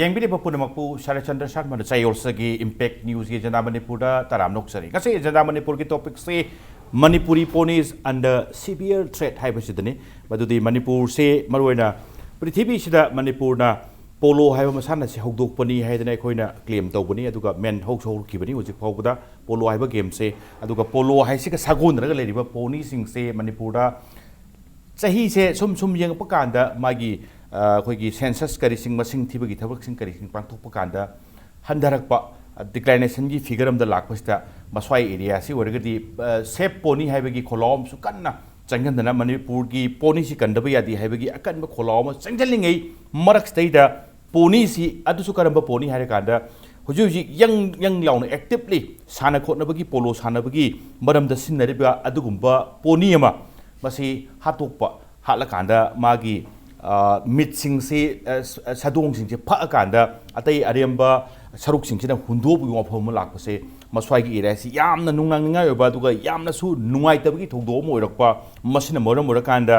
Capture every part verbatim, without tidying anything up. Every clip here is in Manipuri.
ꯌꯦꯡꯕꯤꯔꯤꯕ ꯄꯨꯝꯅꯃꯛꯄꯨ ꯁꯔꯠꯆꯟꯗ꯭ꯔ ꯁꯔꯃꯅ ꯆꯌꯣꯜꯁꯒꯤ Impact Newsꯒꯤ ꯑꯦꯖꯦꯟꯗꯥ ꯃꯅꯤꯄꯨꯔꯗ ꯇꯔꯥꯝꯅ ꯑꯣꯛꯆꯔꯤ꯫ ꯉꯁꯤ ꯑꯦꯖꯦꯟꯗꯥ ꯃꯅꯤꯄꯨꯔꯒꯤ topicꯁꯤ Manipuri ponies under severe threat ꯍꯥꯏꯕꯁꯤꯗꯅꯤ꯫ ꯃꯗꯨꯗꯤ ꯃꯅꯤꯄꯨꯔꯁꯦ ꯃꯔꯨꯑꯣꯏꯅ ꯄ꯭ꯔꯤꯊꯤꯕꯤꯁꯤꯗ ꯃꯅꯤꯄꯨꯔꯅ ꯄꯣꯂꯣ ꯍꯥꯏꯕ ꯃꯁꯥꯟꯅꯁꯤ ꯍꯧꯗꯣꯛꯄꯅꯤ ꯍꯥꯏꯗꯅ ꯑꯩꯈꯣꯏꯅ claim ꯇꯧꯕꯅꯤ, ꯑꯗꯨꯒ ꯃꯦꯟ ꯍꯧꯁꯨ ꯍꯧꯔꯛꯈꯤꯕꯅꯤ꯫ ꯍꯧꯖꯤꯛ ꯐꯥꯎꯕꯗ ꯄꯣꯂꯣ ꯍꯥꯏꯕ gameꯁꯦ, ꯑꯗꯨꯒ ꯄꯣꯂꯣ ꯍꯥꯏꯁꯤꯒ ꯁꯥꯒꯣꯟꯅꯔꯒ ꯂꯩꯔꯤꯕ ponyꯁꯤꯡꯁꯦ ꯃꯅꯤꯄꯨꯔꯗ ꯆꯍꯤꯁꯦ ꯁꯨꯝ ꯁꯨꯝ ꯌꯦꯡꯉꯛꯄ ꯀꯥꯟꯗ ꯃꯥꯒꯤ, ꯑ, ꯑꯩꯈꯣꯏꯒꯤ census ꯀꯔꯤꯁꯤꯡ, ꯃꯁꯤꯡ ꯊꯤꯕꯒꯤ ꯊꯕꯛꯁꯤꯡ ꯀꯔꯤꯁꯤꯡ ꯄꯥꯡꯊꯣꯛꯄ ꯀꯥꯟꯗ ꯍꯟꯊꯔꯛꯄ, ꯑ, declinationꯒꯤ figure ꯑꯃꯗ ꯂꯥꯛꯄꯁꯤꯗ ꯃꯁ꯭ꯋꯥꯏ areaꯁꯤ ꯑꯣꯏꯔꯒꯗꯤ, ꯑ, save pony ꯍꯥꯏꯕꯒꯤ ꯈꯣꯜꯂꯥꯎ ꯑꯃꯁꯨ ꯀꯟꯅ ꯆꯪꯁꯤꯟꯗꯅ ꯃꯅꯤꯄꯨꯔꯒꯤ ponyꯁꯤ ꯀꯟꯗꯕ ꯌꯥꯗꯦ ꯍꯥꯏꯕꯒꯤ ꯑꯀꯟꯕ ꯈꯣꯜꯂꯥꯎ ꯑꯃ ꯆꯪꯁꯤꯜꯂꯤꯉꯩ ꯃꯔꯛꯁꯤꯗꯩꯗ ponyꯁꯤ ꯑꯗꯨꯁꯨ ꯀꯔꯝꯕ pony ꯍꯥꯏꯔꯀꯥꯟꯗ ꯍꯧꯖꯤꯛ ꯍꯧꯖꯤꯛ ꯌꯪ ꯌꯪ ꯂꯥꯎꯅ actively ꯁꯥꯟꯅ ꯈꯣꯠꯅꯕꯒꯤ, ꯄꯣꯂꯣ ꯁꯥꯟꯅꯕꯒꯤ ꯃꯔꯝꯗ ꯁꯤꯖꯤꯟꯅꯔꯤꯕ ꯑꯗꯨꯒꯨꯝꯕ pony ꯑꯃ ꯃꯁꯤ ꯍꯥꯠꯇꯣꯛꯄ, ꯍꯥꯠꯂꯀꯥꯟꯗ ꯃꯥꯒꯤ, ꯑ, ꯃꯤꯠꯁꯤꯡꯁꯤ, ꯑ, ꯁ-, ꯁꯥꯗꯣꯡꯁꯤꯡꯁꯤ ꯐꯛꯑꯀꯥꯟꯗ ꯑꯇꯩ ꯑꯔꯦꯝꯕ ꯁꯔꯨꯛꯁꯤꯡꯁꯤꯅ ꯍꯨꯟꯗꯣꯛꯄꯒꯤ ꯋꯥꯐꯝ ꯑꯃ ꯂꯥꯛꯄꯁꯦ ꯃꯁ꯭ꯋꯥꯏꯒꯤ areaꯁꯤ ꯌꯥꯝꯅ ꯅꯨꯡꯅꯥꯡꯅꯤꯡꯉꯥꯏ ꯑꯣꯏꯕ, ꯑꯗꯨꯒ ꯌꯥꯝꯅꯁꯨ ꯅꯨꯡꯉꯥꯏꯇꯕꯒꯤ ꯊꯧꯗꯣꯛ ꯑꯃ ꯑꯣꯏꯔꯛꯄ꯫ ꯃꯁꯤꯅ ꯃꯔꯝ ꯑꯣꯏꯔꯀꯥꯟꯗ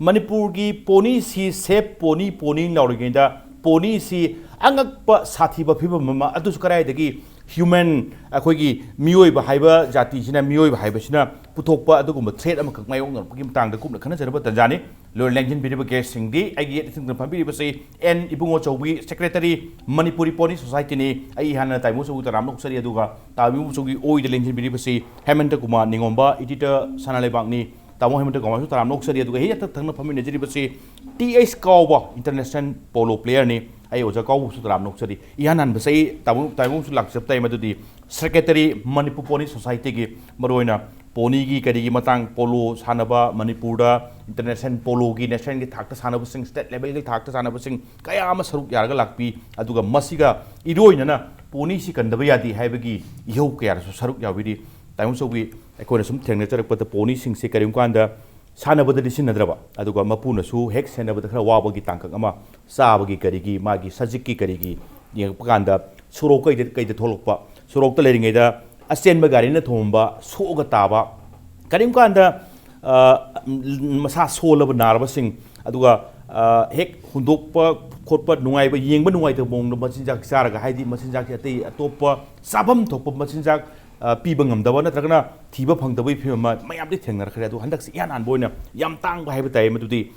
ꯃꯅꯤꯄꯨꯔꯒꯤ ponyꯁꯤ save pony, pony ꯂꯥꯎꯔꯤꯉꯩꯗ ponyꯁꯤ ꯑꯉꯛꯄ ꯁꯥꯊꯤꯕ ꯐꯤꯕꯝ ꯑꯃ, ꯑꯗꯨꯁꯨ ꯀꯗꯥꯏꯗꯒꯤ human, ꯑꯩꯈꯣꯏꯒꯤ ꯃꯤꯑꯣꯏꯕ ꯍꯥꯏꯕ ꯖꯥꯇꯤꯁꯤꯅ, ꯃꯤꯑꯣꯏꯕ ꯍꯥꯏꯕꯁꯤꯅ ꯄꯨꯊꯣꯛꯄ ꯑꯗꯨꯒꯨꯝꯕ threat ꯑꯃꯈꯛ ꯃꯥꯌꯣꯛꯅꯔꯛꯄꯒꯤ ꯃꯇꯥꯡꯗ ꯀꯨꯞꯅ ꯈꯟꯅꯖꯅꯕ ꯇꯟꯖꯥꯅꯤ꯫ ꯂꯣꯏꯅ ꯂꯦꯡꯁꯤꯟꯕꯤꯔꯤꯕ guestꯁꯤꯡꯗꯤ ꯑꯩꯒꯤ ꯌꯦꯠ ꯊꯪꯅ ꯐꯝꯕꯤꯔꯤꯕꯁꯤ N Ibungo Chaobi, secretary, Manipuri Pony Societyꯅꯤ꯫ ꯑꯩ ꯏꯍꯥꯟꯅ ꯇꯥꯏꯕꯪ ꯆꯧꯕꯤ ꯇꯔꯥꯝꯅ ꯑꯣꯛꯆꯔꯤ, ꯑꯗꯨꯒ ꯇꯥꯏꯕꯪ ꯆꯧꯕꯤ ꯑꯣꯏꯗ ꯂꯦꯡꯁꯤꯟꯕꯤꯔꯤꯕꯁꯤ ꯍꯦꯃꯟꯇ ꯀꯨꯃꯥꯔ ꯅꯤꯉꯣꯝꯕ, editor, ꯁꯅꯥ ꯂꯩꯕꯥꯛꯅꯤ꯫ ꯇꯥꯃꯣ ꯍꯦꯃꯟꯇ ꯀꯨꯃꯥꯔꯁꯨ ꯇꯔꯥꯝꯅ ꯑꯣꯛꯆꯔꯤ꯫ ꯑꯗꯨꯒ ꯍꯦꯛ ꯊꯪꯅ ꯐꯝꯃꯤꯟꯅꯖꯔꯤꯕꯁꯤ ꯇꯤ ꯑꯩꯆ ꯀꯥꯎꯕ, international polo playerꯅꯤ꯫ ꯑꯩ ꯑꯣꯖꯥ ꯀꯥꯎꯕꯁꯨ ꯇꯔꯥꯝꯅ ꯑꯣꯛꯆꯔꯤ꯫ ꯏꯍꯥꯟ ꯍꯥꯟꯕꯁꯦ ꯑꯩ ꯇꯥꯃꯣ, ꯇꯥꯃꯣꯁꯨ ꯂꯥꯛꯆꯕ ꯇꯥꯏ, ꯃꯗꯨꯗꯤ secretary, Manipur Pony Societyꯒꯤ, ꯃꯔꯨꯑꯣꯏꯅ ponyꯒꯤ ꯀꯔꯤꯒꯤ ꯃꯇꯥꯡ, ꯄꯣꯂꯣ ꯁꯥꯟꯅꯕ, ꯃꯅꯤꯄꯨꯔꯗ international poloꯒꯤ nationalꯒꯤ ꯊꯥꯛꯇ ꯁꯥꯟꯅꯕꯁꯤꯡ, state levelꯒꯤ ꯊꯥꯛꯇ ꯁꯥꯟꯅꯕꯁꯤꯡ ꯀꯌꯥ ꯑꯃ ꯁꯔꯨꯛ ꯌꯥꯔꯒ ꯂꯥꯛꯄꯤ꯫ ꯑꯗꯨꯒ ꯃꯁꯤꯒ ꯏꯔꯣꯏꯅꯅ ponyꯁꯤ ꯀꯟꯗꯕ ꯌꯥꯗꯦ ꯍꯥꯏꯕꯒꯤ ꯏꯍꯧ ꯀꯌꯥꯗꯁꯨ ꯁꯔꯨꯛ ꯌꯥꯕꯤꯔꯤ꯫ ꯇꯥꯏꯕꯪ ꯆꯧꯕꯤ, ꯑꯩꯈꯣꯏꯅ ꯁꯨꯝ ꯊꯦꯡꯅꯖꯔꯛꯄꯗ ponyꯁꯤꯡꯁꯦ ꯀꯔꯤꯒꯨꯝꯕ ꯀꯥꯟꯗ ꯁꯥꯟꯅꯕꯗꯗꯤ ꯁꯤꯖꯤꯟꯅꯗ꯭ꯔꯕ, ꯑꯗꯨꯒ ꯃꯄꯨꯅꯁꯨ ꯍꯦꯛ ꯁꯦꯟꯅꯕꯗ ꯈꯔ ꯋꯥꯕꯒꯤ ꯇꯥꯡꯀꯛ ꯑꯃ, ꯆꯥꯕꯒꯤ ꯀꯔꯤꯒꯤ, ꯃꯥꯒꯤ ꯁꯖꯤꯛꯀꯤ ꯀꯔꯤꯒꯤ ꯌꯦꯡꯉꯛꯄ ꯀꯥꯟꯗ ꯁꯣꯔꯣꯛ ꯀꯩꯗ, ꯀꯩꯗ ꯊꯣꯛꯂꯛꯄ, ꯁꯣꯔꯣꯛꯇ ꯂꯩꯔꯤꯉꯩꯗ ꯑꯆꯦꯟꯕ ꯒꯥꯔꯤꯅ ꯊꯣꯝꯃꯝꯕ, ꯁꯣꯛꯑꯒ ꯇꯥꯕ, ꯀꯔꯤꯒꯨꯝꯕ ꯀꯥꯟꯗ, ꯑ, ꯃꯁꯥ ꯁꯣꯜꯂꯕ ꯅꯥꯔꯕꯁꯤꯡ, ꯑꯗꯨꯒ, ꯑ, ꯍꯦꯛ ꯍꯨꯟꯗꯣꯛꯄ ꯈꯣꯠꯄ ꯅꯨꯡꯉꯥꯏꯕ, ꯌꯦꯡꯕ ꯅꯨꯡꯉꯥꯏꯇꯕ ꯃꯑꯣꯡꯗ ꯃꯆꯤꯟꯖꯥꯛ ꯆꯥꯔꯒ, ꯍꯥꯏꯗꯤ ꯃꯆꯤꯟꯖꯥꯛꯁꯦ ꯑꯇꯩ ꯑꯇꯣꯞꯄ ꯆꯥꯐꯝ ꯊꯣꯛꯄ ꯃꯆꯤꯟꯖꯥꯛ, ꯑ, ꯄꯤꯕ ꯉꯝꯗꯕ ꯅꯠꯇ꯭ꯔꯒꯅ ꯊꯤꯕ ꯐꯪꯗꯕꯒꯤ ꯐꯤꯕꯝ ꯑꯃ ꯃꯌꯥꯝꯗꯤ ꯊꯦꯡꯅꯔꯛꯈ꯭ꯔꯦ꯫ ꯑꯗꯣ ꯍꯟꯗꯛꯁꯤ ꯏꯍꯥꯟ ꯍꯥꯟꯕ ꯑꯣꯏꯅ ꯌꯥꯝ ꯇꯥꯡꯕ ꯍꯥꯏꯕ ꯇꯥꯏ ꯃꯗꯨꯗꯤ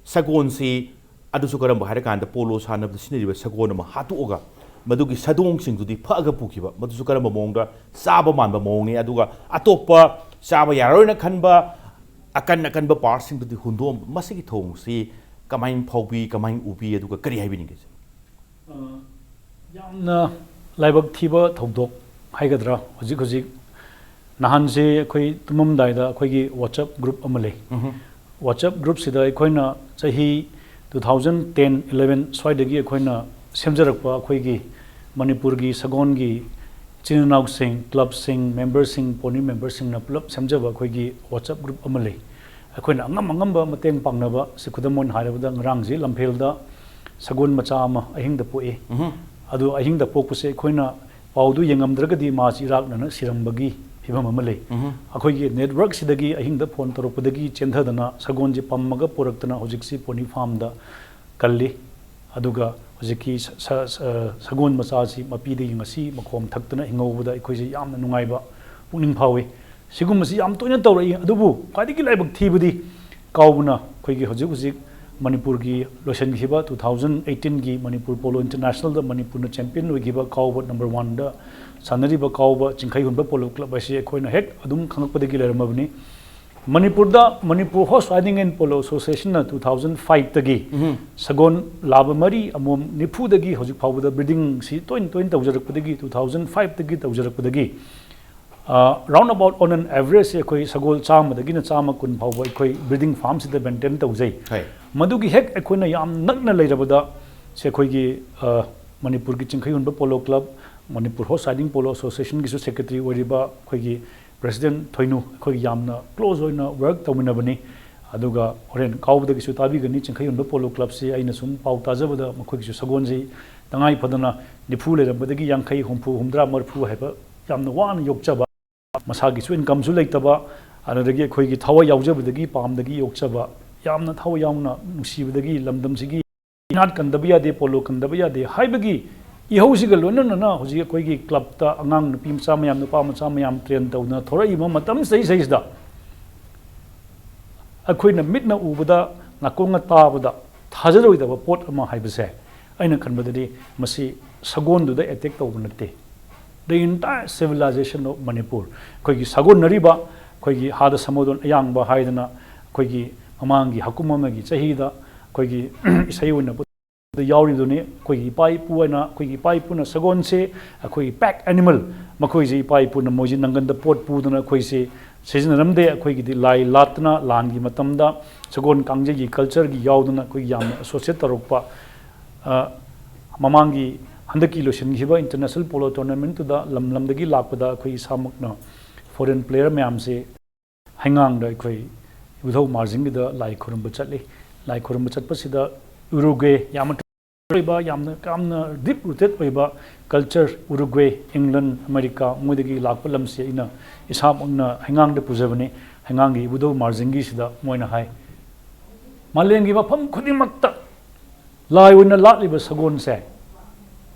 ꯁꯒꯣꯜꯁꯤ, ꯑꯗꯨꯁꯨ ꯀꯔꯝꯕ ꯍꯥꯏꯔꯀꯥꯟꯗ ꯄꯣꯂꯣ ꯁꯥꯟꯅꯕꯗ ꯁꯤꯖꯤꯟꯅꯔꯤꯕ ꯁꯒꯣꯜ ꯑꯃ ꯍꯥꯠꯇꯣꯛꯑꯒ ꯃꯗꯨꯒꯤ ꯁꯗꯣꯡꯁꯤꯡꯗꯨꯗꯤ ꯐꯛꯑꯒ ꯄꯨꯈꯤꯕ, ꯃꯗꯨꯁꯨ ꯀꯔꯝꯕ ꯃꯑꯣꯡꯗ ꯆꯥꯕ ꯃꯥꯟꯕ ꯃꯑꯣꯡꯅꯤ, ꯑꯗꯨꯒ ꯑꯇꯣꯞꯄ ꯆꯥꯕ ꯌꯥꯔꯣꯏꯅ ꯈꯟꯕ ꯑꯀꯟ ꯑꯀꯟꯕ ꯄꯥꯔꯠꯁꯤꯡꯗꯨꯗꯤ ꯍꯨꯟꯗꯣꯛꯑꯝꯕ, ꯃꯁꯤꯒꯤ ꯊꯧꯑꯣꯡꯁꯤ ꯀꯃꯥꯏꯅ ꯐꯥꯎꯕꯤ, ꯀꯃꯥꯏꯅ ꯎꯕꯤ, ꯑꯗꯨꯒ ꯀꯔꯤ ꯍꯥꯏꯕꯤꯅꯤꯡꯒꯦ? ꯑ, ꯌꯥꯝꯅ ꯂꯥꯏꯕꯛ ꯊꯤꯕ ꯊꯧꯗꯣꯛ ꯍꯥꯏꯒꯗ꯭ꯔꯥ? ꯍꯧꯖꯤꯛ ꯍꯧꯖꯤꯛ ꯅꯍꯥꯟꯁꯦ ꯑꯩꯈꯣꯏ ꯇꯨꯝꯃꯝꯗꯥꯏꯗ ꯑꯩꯈꯣꯏꯒꯤ WhatsApp group ꯑꯃ ꯂꯩ꯫ ꯎꯝꯍꯨꯝ꯫ WhatsApp groupꯁꯤꯗ ꯑꯩꯈꯣꯏꯅ ꯆꯍꯤ two thousand ten eleven ꯁ꯭ꯋꯥꯏꯗꯒꯤ ꯑꯩꯈꯣꯏꯅ ꯁꯦꯝꯖꯔꯛꯄ ꯑꯩꯈꯣꯏꯒꯤ ꯃꯅꯤꯄꯨꯔꯒꯤ ꯁꯒꯣꯜꯒꯤ ꯏꯆꯤꯟ ꯏꯅꯥꯎꯁꯤꯡ, ꯀ꯭ꯂꯕꯁꯤꯡ, ꯃꯦꯝꯕꯔꯁꯤꯡ, ꯄꯣꯅꯤ ꯃꯦꯝꯕꯔꯁꯤꯡꯅ ꯄꯨꯂꯞ ꯁꯦꯝꯖꯕ ꯑꯩꯈꯣꯏꯒꯤ WhatsApp group ꯑꯃ ꯂꯩ꯫ ꯑꯩꯈꯣꯏꯅ ꯑꯉꯝ ꯑꯉꯝꯕ ꯃꯇꯦꯡ ꯄꯥꯡꯅꯕ, ꯁꯤ ꯈꯨꯗꯝ ꯑꯣꯏꯅ ꯍꯥꯏꯔꯕꯗ ꯉꯔꯥꯡꯁꯤ ꯂꯝꯐꯦꯜꯗ ꯁꯒꯣꯜ ꯃꯆꯥ ꯑꯃ ꯑꯍꯤꯡꯗ ꯄꯣꯛꯏ꯫ ꯎꯝꯍꯨꯝ꯫ ꯑꯗꯨ ꯑꯍꯤꯡꯗ ꯄꯣꯛꯄꯁꯦ ꯑꯩꯈꯣꯏꯅ ꯄꯥꯎꯗꯨ ꯌꯦꯡꯉꯝꯗ꯭ꯔꯒꯗꯤ ꯃꯥꯁꯤ ꯏꯔꯥꯛꯅꯅ ꯁꯤꯔꯝꯕꯒꯤ ꯐꯤꯕꯝ ꯑꯃ ꯂꯩ꯫ ꯎꯝꯍꯨꯝ꯫ ꯑꯩꯈꯣꯏꯒꯤ networkꯁꯤꯗꯒꯤ ꯑꯍꯤꯡꯗ phone ꯇꯧꯔꯛꯄꯗꯒꯤ ꯆꯦꯟꯊꯗꯅ ꯁꯒꯣꯜꯁꯤ ꯄꯝꯃꯒ ꯄꯨꯔꯛꯇꯅ ꯍꯧꯖꯤꯛꯁꯤ ꯄꯣꯅꯤ farmꯗ ꯀꯜꯂꯤ꯫ ꯑꯗꯨꯒ ꯍꯧꯖꯤꯛꯀꯤ ꯁ-, ꯁ-, ꯁ-, ꯁꯒꯣꯜ ꯃꯆꯥꯁꯤ ꯃꯄꯤꯗꯒꯤ ꯉꯁꯤ ꯃꯈꯣꯝ ꯊꯛꯇꯅ ꯍꯤꯡꯍꯧꯕꯗ ꯑꯩꯈꯣꯏꯁꯦ ꯌꯥꯝꯅ ꯅꯨꯡꯉꯥꯏꯕ ꯄꯨꯛꯅꯤꯡ ꯐꯥꯎꯏ꯫ ꯁꯤꯒꯨꯝꯕꯁꯤ ꯌꯥꯝ ꯇꯣꯏꯅ ꯇꯧꯔꯛꯏ꯫ ꯑꯗꯨꯕꯨ ꯈ꯭ꯋꯥꯏꯗꯒꯤ ꯂꯥꯏꯕꯛ ꯊꯤꯕꯗꯤ ꯀꯥꯎꯕꯅ ꯑꯩꯈꯣꯏꯒꯤ ꯍꯧꯖꯤꯛ ꯍꯧꯖꯤꯛ ꯃꯅꯤꯄꯨꯔꯒꯤ ꯂꯣꯏꯁꯤꯟꯈꯤꯕ two thousand eighteenꯒꯤ ꯃꯅꯤꯄꯨꯔ ꯄꯣꯂꯣ ꯏꯟꯇꯔꯅꯦꯁꯅꯦꯜꯗ ꯃꯅꯤꯄꯨꯔꯅ champion ꯑꯣꯏꯈꯤꯕ ꯀꯥꯎꯕ number oneꯗ ꯁꯥꯟꯅꯔꯤꯕ ꯀꯥꯎꯕ ꯆꯤꯡꯈꯩ ꯍꯨꯟꯕ ꯄꯣꯂꯣ ꯀ꯭ꯂꯕ ꯑꯁꯤ ꯑꯩꯈꯣꯏꯅ ꯍꯦꯛ ꯑꯗꯨꯝ ꯈꯪꯂꯛꯄꯗꯒꯤ ꯂꯩꯔꯝꯃꯕꯅꯤ꯫ ꯃꯅꯤꯄꯨꯔꯗ Manipur Horse Riding and Polo Associationꯅ two thousand fiveꯇꯒꯤ ꯎꯝꯍꯨꯝ꯫ ꯁꯒꯣꯜ ꯂꯥꯕ ꯃꯔꯤ ꯑꯃꯣꯝ ꯅꯤꯐꯨꯗꯒꯤ ꯍꯧꯖꯤꯛ ꯐꯥꯎꯕꯗ breedingꯁꯤ ꯇꯣꯏꯅ ꯇꯣꯏꯅ ꯇꯧꯖꯔꯛꯄꯗꯒꯤ, two thousand fiveꯇꯒꯤ ꯇꯧꯖꯔꯛꯄꯗꯒꯤ, ꯑ, round about on an average ꯑꯩꯈꯣꯏ ꯁꯒꯣꯜ ꯆꯥꯝꯃꯗꯒꯤꯅ ꯆꯥꯝꯃ ꯀꯨꯟ ꯐꯥꯎꯕ ꯑꯩꯈꯣꯏ breeding farmꯁꯤꯗ maintain ꯇꯧꯖꯩ꯫ ꯍꯣꯏ꯫ ꯃꯗꯨꯒꯤ ꯍꯦꯛ ꯑꯩꯈꯣꯏꯅ ꯌꯥꯝ ꯅꯛꯅ ꯂꯩꯔꯕꯗ ꯁꯦ ꯑꯩꯈꯣꯏꯒꯤ, ꯑ, ꯃꯅꯤꯄꯨꯔꯒꯤ ꯆꯤꯡꯈꯩ ꯍꯨꯟꯕ polo club, Manipur Horse Riding Polo Associationꯒꯤꯁꯨ secretary ꯑꯣꯏꯔꯤꯕ ꯑꯩꯈꯣꯏꯒꯤ president ꯊꯣꯏꯅꯨ, ꯑꯩꯈꯣꯏꯒꯤ ꯌꯥꯝꯅ close ꯑꯣꯏꯅ work ꯇꯧꯃꯤꯟꯅꯕꯅꯤ꯫ ꯑꯗꯨꯒ ꯍꯣꯔꯦꯟ ꯀꯥꯎꯕꯗꯒꯤꯁꯨ ꯇꯥꯕꯤꯒꯅꯤ, ꯆꯤꯡꯈꯩ ꯍꯨꯟꯕ ꯄꯣꯂꯣ ꯀ꯭ꯂꯕꯁꯤ ꯑꯩꯅ ꯁꯨꯝ ꯄꯥꯎ ꯇꯥꯖꯕꯗ ꯃꯈꯣꯏꯒꯤꯁꯨ ꯁꯒꯣꯜꯁꯤ ꯇꯉꯥꯏ ꯐꯗꯅ ꯅꯤꯐꯨ ꯂꯩꯔꯝꯕꯗꯒꯤ ꯌꯥꯡꯈꯩ, ꯍꯨꯝꯐꯨ, ꯍꯨꯝꯗ꯭ꯔꯥ, ꯃꯔꯤꯐꯨ ꯍꯥꯏꯕ ꯌꯥꯝꯅ ꯋꯥꯅ ꯌꯣꯛꯆꯕ, ꯃꯁꯥꯒꯤꯁꯨ incomeꯁꯨ ꯂꯩꯇꯕ, ꯑꯗꯨꯗꯒꯤ ꯑꯩꯈꯣꯏꯒꯤ ꯊꯋꯥꯏ ꯌꯥꯎꯖꯕꯗꯒꯤ, ꯄꯥꯝꯗꯒꯤ ꯌꯣꯛꯆꯕ, ꯌꯥꯝꯅ ꯊꯋꯥꯏ ꯌꯥꯎꯅ ꯅꯨꯡꯁꯤꯕꯗꯒꯤ ꯂꯝꯗꯝꯁꯤꯒꯤ ꯏꯅꯥꯠ ꯀꯟꯗꯕ ꯌꯥꯗꯦ, ꯄꯣꯂꯣ ꯀꯟꯗꯕ ꯌꯥꯗꯦ ꯍꯥꯏꯕꯒꯤ ꯏꯍꯧꯁꯤꯒ ꯂꯣꯏꯅꯅ ꯍꯧꯖꯤꯛ ꯑꯩꯈꯣꯏꯒꯤ ꯀ꯭ꯂꯕꯇ ꯑꯉꯥꯡ ꯅꯨꯄꯤ ꯃꯆꯥ ꯃꯌꯥꯝ, ꯅꯨꯄꯥ ꯃꯆꯥ ꯃꯌꯥꯝ ꯇ꯭ꯔꯦꯟ ꯇꯧꯗꯅ ꯊꯣꯔꯛꯏꯕ ꯃꯇꯝꯁꯤꯗꯩꯁꯤꯗ ꯑꯩꯈꯣꯏꯅ ꯃꯤꯠꯅ ꯎꯕꯗ, ꯅꯥꯀꯣꯡꯅ ꯇꯥꯕꯗ ꯊꯥꯖꯔꯣꯏꯗꯕ ꯄꯣꯠ ꯑꯃ ꯍꯥꯏꯕꯁꯦ, ꯑꯩꯅ ꯈꯟꯕꯗꯗꯤ ꯃꯁꯤ ꯁꯒꯣꯜꯗꯨꯗ ꯑꯦꯇꯦꯛ ꯇꯧꯕ ꯅꯠꯇꯦ꯫ The entire civilization of Manipur, ꯑꯩꯈꯣꯏꯒꯤ ꯁꯥꯒꯣꯟꯅꯔꯤꯕ, ꯑꯩꯈꯣꯏꯒꯤ ꯍꯥꯗ ꯁꯃꯨꯗ꯭ꯔ ꯑꯌꯥꯡꯕ ꯍꯥꯏꯗꯅ ꯑꯩꯈꯣꯏꯒꯤ ꯃꯃꯥꯡꯒꯤ ꯍꯀꯨꯝ ꯑꯃꯒꯤ ꯆꯍꯤꯗ ꯑꯩꯈꯣꯏꯒꯤ ꯏꯁꯩ ꯑꯣꯏꯅ ꯌꯥꯎꯔꯤꯕꯗꯨꯅꯤ꯫ ꯑꯩꯈꯣꯏꯒꯤ ꯏꯄꯥ ꯏꯄꯨ ꯍꯥꯏꯅ, ꯑꯩꯈꯣꯏꯒꯤ ꯏꯄꯥ ꯏꯄꯨꯅ ꯁꯒꯣꯜꯁꯦ, ꯑꯩꯈꯣꯏꯒꯤ pack animal, ꯃꯈꯣꯏꯁꯦ ꯏꯄꯥ ꯏꯄꯨꯅ ꯃꯣꯏꯁꯦ ꯅꯪꯒꯟꯗ ꯄꯣꯠ ꯄꯨꯗꯅ ꯑꯩꯈꯣꯏꯁꯦ ꯁꯤꯖꯤꯟꯅꯔꯝꯗꯦ꯫ ꯑꯩꯈꯣꯏꯒꯤꯗꯤ ꯂꯥꯏ ꯂꯥꯠꯇꯅ ꯂꯥꯟꯒꯤ ꯃꯇꯝꯗ ꯁꯒꯣꯜ ꯀꯥꯡꯖꯩꯒꯤ cultureꯒꯤ ꯌꯥꯎꯗꯅ ꯑꯩꯈꯣꯏꯒꯤ ꯌꯥꯝꯅ associate ꯇꯧꯔꯛꯄ, ꯑ, ꯃꯃꯥꯡꯒꯤ ꯍꯟꯗꯛꯀꯤ ꯂꯣꯏꯁꯤꯟꯈꯤꯕ international polo tournamentꯇꯨꯗ ꯂꯝ ꯂꯝꯗꯒꯤ ꯂꯥꯛꯄꯗ ꯑꯩꯈꯣꯏ ꯏꯁꯥꯃꯛꯅ foreign player ꯃꯌꯥꯝꯁꯦ ꯍꯩꯉꯥꯡꯗ ꯑꯩꯈꯣꯏ ꯏꯕꯨꯙꯧ ꯃꯥꯔꯖꯤꯡꯒꯤꯗ ꯂꯥꯏ ꯈꯨꯔꯨꯝꯕ ꯆꯠꯂꯤ꯫ ꯂꯥꯏ ꯈꯨꯔꯨꯝꯕ ꯆꯠꯄꯁꯤꯗ ꯎꯔꯨꯒ꯭ꯋꯦ, ꯌꯥꯝꯅ ꯑꯣꯏꯕ, ꯌꯥꯝꯅ, ꯌꯥꯝꯅ deep rooted ꯑꯣꯏꯕ culture, ꯎꯔꯨꯒ꯭ꯋꯦ, ꯏꯪꯂꯟ, ꯑꯃꯦꯔꯤꯀꯥ, ꯃꯣꯏꯗꯒꯤ ꯂꯥꯛꯄ ꯂꯝꯁꯦ ꯑꯩꯅ ꯏꯁꯥꯃꯛꯅ ꯍꯩꯉꯥꯡꯗ ꯄꯨꯖꯕꯅꯤ꯫ ꯍꯩꯉꯥꯡꯒꯤ ꯏꯕꯨꯙꯧ ꯃꯥꯔꯖꯤꯡꯒꯤꯁꯤꯗ ꯃꯣꯏꯅ ꯍꯥꯏ, ꯃꯥꯂꯦꯝꯒꯤ ꯃꯐꯝ ꯈꯨꯗꯤꯡꯃꯛꯇ ꯂꯥꯏ ꯑꯣꯏꯅ ꯂꯥꯠꯂꯤꯕ ꯁꯒꯣꯜꯁꯦ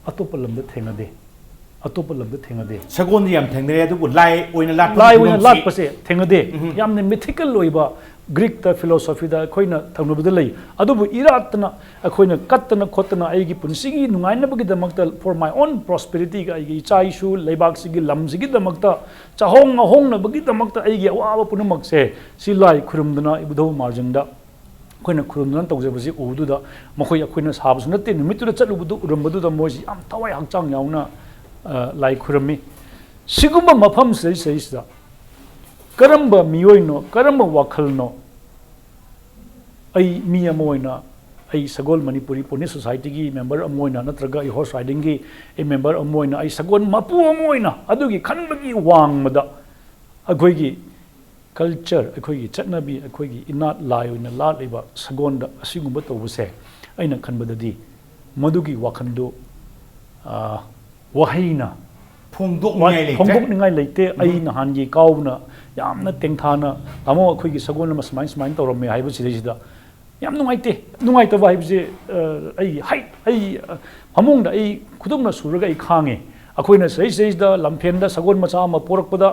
ꯑꯇꯣꯞꯄ ꯂꯝꯗ ꯊꯦꯡꯅꯗꯦ, ꯑꯇꯣꯞꯄ ꯂꯝꯗ ꯊꯦꯡꯅꯗꯦ꯫ ꯁꯒꯣꯜꯗꯤ ꯌꯥꯝ ꯊꯦꯡꯅꯔꯦ, ꯑꯗꯨꯕꯨ ꯂꯥꯏ ꯑꯣꯏꯅ ꯂꯥꯠꯄꯒꯤ ꯂꯥꯏ ꯑꯣꯏꯅ ꯐꯤꯕꯝꯁꯤ ꯂꯥꯠꯄꯁꯦ ꯊꯦꯡꯅꯗꯦ꯫ ꯌꯥꯝꯅ mythical ꯑꯣꯏꯕ Greekꯇ philosophyꯗ ꯑꯩꯈꯣꯏꯅ ꯇꯧꯅꯕꯗ ꯂꯩ꯫ ꯑꯗꯨꯕꯨ ꯏꯔꯥꯠꯇꯅ ꯑꯩꯈꯣꯏꯅ ꯀꯠꯇꯅ ꯈꯣꯠꯇꯅ ꯑꯩꯒꯤ ꯄꯨꯟꯁꯤꯒꯤ ꯅꯨꯡꯉꯥꯏꯅꯕꯒꯤꯗꯃꯛꯇ, for my own prosperityꯒ, ꯑꯩꯒꯤ ꯏꯆꯥ ꯏꯁꯨ ꯂꯩꯕꯥꯛꯁꯤꯒꯤ ꯂꯝꯁꯤꯒꯤꯗꯃꯛꯇ, ꯆꯥꯍꯣꯡ ꯉꯥꯍꯣꯡꯅꯕꯒꯤꯗꯃꯛꯇ ꯑꯩꯒꯤ ꯑꯋꯥꯕ ꯄꯨꯝꯅꯃꯛꯁꯦ ꯁꯤ ꯂꯥꯏ ꯈꯨꯔꯨꯝꯗꯅ ꯏꯕꯨꯙꯧ ꯃꯥꯔꯖꯤꯡꯗ ꯑꯩꯈꯣꯏꯅ ꯈꯨꯔꯨꯝꯗꯨꯅ ꯇꯧꯖꯕꯁꯤ ꯎꯕꯗꯨꯗ, ꯃꯈꯣꯏ ꯑꯩꯈꯣꯏꯅ ꯁꯥꯕꯁꯨ ꯅꯠꯇꯦ, ꯅꯨꯃꯤꯠꯇꯨꯗ ꯆꯠꯂꯨꯕꯗꯨ ꯎꯔꯝꯕꯗꯨꯗ ꯃꯣꯏꯁꯤ ꯌꯥꯝ ꯊꯋꯥꯏ ꯍꯛꯆꯥꯡ ꯌꯥꯎꯅ, ꯑ, ꯂꯥꯏ ꯈꯨꯔꯨꯝꯃꯤ꯫ ꯁꯤꯒꯨꯝꯕ ꯃꯐꯝꯁꯤꯗꯩꯁꯤꯗꯩꯁꯤꯗ ꯀꯔꯝꯕ ꯃꯤꯑꯣꯏꯅꯣ, ꯀꯔꯝꯕ ꯋꯥꯈꯜꯅꯣ? ꯑꯩ ꯃꯤ ꯑꯃ ꯑꯣꯏꯅ, ꯑꯩ ꯁꯒꯣꯜ ꯃꯅꯤꯄꯨꯔꯤ ꯄꯣꯅꯤ ꯁꯣꯁꯥꯏꯇꯤꯒꯤ member ꯑꯃ ꯑꯣꯏꯅ, ꯅꯠꯇ꯭ꯔꯒ ꯑꯩ horse ridingꯒꯤ ꯑꯩ member ꯑꯃ ꯑꯣꯏꯅ, ꯑꯩ ꯁꯒꯣꯜ ꯃꯄꯨ ꯑꯃ ꯑꯣꯏꯅ, ꯑꯗꯨꯒꯤ ꯈꯟꯕꯒꯤ ꯋꯥꯡꯃꯗ ꯑꯩꯈꯣꯏꯒꯤ culture, ꯑꯩꯈꯣꯏꯒꯤ ꯆꯠꯅꯕꯤ, ꯑꯩꯈꯣꯏꯒꯤ ꯏꯅꯥꯠ ꯂꯥꯏ ꯑꯣꯏꯅ ꯂꯥꯠꯂꯤꯕ ꯁꯒꯣꯜꯗ ꯑꯁꯤꯒꯨꯝꯕ ꯇꯧꯕꯁꯦ, ꯑꯩꯅ ꯈꯟꯕꯗꯗꯤ ꯃꯗꯨꯒꯤ ꯋꯥꯈꯜꯗꯨ, ꯑ, ꯋꯥꯍꯩꯅ ꯐꯣꯡꯗꯣꯛꯅꯤꯡꯉꯥꯏ ꯂꯩꯇ꯭ꯔꯦ꯫ ꯐꯣꯡꯗꯣꯛꯅꯤꯡꯉꯥꯏ ꯂꯩꯇꯦ꯫ ꯑꯩ ꯅꯍꯥꯟꯒꯤ ꯀꯥꯎꯕꯅ ꯌꯥꯝꯅ ꯇꯦꯡꯊꯥꯅ, "ꯇꯥꯃꯣ, ꯑꯩꯈꯣꯏꯒꯤ ꯁꯒꯣꯜ ꯑꯃ ꯁꯨꯃꯥꯏ ꯁꯨꯃꯥꯏꯅ ꯇꯧꯔꯝꯃꯦ" ꯍꯥꯏꯕꯁꯤꯗꯩꯁꯤꯗ ꯌꯥꯝ ꯅꯨꯡꯉꯥꯏꯇꯦ꯫ ꯅꯨꯡꯉꯥꯏꯇꯕ ꯍꯥꯏꯕꯁꯦ, ꯑ, ꯑꯩ ꯍꯩ, ꯑꯩ, ꯑ, ꯐꯃꯨꯡꯗ ꯑꯩ ꯈꯨꯗꯨꯝꯅ ꯁꯨꯔꯒ ꯑꯩ ꯈꯥꯡꯉꯦ꯫ ꯑꯩꯈꯣꯏꯅ ꯁꯤꯗꯩꯁꯤꯗꯩꯁꯤꯗ ꯂꯝꯐꯦꯟꯗ ꯁꯒꯣꯜ ꯃꯆꯥ ꯑꯃ ꯄꯣꯔꯛꯄꯗ,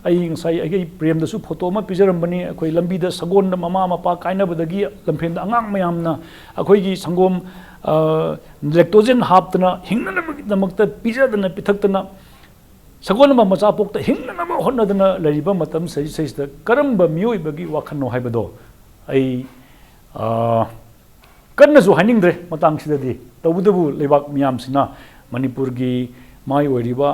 ꯑꯩ ꯉꯁꯥꯏ ꯑꯩꯒꯤ ꯄ꯭ꯔꯦꯝꯗꯁꯨ ꯐꯣꯇꯣ ꯑꯃ ꯄꯤꯖꯔꯝꯕꯅꯤ꯫ ꯑꯩꯈꯣꯏ ꯂꯝꯕꯤꯗ ꯁꯒꯣꯜꯗ ꯃꯃꯥ ꯃꯄꯥ ꯀꯥꯏꯅꯕꯗꯒꯤ ꯂꯝꯐꯦꯟꯗ ꯑꯉꯥꯡ ꯃꯌꯥꯝꯅ ꯑꯩꯈꯣꯏꯒꯤ ꯁꯪꯒꯣꯝ, ꯑ, ꯂꯦꯛꯇꯣꯖꯦꯟ ꯍꯥꯞꯇꯅ ꯍꯤꯡꯅꯅꯕꯒꯤꯗꯃꯛꯇ ꯄꯤꯖꯗꯅ ꯄꯤꯊꯛꯇꯅ ꯁꯒꯣꯜ ꯑꯃ ꯃꯆꯥ ꯄꯣꯛꯇ ꯍꯤꯡꯅꯅꯕ ꯍꯣꯠꯅꯗꯅ ꯂꯩꯔꯤꯕ ꯃꯇꯝ ꯁꯤꯗꯩꯁꯤꯗ ꯀꯔꯝꯕ ꯃꯤꯑꯣꯏꯕꯒꯤ ꯋꯥꯈꯜꯅꯣ ꯍꯥꯏꯕꯗꯣ ꯑꯩ, ꯑ, ꯀꯟꯅꯁꯨ ꯍꯥꯏꯅꯤꯡꯗ꯭ꯔꯦ ꯃꯇꯥꯡꯁꯤꯗꯗꯤ꯫ ꯇꯧꯕꯇꯕꯨ ꯂꯩꯕꯥꯛ ꯃꯤꯌꯥꯝꯁꯤꯅ ꯃꯅꯤꯄꯨꯔꯒꯤ ꯃꯥꯏ ꯑꯣꯏꯔꯤꯕ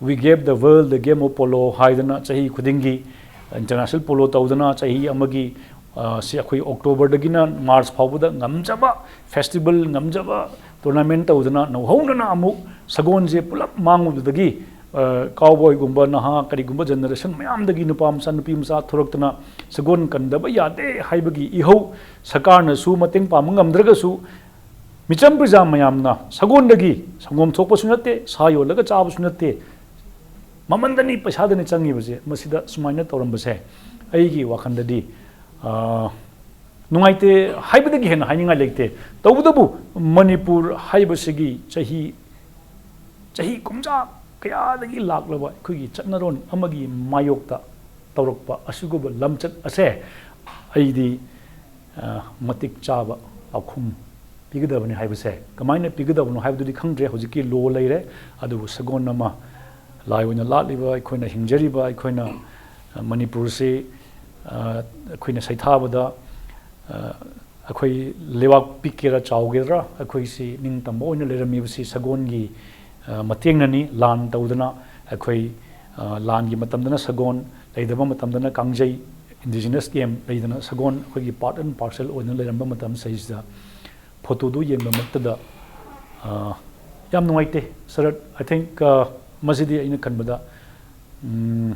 "We gave the world the game of polo" ꯍꯥꯏꯗꯅ ꯆꯍꯤ ꯈꯨꯗꯤꯡꯒꯤ international polo ꯇꯧꯗꯅ ꯆꯍꯤ ꯑꯃꯒꯤ, ꯑ, ꯁꯤ ꯑꯩꯈꯣꯏ ꯑꯣꯛꯇꯣꯕꯔꯗꯒꯤꯅ ꯃꯥꯔꯆ ꯐꯥꯎꯕꯗ ꯉꯝꯖꯕ festival, ꯉꯝꯖꯕ tournament ꯇꯧꯗꯅ ꯅꯧꯍꯧꯅꯅ ꯑꯃꯨꯛ ꯁꯒꯣꯜꯁꯦ ꯄꯨꯂꯞ ꯃꯥꯡꯉꯨꯕꯗꯒꯤ, ꯑ, cowboy ꯒꯨꯝꯕ ꯅꯍꯥ ꯀꯔꯤꯒꯨꯝꯕ generation ꯃꯌꯥꯝꯗꯒꯤ ꯅꯨꯄꯥ ꯃꯆꯥ ꯅꯨꯄꯤ ꯃꯆꯥ ꯊꯣꯔꯛꯇꯅ ꯁꯒꯣꯜ ꯀꯟꯗꯕ ꯌꯥꯗꯦ ꯍꯥꯏꯕꯒꯤ ꯏꯍꯧ ꯁꯔꯀꯥꯔꯅꯁꯨ ꯃꯇꯦꯡ ꯄꯥꯡꯕ ꯉꯝꯗ꯭ꯔꯒꯁꯨ ꯃꯤꯆꯝ ꯄ꯭ꯔꯖꯥ ꯃꯌꯥꯝꯅ ꯁꯒꯣꯜꯗꯒꯤ ꯁꯪꯒꯣꯝ ꯊꯣꯛꯄꯁꯨ ꯅꯠꯇꯦ, ꯁꯥ ꯌꯣꯜꯂꯒ ꯆꯥꯕꯁꯨ ꯅꯠꯇꯦ, ꯃꯃꯟꯗꯅꯤ ꯄꯩꯁꯥꯗꯅꯤ ꯆꯪꯉꯤꯕꯁꯦ, ꯃꯁꯤꯗ ꯁꯨꯃꯥꯏꯅ ꯇꯧꯔꯝꯕꯁꯦ ꯑꯩꯒꯤ ꯋꯥꯈꯜꯗꯗꯤ, ꯑ, ꯅꯨꯡꯉꯥꯏꯇꯦ ꯍꯥꯏꯕꯗꯒꯤ ꯍꯦꯟꯅ ꯍꯥꯏꯅꯤꯡꯉꯥꯏ ꯂꯩꯇꯦ꯫ ꯇꯧꯕꯇꯕꯨ ꯃꯅꯤꯄꯨꯔ ꯍꯥꯏꯕꯁꯤꯒꯤ ꯆꯍꯤ, ꯆꯍꯤ ꯀꯨꯝꯖꯥ ꯀꯌꯥꯗꯒꯤ ꯂꯥꯛꯂꯕ ꯑꯩꯈꯣꯏꯒꯤ ꯆꯠꯅꯔꯣꯟ ꯑꯃꯒꯤ ꯃꯥꯌꯣꯛꯇ ꯇꯧꯔꯛꯄ ꯑꯁꯤꯒꯨꯝꯕ ꯂꯝꯆꯠ ꯑꯁꯦ ꯑꯩꯗꯤ, ꯑ, ꯃꯇꯤꯛ ꯆꯥꯕ ꯄꯥꯎꯈꯨꯝ ꯄꯤꯒꯗꯕꯅꯤ ꯍꯥꯏꯕꯁꯦ꯫ ꯀꯃꯥꯏꯅ ꯄꯤꯒꯗꯕꯅꯣ ꯍꯥꯏꯕꯗꯨꯗꯤ ꯈꯪꯗ꯭ꯔꯦ, ꯍꯧꯖꯤꯛꯀꯤ law ꯂꯩꯔꯦ꯫ ꯑꯗꯨꯕꯨ ꯁꯒꯣꯜ ꯑꯃ, ꯂꯥꯏ ꯑꯣꯏꯅ ꯂꯥꯠꯂꯤꯕ ꯑꯩꯈꯣꯏꯅ, ꯍꯤꯡꯖꯔꯤꯕ ꯑꯩꯈꯣꯏꯅ, ꯑ, ꯃꯅꯤꯄꯨꯔꯁꯤ, ꯑ, ꯑꯩꯈꯣꯏꯅ ꯁꯩꯊꯥꯕꯗ, ꯑ, ꯑꯩꯈꯣꯏ ꯂꯩꯕꯥꯛ ꯄꯤꯛꯀꯦꯔꯥ ꯆꯥꯎꯒꯦꯔꯥ, ꯑꯩꯈꯣꯏꯁꯤ ꯅꯤꯡꯇꯝꯕ ꯑꯣꯏꯅ ꯂꯩꯔꯝꯃꯤꯕꯁꯤ ꯁꯒꯣꯜꯒꯤ, ꯑ, ꯃꯇꯦꯡꯅꯅꯤ꯫ ꯂꯥꯟ ꯇꯧꯗꯅ ꯑꯩꯈꯣꯏ, ꯑ, ꯂꯥꯟꯒꯤ ꯃꯇꯝꯗꯅ ꯁꯒꯣꯜ, ꯂꯩꯇꯕ ꯃꯇꯝꯗꯅ ꯀꯥꯡꯖꯩ, indigenous game ꯂꯩꯗꯅ ꯁꯒꯣꯜ ꯑꯩꯈꯣꯏꯒꯤ part and parcel ꯑꯣꯏꯅ ꯂꯩꯔꯝꯕ ꯃꯇꯝ ꯁꯤꯗꯩꯁꯤꯗ ꯐꯣꯇꯣꯗꯨ ꯌꯦꯡꯕꯃꯛꯇꯗ, ꯑ, ꯌꯥꯝ ꯅꯨꯡꯉꯥꯏꯇꯦ ꯁꯔꯠ꯫ I think, ꯑ, ꯃꯁꯤꯗꯤ ꯑꯩꯅ ꯈꯟꯕꯗ, ꯎꯝ,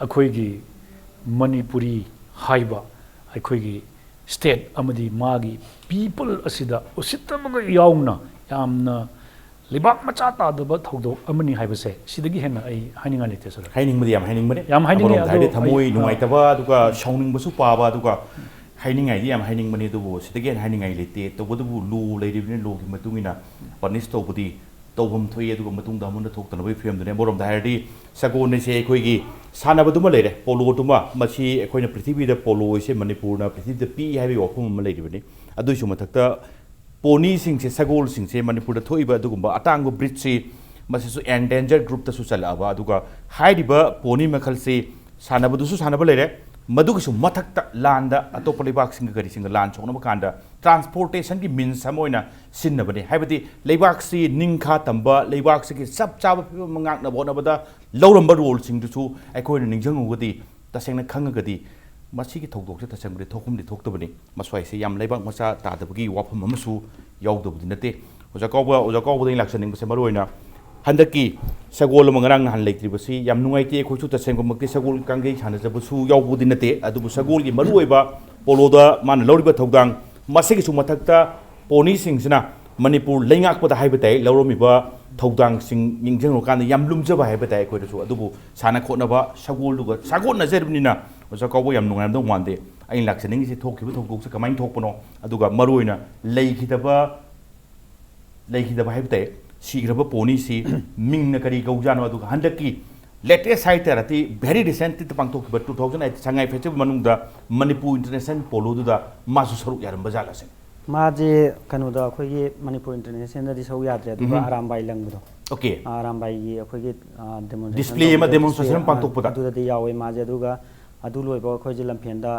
ꯑꯩꯈꯣꯏꯒꯤ ꯃꯅꯤꯄꯨꯔꯤ ꯍꯥꯏꯕ ꯑꯩꯈꯣꯏꯒꯤ state ꯑꯃꯗꯤ ꯃꯥꯒꯤ people ꯑꯁꯤꯗ ꯎꯁꯤꯠꯇꯕꯒ ꯌꯥꯎꯅ ꯌꯥꯝꯅ ꯂꯩꯕꯥꯛ ꯃꯆꯥ ꯇꯥꯗꯕ ꯊꯧꯗꯣꯛ ꯑꯃꯅꯤ ꯍꯥꯏꯕꯁꯦ ꯁꯤꯗꯒꯤ ꯍꯦꯟꯅ ꯑꯩ ꯍꯥꯏꯅꯤꯡꯉꯥꯏ ꯂꯩꯇꯦ, ꯁꯔ꯫ ꯍꯥꯏꯅꯤꯡꯕꯗꯤ ꯌꯥꯝ ꯍꯥꯏꯅꯤꯡꯕꯅꯦ꯫ ꯌꯥꯝ ꯍꯥꯏꯅꯤꯡꯉꯦ, ꯑꯃꯔꯣꯝꯗ ꯑꯗꯣ ꯍꯥꯏꯔꯗꯤ ꯊꯃꯣꯏ ꯑꯩ, ꯑ, ꯅꯨꯡꯉꯥꯏꯇꯕ, ꯑꯗꯨꯒ ꯁꯥꯎꯅꯤꯡꯕꯁꯨ ꯄꯥꯕ, ꯑꯗꯨꯒ ꯍꯥꯏꯅꯤꯡꯉꯥꯏꯗꯤ ꯌꯥꯝ ꯍꯥꯏꯅꯤꯡꯕꯅꯤ, ꯑꯗꯨꯕꯨ ꯁꯤꯗꯒꯤ ꯍꯦꯟꯅ ꯍꯥꯏꯅꯤꯡꯉꯥꯏ ꯂꯩꯇꯦ꯫ ꯇꯧꯕꯇꯕꯨ ꯂꯣ ꯂꯩꯔꯤꯕꯅꯤ, ꯂꯣꯒꯤ ꯃꯇꯨꯡ ꯏꯟꯅ ꯄꯅꯤꯁ ꯇꯧꯕꯗꯤ ꯇꯧꯐꯝ ꯊꯣꯛꯏ, ꯑꯗꯨꯒ ꯃꯇꯨꯡꯗ ꯑꯃꯨꯛ ꯍꯟꯅ ꯊꯣꯛꯇꯅꯕꯒꯤ ꯐꯤꯕꯝꯗꯨꯅꯤ꯫ ꯑꯃꯔꯣꯝꯗ ꯍꯥꯏꯔꯗꯤ ꯁꯒꯣꯜ ꯑꯁꯦ ꯑꯩꯈꯣꯏꯒꯤ ꯁꯥꯟꯅꯕꯗꯨꯃ ꯂꯩꯔꯦ, ꯄꯣꯂꯣꯗꯨꯃ, ꯃꯁꯤ ꯑꯩꯈꯣꯏꯅ ꯄ꯭ꯔꯤꯊꯤꯕꯤꯗ ꯄꯣꯂꯣ ꯑꯁꯦ ꯃꯅꯤꯄꯨꯔꯅ ꯄ꯭ꯔꯤꯊꯤꯕꯤꯗ ꯄꯤ ꯍꯥꯏꯕꯒꯤ ꯋꯥꯐꯝ ꯑꯃ ꯂꯩꯔꯤꯕꯅꯤ꯫ ꯑꯗꯨꯒꯤꯁꯨ ꯃꯊꯛꯇ ꯄꯣꯅꯤꯁꯤꯡꯁꯦ, ꯁꯒꯣꯜꯁꯤꯡꯁꯦ ꯃꯅꯤꯄꯨꯔꯗ ꯊꯣꯛꯏꯕ ꯑꯗꯨꯒꯨꯝꯕ ꯑꯇꯥꯡꯕ ꯕ꯭ꯔꯤꯗꯁꯤ, ꯃꯁꯤꯁꯨ endangered groupꯇꯁꯨ ꯆꯜꯂꯛꯑꯕ, ꯑꯗꯨꯒ ꯍꯥꯏꯔꯤꯕ ꯄꯣꯅꯤ ꯃꯈꯜꯁꯤ ꯁꯥꯟꯅꯕꯗꯨꯁꯨ ꯁꯥꯟꯅꯕ ꯂꯩꯔꯦ, ꯃꯗꯨꯒꯤꯁꯨ ꯃꯊꯛꯇ ꯂꯥꯟꯗ ꯑꯇꯣꯞꯄ ꯂꯩꯕꯥꯛꯁꯤꯡꯒ ꯀꯔꯤꯁꯤꯡꯒ ꯂꯥꯟ ꯁꯣꯛꯅꯕ ꯀꯥꯟꯗ transportationꯒꯤ means ꯑꯃ ꯑꯣꯏꯅ ꯁꯤꯖꯤꯟꯅꯕꯅꯤ꯫ ꯍꯥꯏꯕꯗꯤ ꯂꯩꯕꯥꯛꯁꯤ ꯅꯤꯡꯈꯥ ꯇꯝꯕ, ꯂꯩꯕꯥꯛꯁꯤꯒꯤ ꯆꯞ ꯆꯥꯕ ꯐꯤꯕꯝ ꯑꯃ ꯉꯥꯛꯅꯕ ꯍꯣꯠꯅꯕꯗ ꯂꯧꯔꯝꯕ roleꯁꯤꯡꯗꯨꯁꯨ ꯑꯩꯈꯣꯏꯅ ꯅꯤꯡꯁꯤꯡꯉꯨꯒꯗꯤ, ꯇꯁꯦꯡꯅ ꯈꯪꯉꯒꯗꯤ, ꯃꯁꯤꯒꯤ ꯊꯧꯗꯣꯛꯁꯦ ꯇꯁꯦꯡꯕꯗꯤ ꯊꯣꯛꯐꯝꯗꯤ ꯊꯣꯛꯇꯕꯅꯤ꯫ ꯃꯁ꯭ꯋꯥꯏꯁꯦ ꯌꯥꯝ ꯂꯩꯕꯥꯛ ꯃꯆꯥ ꯇꯥꯗꯕꯒꯤ ꯋꯥꯐꯝ ꯑꯃꯁꯨ ꯌꯥꯎꯗꯕꯗꯤ ꯅꯠꯇꯦ꯫ ꯑꯣꯖꯥ ꯀꯥꯎꯕ, ꯑꯣꯖꯥ ꯀꯥꯎꯕꯗ ꯑꯩꯅ ꯂꯥꯛꯆꯅꯤꯡꯕꯁꯦ ꯃꯔꯨ ꯑꯣꯏꯅ ꯍꯟꯗꯛꯀꯤ ꯁꯒꯣꯜ ꯑꯃ ꯉꯔꯥꯡ ꯅꯍꯥꯟ ꯂꯩꯇ꯭ꯔꯤꯕꯁꯤ ꯌꯥꯝ ꯅꯨꯡꯉꯥꯏꯇꯦ꯫ ꯑꯩꯈꯣꯏꯁꯨ ꯇꯁꯦꯡꯕꯃꯛꯇꯤ ꯁꯒꯣꯜ ꯀꯥꯡꯖꯩ ꯁꯥꯟꯅꯖꯕꯁꯨ ꯌꯥꯎꯕꯗꯤ ꯅꯠꯇꯦ, ꯑꯗꯨꯕꯨ ꯁꯒꯣꯜꯒꯤ ꯃꯔꯨꯑꯣꯏꯕ ꯄꯣꯂꯣꯗ ꯃꯥꯅ ꯂꯧꯔꯤꯕ ꯊꯧꯗꯥꯡ, ꯃꯁꯤꯒꯤꯁꯨ ꯃꯊꯛꯇ ꯄꯣꯅꯤꯁꯤꯡꯁꯤꯅ ꯃꯅꯤꯄꯨꯔ ꯂꯩꯉꯥꯛꯄꯗ ꯍꯥꯏꯕ ꯇꯥꯏ, ꯂꯧꯔꯝꯃꯤꯕ ꯊꯧꯗꯥꯡꯁꯤꯡ ꯅꯤꯡꯁꯤꯡꯂꯨꯔꯀꯥꯟꯗ ꯌꯥꯝ ꯂꯨꯝꯖꯕ ꯍꯥꯏꯕ ꯇꯥꯏ꯫ ꯑꯩꯈꯣꯏꯗꯁꯨ ꯑꯗꯨꯕꯨ ꯁꯥꯟꯅ ꯈꯣꯠꯅꯕ ꯁꯒꯣꯜꯗꯨꯒ ꯁꯥꯒꯣꯟꯅꯖꯔꯤꯕꯅꯤꯅ ꯑꯣꯖꯥ ꯀꯥꯎꯕ ꯌꯥꯝ ꯅꯨꯡꯉꯥꯏꯔꯝꯗꯧ ꯃꯥꯟꯗꯦ꯫ ꯑꯩꯅ ꯂꯥꯛꯆꯅꯤꯡꯉꯤꯁꯤ ꯊꯣꯛꯈꯤꯕ ꯊꯧꯗꯣꯛꯁꯦ ꯀꯃꯥꯏꯅ ꯊꯣꯛꯄꯅꯣ, ꯑꯗꯨꯒ ꯃꯔꯨꯑꯣꯏꯅ ꯂꯩꯈꯤꯗꯕ, ꯂꯩꯈꯤꯗꯕ ꯍꯥꯏꯕ ꯇꯥꯏ, ꯁꯤꯈ꯭ꯔꯕ ꯄꯣꯅꯤꯁꯤ ꯃꯤꯡꯅ ꯀꯔꯤ ꯀꯧꯖꯥꯠꯅꯣ, ꯑꯗꯨꯒ ꯍꯟꯗꯛꯀꯤ latest ꯍꯥꯏꯇꯥꯔꯗꯤ very recently ꯄꯥꯡꯊꯣꯛꯈꯤꯕ two thousand eight ꯁꯉꯥꯏ festival ꯃꯅꯨꯡꯗ ꯃꯅꯤꯄꯨꯔ international ꯄꯣꯂꯣꯗꯨꯗ ꯃꯥꯁꯨ ꯁꯔꯨꯛ ꯌꯥꯔꯝꯕ ꯖꯥꯠꯂ ꯁꯤꯅꯤ꯫ ꯃꯥꯁꯦ ꯀꯩꯅꯣꯗ, ꯑꯩꯈꯣꯏꯒꯤ ꯃꯅꯤꯄꯨꯔ ꯏꯟꯇꯔꯅꯦꯁꯅꯦꯜꯗꯗꯤ ꯁꯔꯨꯛ ꯌꯥꯗ꯭ꯔꯦ, ꯑꯗꯨꯒ ꯎꯝ꯫ ꯑꯔꯥꯝꯕꯥꯏ ꯂꯪꯕꯗꯣ, ꯑꯣꯀꯦ꯫ ꯑꯥ, ꯑꯔꯥꯝꯕꯥꯏꯒꯤ ꯑꯩꯈꯣꯏꯒꯤ, ꯑꯥ, demonstration display ꯑꯃ, ꯇꯧꯕꯗ, demonstration display, ꯑꯃ ꯑꯥ, ꯄꯥꯡꯊꯣꯛꯄꯗ꯫ ꯑꯗꯨꯗꯗꯤ ꯌꯥꯎꯋꯦ ꯃꯥꯁꯦ꯫ ꯑꯗꯨꯒ ꯑꯗꯨ ꯂꯣꯏꯕ ꯑꯩꯈꯣꯏꯁꯦ ꯂꯝꯐꯦꯟꯗ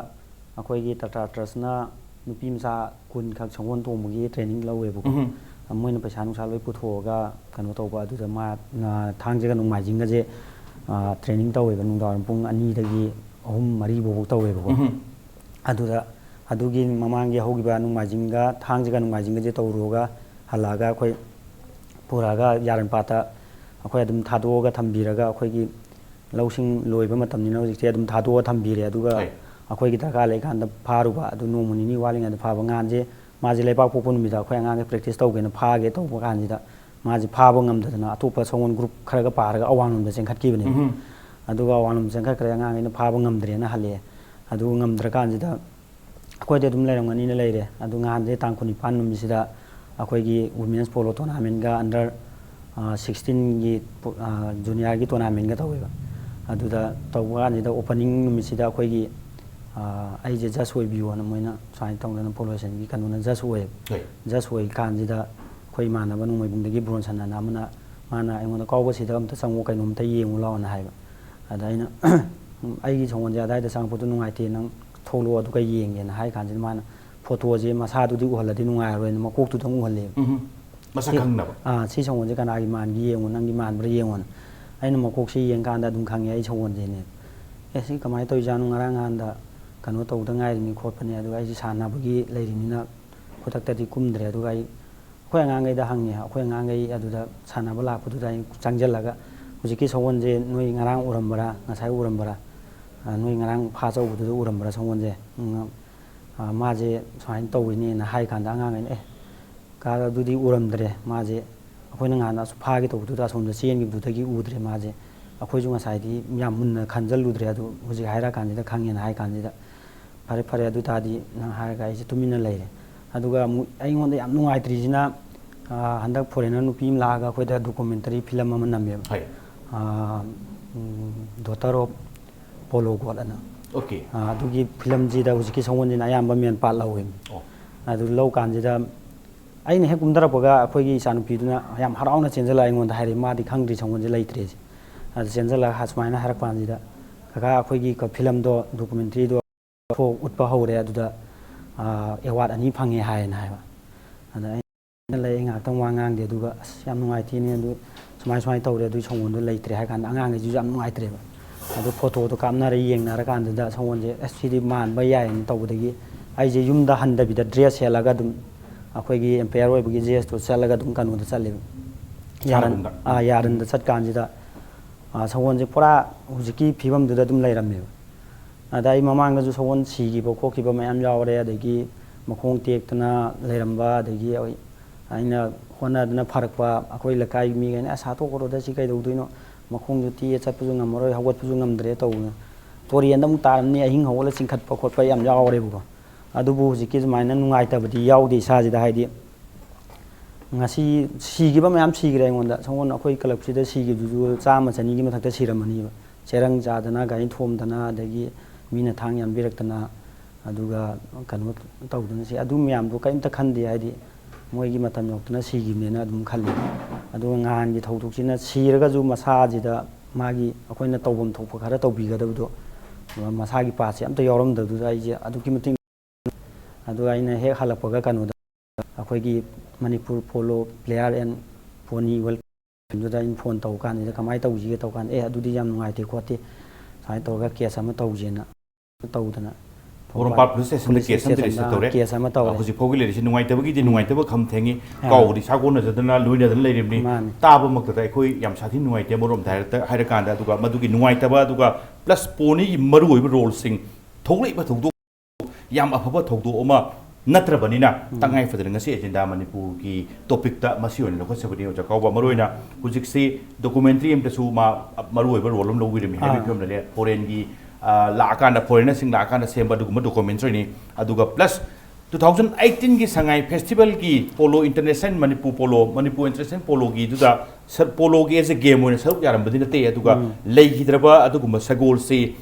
ꯑꯩꯈꯣꯏꯒꯤ ꯇꯥꯇꯥ ꯇ꯭ꯔꯁꯅ ꯅꯨꯄꯤ ꯃꯆꯥ ꯀꯨꯟ ꯈꯛ ꯁꯒꯣꯜ ꯇꯣꯡꯕꯒꯤ training ꯂꯧꯋꯦꯕꯀꯣ꯫ ꯎꯝ꯫ ꯃꯣꯏꯅ ꯄꯩꯁꯥ ꯅꯨꯡꯁꯥ ꯂꯣꯏ ꯄꯨꯊꯣꯛꯑꯒ ꯀꯩꯅꯣ ꯇꯧꯕ, ꯑꯗꯨꯗ ꯃꯥ, ꯑ, ꯊꯥꯡꯖꯒ ꯅꯣꯡꯃꯥꯏꯖꯤꯡꯒꯁꯦ, ꯑ, training ꯇꯧꯋꯦꯕ, ꯅꯨꯡꯗꯥꯡꯋꯥꯏꯔꯝ ꯄꯨꯡ ꯑꯅꯤꯗꯒꯤ ꯑꯍꯨꯝ, ꯃꯔꯤꯐꯥꯎꯕ ꯇꯧꯋꯦꯕꯀꯣ꯫ ꯎꯝ꯫ ꯑꯗꯨꯗ ꯑꯗꯨꯒꯤ ꯃꯃꯥꯡꯒꯤ ꯍꯧꯈꯤꯕ ꯅꯣꯡꯃꯥꯏꯖꯤꯡꯒ ꯊꯥꯡꯖꯒ ꯅꯣꯡꯃꯥꯏꯖꯤꯡꯒꯁꯦ ꯇꯧꯔꯨꯔꯒ ꯍꯜꯂꯛꯑꯒ ꯑꯩꯈꯣꯏ ꯄꯨꯔꯛꯑꯒ ꯌꯥꯔꯟꯄꯥꯠꯇ ꯑꯩꯈꯣꯏ ꯑꯗꯨꯝ ꯊꯥꯗꯣꯛꯑꯒ ꯊꯝꯕꯤꯔꯒ, ꯑꯩꯈꯣꯏꯒꯤ ꯂꯧꯁꯤꯡ ꯂꯣꯏꯕ ꯃꯇꯝꯅꯤꯅ ꯍꯧꯖꯤꯛꯇꯤ ꯑꯗꯨꯝ ꯊꯥꯗꯣꯛꯑ ꯊꯝꯕꯤꯔꯦ꯫ ꯑꯗꯨꯒ ꯍꯣꯏ꯫ ꯑꯩꯈꯣꯏꯒꯤ ꯗꯔꯀꯥꯔ ꯂꯩꯀꯥꯟꯗ ꯐꯥꯔꯨꯕ, ꯑꯗꯨ ꯅꯣꯡꯃ ꯅꯤꯅꯤ ꯋꯥꯠꯂꯤꯉꯩꯗ ꯐꯥꯕ꯫ ꯉꯥꯟꯁꯦ ꯃꯥꯁꯦ ꯂꯩꯕꯥꯛ ꯄꯣꯛꯄ ꯅꯨꯃꯤꯠꯇ ꯑꯩꯈꯣꯏ ꯑꯉꯥꯡꯁꯦ practice ꯇꯧꯒꯦꯅ ꯐꯥꯒꯦ ꯇꯧꯕ ꯀꯥꯟꯁꯤꯗ ꯃꯥꯁꯦ ꯐꯥꯕ ꯉꯝꯗꯗꯅ ꯑꯇꯣꯞꯄ ꯁꯒꯣꯜ group ꯈꯔꯒ ꯄꯥꯔꯒ ꯑꯋꯥꯡꯂꯣꯝꯗ ꯆꯦꯟꯈꯠꯈꯤꯕꯅꯦꯕ꯫ ꯎꯝ꯫ ꯑꯗꯨꯒ ꯑꯋꯥꯡꯂꯣꯝꯗ ꯆꯦꯟꯈꯠꯈ꯭ꯔꯦ, ꯑꯉꯥꯡꯈꯩꯅ ꯐꯥꯕ ꯉꯝꯗ꯭ꯔꯦꯅ ꯍꯜꯂꯛꯑꯦ꯫ ꯑꯗꯨ ꯉꯝꯗ꯭ꯔꯀꯥꯟꯁꯤꯗ ꯑꯩꯈꯣꯏꯗꯤ ꯑꯗꯨꯝ ꯂꯩꯔꯝꯒꯅꯤꯅ ꯂꯩꯔꯦ꯫ ꯑꯗꯨ ꯅꯍꯥꯟꯁꯦ ꯇꯥꯡ ꯀꯨꯟꯅꯤꯄꯥꯟ ꯅꯨꯃꯤꯠꯁꯤꯗ ꯑꯩꯈꯣꯏꯒꯤ Women's Polo Tournamentꯒ under, ꯑ, sixteenꯒꯤ ꯄꯣ-, ꯑ, juniorꯒꯤ tournamentꯒ ꯇꯧꯋꯦꯕ꯫ ꯑꯗꯨꯗ ꯇꯧꯕ ꯀꯥꯟꯁꯤꯗ opening ꯅꯨꯃꯤꯠꯁꯤꯗ ꯑꯩꯈꯣꯏꯒꯤ, ꯑ, ꯑꯩꯁꯦ judge ꯑꯣꯏꯕꯤꯌꯣꯅ ꯃꯣꯏꯅ ꯁꯨꯃꯥꯏꯅ ꯇꯧꯗꯅ polo associationꯒꯤ ꯀꯩꯅꯣꯅ judge ꯑꯣꯏꯌꯦꯕ꯫ ꯍꯣꯏ꯫ Judge ꯑꯣꯏ ꯀꯥꯟꯁꯤꯗ ꯑꯩꯈꯣꯏ ꯏꯃꯥꯟꯅꯕ ꯅꯣꯡꯃꯩꯕꯨꯡꯗꯒꯤ Bronson ꯑꯅ ꯑꯃꯅ, ꯃꯥꯅ ꯑꯩꯉꯣꯟꯗ "ꯀꯥꯎꯕꯁꯤꯗ ꯑꯝꯇ ꯆꯪꯉꯣ, ꯀꯩꯅꯣꯝꯇ ꯌꯦꯡꯉꯨ ꯂꯥꯛꯑꯣꯅ" ꯍꯥꯏꯕ꯫ ꯑꯗ ꯑꯩꯅ "ꯑꯩꯒꯤ ꯁꯪꯒꯣꯟꯁꯦ ꯑꯗꯥꯏꯗ ꯆꯪꯉꯛꯄꯗꯣ ꯅꯨꯡꯉꯥꯏꯇꯦ, ꯅꯪ ꯊꯣꯛꯂꯛꯑꯣ ꯑꯗꯨꯒ ꯌꯦꯡꯒꯦꯅ" ꯍꯥꯏ ꯀꯥꯟꯁꯤꯗ ꯃꯥꯅ photoꯁꯦ ꯃꯁꯥꯗꯨꯗꯤ ꯎꯍꯜꯂꯗꯤ ꯅꯨꯡꯉꯥꯏꯔꯔꯣꯏꯅ ꯃꯀꯣꯛꯇꯨꯗꯪ ꯎꯍꯜꯂꯦꯕ꯫ ꯎꯝ꯫ ꯃꯁꯛ ꯁꯤ-, ꯈꯪꯅꯕ꯫ ꯑꯥ, "ꯁꯤ ꯁꯪꯒꯣꯟꯁꯦ ꯀꯅꯥꯒꯤ ꯃꯥꯟꯒꯦ ꯌꯦꯡꯉꯣ, ꯅꯪꯒꯤ ꯃꯥꯟꯕ꯭ꯔꯥ ꯌꯦꯡꯉꯣꯅ"꯫ ꯑꯩꯅ ꯃꯀꯣꯛꯁꯦ ꯌꯦꯡꯀꯥꯟꯗ ꯑꯗꯨꯝ ꯈꯪꯉꯦ ꯑꯩ ꯁꯪꯒꯣꯟꯁꯦꯅꯦ꯫ "ꯑꯦ, ꯁꯤ ꯀꯃꯥꯏꯅ ꯇꯧꯔꯤꯖꯥꯠꯅꯣ? ꯉꯔꯥꯡ ꯅꯍꯥꯟꯗ ꯀꯩꯅꯣ ꯇꯧꯗ ꯉꯥꯏꯔꯤꯅꯤ ꯈꯣꯠꯄꯅꯦ, ꯑꯗꯨꯒ ꯑꯩꯁꯦ ꯁꯥꯟꯅꯕꯒꯤ ꯂꯩꯔꯤꯅꯤꯅ ꯈꯨꯗꯛꯇꯗꯤ ꯀꯨꯝꯗ꯭ꯔꯦ"꯫ ꯑꯗꯨꯒ ꯑꯩ ꯑꯩꯈꯣꯏ ꯑꯉꯥꯡꯈꯩꯗ ꯍꯪꯉꯦ꯫ ꯑꯩꯈꯣꯏ ꯑꯉꯥꯡꯈꯩ ꯑꯗꯨꯗ ꯁꯥꯟꯅꯕ ꯂꯥꯛꯄꯗꯨꯗ ꯑꯩ ꯆꯪꯁꯤꯜꯂꯒ, "ꯍꯧꯖꯤꯛꯀꯤ ꯁꯒꯣꯜꯁꯦ ꯅꯣꯏ ꯉꯔꯥꯡ ꯎꯔꯝꯕ꯭ꯔꯥ, ꯉꯁꯥꯏ ꯎꯔꯝꯕ꯭ꯔꯥ? ꯑ, ꯅꯣꯏ ꯉꯔꯥꯡ ꯐꯥ ꯆꯧꯕꯗꯨꯗ ꯎꯔꯝꯕ꯭ꯔꯥ ꯁꯒꯣꯜꯁꯦ?" ꯎꯝ, ꯑ, "ꯃꯥꯁꯦ ꯁꯨꯃꯥꯏꯅ ꯇꯧꯋꯤꯅꯦꯅ" ꯍꯥꯏ ꯀꯥꯟꯗ ꯑꯉꯥꯡꯈꯩꯅ, "ꯑꯦ, ꯀꯥ ꯑꯗꯨꯗꯤ ꯎꯔꯝꯗ꯭ꯔꯦ, ꯃꯥꯁꯦ ꯑꯩꯈꯣꯏꯅ ꯉꯍꯥꯟ ꯑꯁ ꯐꯥꯒꯦ ꯇꯧꯕꯗꯨꯗ ꯑꯁꯣꯝꯗ ꯆꯦꯟꯈꯤꯕꯗꯨꯗꯒꯤ ꯎꯗ꯭ꯔꯦ ꯃꯥꯁꯦ꯫ ꯑꯩꯈꯣꯏꯁꯨ ꯉꯁꯥꯏꯗꯤ ꯌꯥꯝ ꯃꯨꯟꯅ ꯈꯟꯖꯜꯂꯨꯗ꯭ꯔꯦ, ꯑꯗꯨ ꯍꯧꯖꯤꯛ ꯍꯥꯏꯔꯛꯑꯀꯥꯟꯁꯤꯗ ꯈꯪꯉꯦꯅ" ꯍꯥꯏ ꯀꯥꯟꯁꯤꯗ, "ꯐꯔꯦ, ꯐꯔꯦ, ꯑꯗꯨ ꯇꯥꯔꯗꯤ" ꯅꯪ ꯍꯥꯏꯔꯒ ꯑꯩꯁꯦ ꯇꯨꯃꯤꯟꯅ ꯂꯩꯔꯦ꯫ ꯑꯗꯨꯒ ꯑꯃꯨꯛ ꯑꯩꯉꯣꯟꯗ ꯌꯥꯝ ꯅꯨꯡꯉꯥꯏꯇ꯭ꯔꯤꯁꯤꯅ, ꯑ, ꯍꯟꯗꯛ foreigner ꯅꯨꯄꯤ ꯑꯃ ꯂꯥꯛꯑꯒ ꯑꯩꯈꯣꯏꯗ documentary film ꯑꯃ ꯅꯝꯃꯦꯕ꯫ ꯍꯣꯏ꯫ ꯑ, ꯎꯝ, Daughter of Polo God ꯑꯅ꯫ Okay꯫ ꯑ, ꯑꯗꯨꯒꯤ filmꯁꯤꯗ ꯍꯧꯖꯤꯛꯀꯤ ꯁꯒꯣꯜꯁꯤꯅ ꯑꯌꯥꯝꯕ main part ꯂꯧꯋꯦꯕ꯫ ꯑꯣ꯫ ꯑꯗꯨ ꯂꯧ ꯀꯥꯟꯁꯤꯗ ꯑꯩꯅ ꯍꯦꯛ ꯀꯨꯝꯊꯔꯛꯄꯒ ꯑꯩꯈꯣꯏꯒꯤ ꯏꯆꯥꯅꯨꯄꯤꯗꯨꯅ ꯌꯥꯝ ꯍꯔꯥꯎꯅ ꯆꯦꯟꯁꯤꯜꯂꯒ ꯑꯩꯉꯣꯟꯗ ꯍꯥꯏꯔꯛꯑꯦ, ꯃꯥꯗꯤ ꯈꯪꯗ꯭ꯔꯤ ꯁꯒꯣꯜꯁꯦ ꯂꯩꯇ꯭ꯔꯦꯁꯦ꯫ ꯑꯗꯨ ꯆꯦꯟꯁꯤꯜꯂꯒ ꯁꯨꯃꯥꯏꯅ ꯍꯥꯏꯔꯛꯄ ꯀꯥꯟꯁꯤꯗ, "ꯀꯀꯥ, ꯑꯩꯈꯣꯏꯒꯤ ꯀ-, filmꯗꯣ, documentaryꯗꯣ ꯊꯣꯛ-, ꯎꯠꯄ ꯍꯧꯔꯦ, ꯑꯗꯨꯗ, ꯑ, award ꯑꯅꯤ ꯐꯪꯉꯦ" ꯍꯥꯏꯌꯦꯅ ꯍꯥꯏꯕ꯫ ꯑꯗ ꯑꯩꯅ ꯂꯩ, ꯑꯩ ꯉꯥꯏꯍꯥꯛꯇꯪ ꯋꯥ ꯉꯥꯡꯗꯦ, ꯑꯗꯨꯒ "ꯑꯁ, ꯌꯥꯝ ꯅꯨꯡꯉꯥꯏꯇꯦꯅꯦ, ꯑꯗꯨ ꯁꯨꯃꯥꯏ ꯁꯨꯃꯥꯏꯅ ꯇꯧꯔꯦ, ꯑꯗꯨꯒꯤ ꯁꯒꯣꯜꯗꯣ ꯂꯩꯇ꯭ꯔꯦ" ꯍꯥꯏ ꯀꯥꯟꯗ ꯑꯉꯥꯡꯈꯩꯁꯤꯁꯨ ꯌꯥꯝ ꯅꯨꯡꯉꯥꯏꯇ꯭ꯔꯦꯕ꯫ ꯑꯗꯨ photoꯗꯣ ꯀꯥꯞꯅꯔ ꯌꯦꯡꯅꯔ ꯀꯥꯟꯗꯨꯗ ꯁꯒꯣꯜꯁꯦ, "ꯑꯁ, ꯁꯤꯗꯤ ꯃꯥꯟꯕ ꯌꯥꯏꯅ" ꯇꯧꯕꯗꯒꯤ ꯑꯩꯁꯦ ꯌꯨꯝꯗ ꯍꯟꯗꯕꯤꯗ dress ꯁꯦꯠꯂꯒ ꯑꯗꯨꯝ ꯑꯩꯈꯣꯏꯒꯤ umpire ꯑꯣꯏꯕꯒꯤ dressꯇꯣ ꯁꯦꯠꯂꯒ ꯑꯗꯨꯝ ꯀꯩꯅꯣꯗ ꯆꯠꯂꯦꯕ꯫ ꯌꯥꯔꯟ-, ꯌꯥꯔꯟꯗ꯫ ꯑꯥ, ꯌꯥꯔꯟꯗ ꯆꯠꯀꯥꯟꯁꯤꯗ, ꯑꯥ, ꯁꯒꯣꯜꯁꯦ ꯄꯨꯔꯥ ꯍꯧꯖꯤꯛꯀꯤ ꯐꯤꯕꯝꯗꯨꯗ ꯑꯗꯨꯝ ꯂꯩꯔꯝꯃꯦꯕ꯫ ꯑꯗ ꯑꯩ ꯃꯃꯥꯡꯗꯁꯨ ꯁꯒꯣꯜ ꯁꯤꯈꯤꯕ ꯈꯣꯠꯈꯤꯕ ꯃꯌꯥꯝ ꯌꯥꯎꯔꯦ, ꯑꯗꯒꯤ ꯃꯈꯣꯡ ꯇꯦꯛꯇꯅ ꯂꯩꯔꯝꯕ, ꯑꯗꯒꯤ ꯑꯩ-, ꯑꯩꯅ ꯍꯣꯠꯅꯗꯅ ꯐꯔꯛꯄ, ꯑꯩꯈꯣꯏ ꯂꯩꯀꯥꯏꯒꯤ ꯃꯤꯈꯩꯅ "ꯑꯁ, ꯍꯥꯠꯇꯣꯛꯈ꯭ꯔꯣꯗ, ꯁꯤ ꯀꯩꯗꯧꯗꯣꯏꯅꯣ? ꯃꯈꯣꯡꯗꯨ ꯇꯦꯛꯑꯦ, ꯆꯠꯄꯁꯨ ꯉꯝꯃꯔꯣꯏ, ꯍꯧꯒꯠꯄꯁꯨ ꯉꯝꯗ꯭ꯔꯦ" ꯇꯧꯗꯅ꯫ ꯇꯨꯔꯦꯟꯗ ꯑꯃꯨꯛ ꯇꯥꯔꯝꯅꯤ, ꯑꯍꯤꯡ ꯍꯧꯒꯠꯂ ꯆꯤꯡꯈꯠꯄ ꯈꯣꯠꯄ ꯌꯥꯝ ꯌꯥꯎꯔꯦꯕꯀꯣ꯫ ꯑꯗꯨꯕꯨ ꯍꯧꯖꯤꯛꯀꯤ ꯑꯗꯨꯃꯥꯏꯅ ꯅꯨꯡꯉꯥꯏꯇꯕꯗꯤ ꯌꯥꯎꯗꯦ ꯏꯁꯥꯁꯤꯗ꯫ ꯍꯥꯏꯗꯤ ꯉꯁꯤ ꯁꯤꯈꯤꯕ ꯃꯌꯥꯝ ꯁꯤꯈ꯭ꯔꯦ ꯑꯩꯉꯣꯟꯗ꯫ ꯁꯒꯣꯜ ꯑꯩꯈꯣꯏ ꯀ꯭ꯂꯕꯁꯤꯗ ꯁꯤꯈꯤꯕꯗꯨꯁꯨ ꯆꯥꯝꯃ ꯆꯅꯤꯒꯤ ꯃꯊꯛꯇ ꯁꯤꯔꯝꯃꯅꯤꯕ꯫ ꯆꯦꯔꯪ ꯆꯥꯗꯅ, ꯒꯥꯔꯤ ꯊꯣꯝꯗꯅ, ꯑꯗꯒꯤ ꯃꯤꯅ ꯊꯥꯡ ꯌꯥꯟꯕꯤꯔꯛꯇꯅ, ꯑꯗꯨꯒ ꯀꯩꯅꯣ ꯇꯧꯗꯅ ꯁꯤ, ꯑꯗꯨ ꯃꯌꯥꯝꯗꯣ ꯀꯔꯤꯝꯇ ꯈꯟꯗꯦ꯫ ꯍꯥꯏꯗꯤ ꯃꯣꯏꯒꯤ ꯃꯇꯝ ꯌꯧꯔꯛꯇꯅ ꯁꯤꯈꯤꯕꯅꯦꯅ ꯑꯗꯨꯝ ꯈꯜꯂꯤ꯫ ꯑꯗꯨꯒ ꯅꯍꯥꯟꯒꯤ ꯊꯧꯗꯣꯛꯁꯤꯅ ꯁꯤꯔꯒꯁꯨ ꯃꯁꯥꯁꯤꯗ ꯃꯥꯒꯤ ꯑꯩꯈꯣꯏꯅ ꯇꯧꯐꯝ ꯊꯣꯛꯄ ꯈꯔ ꯇꯧꯕꯤꯒꯗꯕꯗꯣ, ꯃꯁꯥꯒꯤ ꯄꯥꯔꯠꯁꯦ ꯑꯝꯇ ꯌꯥꯎꯔꯝꯗꯕꯗꯨꯗ ꯑꯩꯁꯦ ꯑꯗꯨꯛꯀꯤ ꯃꯇꯤꯛ꯫ ꯑꯗꯨꯒ ꯑꯩꯅ ꯍꯦꯛ ꯍꯜꯂꯛꯄꯒ ꯀꯩꯅꯣꯗ, ꯑꯩꯈꯣꯏꯒꯤ Manipur polo player and pony ꯋꯦꯜꯀꯝꯗꯨꯗ ꯑꯩꯅ ꯐꯣꯟ ꯇꯧ ꯀꯥꯟꯁꯤꯗ, "ꯀꯃꯥꯏꯅ ꯇꯧꯁꯤꯒꯦ?" ꯇꯧ ꯀꯥꯟꯗ, "ꯑꯦ, ꯑꯗꯨꯗꯤ ꯌꯥꯝ ꯅꯨꯡꯉꯥꯏꯇꯦ ꯈꯣꯠꯇꯦ, ꯁꯨꯃꯥꯏꯅ ꯇꯧꯔꯒ ꯀꯦꯁ ꯑꯃ ꯇꯧꯁꯦꯅ" ꯇꯧꯗꯅ ꯄꯣꯔꯣꯝꯄꯥꯠ ꯄꯨꯂꯤꯁ ꯁ꯭ꯇꯦꯁꯟꯗ ꯄꯨꯂꯤꯁ ꯀꯦꯁ ꯑꯃꯗꯤ ꯁ꯭ꯇꯦꯁꯟꯗ ꯔꯦꯖꯤꯁꯇꯔ ꯇꯧꯔꯦ꯫ ꯀꯦꯁ ꯑꯃ ꯇꯧꯔꯦ꯫ ꯍꯧꯖꯤꯛ ꯐꯥꯎꯒꯤ ꯂꯩꯔꯤꯁꯤ ꯅꯨꯡꯉꯥꯏꯇꯕꯒꯤꯗꯤ ꯎꯝ꯫ ꯅꯨꯡꯉꯥꯏꯇꯕ ꯈꯝ ꯊꯦꯡꯉꯤ꯫ ꯑꯥ꯫ ꯀꯥꯎꯕꯗꯤ ꯁꯥꯒꯣꯟꯅꯖꯗꯅ ꯂꯣꯏꯅꯗꯅ ꯂꯩꯔꯤꯕꯅꯤ꯫ ꯃꯥꯅꯤ꯫ ꯇꯥꯕꯃꯛꯇꯗ ꯑꯩꯈꯣꯏ ꯌꯥꯝ ꯁꯥꯊꯤ ꯅꯨꯡꯉꯥꯏꯇꯦ꯫ ꯑꯃꯔꯣꯝꯗ ꯍꯥꯏꯔ-, ꯍꯥꯏꯔꯀꯥꯟꯗ, ꯑꯗꯨꯒ ꯃꯗꯨꯒꯤ ꯅꯨꯡꯉꯥꯏꯇꯕ, ꯑꯗꯨꯒ ꯄ꯭ꯂꯁ ꯄꯣꯅꯤꯒꯤ ꯃꯔꯨꯑꯣꯏꯕ ꯔꯣꯜꯁꯤꯡ, ꯊꯣꯛꯂꯛꯏꯕ ꯊꯧꯗꯣꯛ ꯌꯥꯝ ꯑꯐꯕ ꯊꯧꯗꯣꯛ ꯑꯃ ꯅꯠꯇ꯭ꯔꯕꯅꯤꯅ, ꯎꯝ꯫ ꯇꯉꯥꯏ ꯐꯗꯅ ꯉꯁꯤ ꯑꯦꯖꯦꯟꯗꯥ ꯃꯅꯤꯄꯨꯔꯒꯤ ꯇꯣꯄꯤꯛꯇ ꯃꯁꯤ ꯑꯣꯏꯅ ꯂꯧꯈꯠꯆꯕꯅꯤ꯫ ꯑꯣꯖꯥ ꯀꯥꯎꯕ, ꯃꯔꯨ ꯑꯣꯏꯅ ꯍꯧꯖꯤꯛꯁꯤ ꯗꯣꯀꯨꯃꯦꯟꯇ꯭ꯔꯤ ꯑꯃꯗꯁꯨ ꯃꯥ ꯃꯔꯨ ꯑꯣꯏꯕ ꯔꯣꯜ ꯑꯃ ꯂꯧꯕꯤꯔꯝꯃꯤ ꯍꯥꯏꯕꯒꯤ ꯑꯥ꯫ ꯐꯤꯕꯝꯗ ꯂꯩ꯫ ꯐꯣꯔꯦꯟꯒꯤ, ꯑ, ꯂꯥꯛꯑꯀꯥꯟꯗ, ꯐꯣꯔꯦꯟꯅꯔꯁꯤꯡ ꯂꯥꯛꯑꯀꯥꯟꯗ ꯁꯦꯝꯕ ꯑꯗꯨꯒꯨꯝꯕ ꯗꯣꯀꯨꯃꯦꯟꯇ꯭ꯔꯤꯅꯤ꯫ ꯑꯗꯨꯒ ꯄ꯭ꯂꯁ ꯇꯨ ꯊꯥꯎꯖꯟ ꯑꯩꯠꯇꯤꯟꯒꯤ ꯁꯉꯥꯏ ꯐꯦꯁꯇꯤꯚꯦꯜꯒꯤ polo international Manipur polo, Manipur international ꯄꯣꯂꯣꯒꯤꯗꯨꯗ ꯁꯔ-, ꯄꯣꯂꯣꯒꯤ as a game ꯑꯣꯏꯅ ꯁꯔꯨꯛ ꯌꯥꯔꯝꯕꯗꯤ ꯅꯠꯇꯦ꯫ ꯑꯗꯨꯒ ꯎꯝ꯫ ꯂꯩꯈꯤꯗ꯭ꯔꯕ ꯑꯗꯨꯒꯨꯝꯕ ꯁꯒꯣꯜꯁꯤ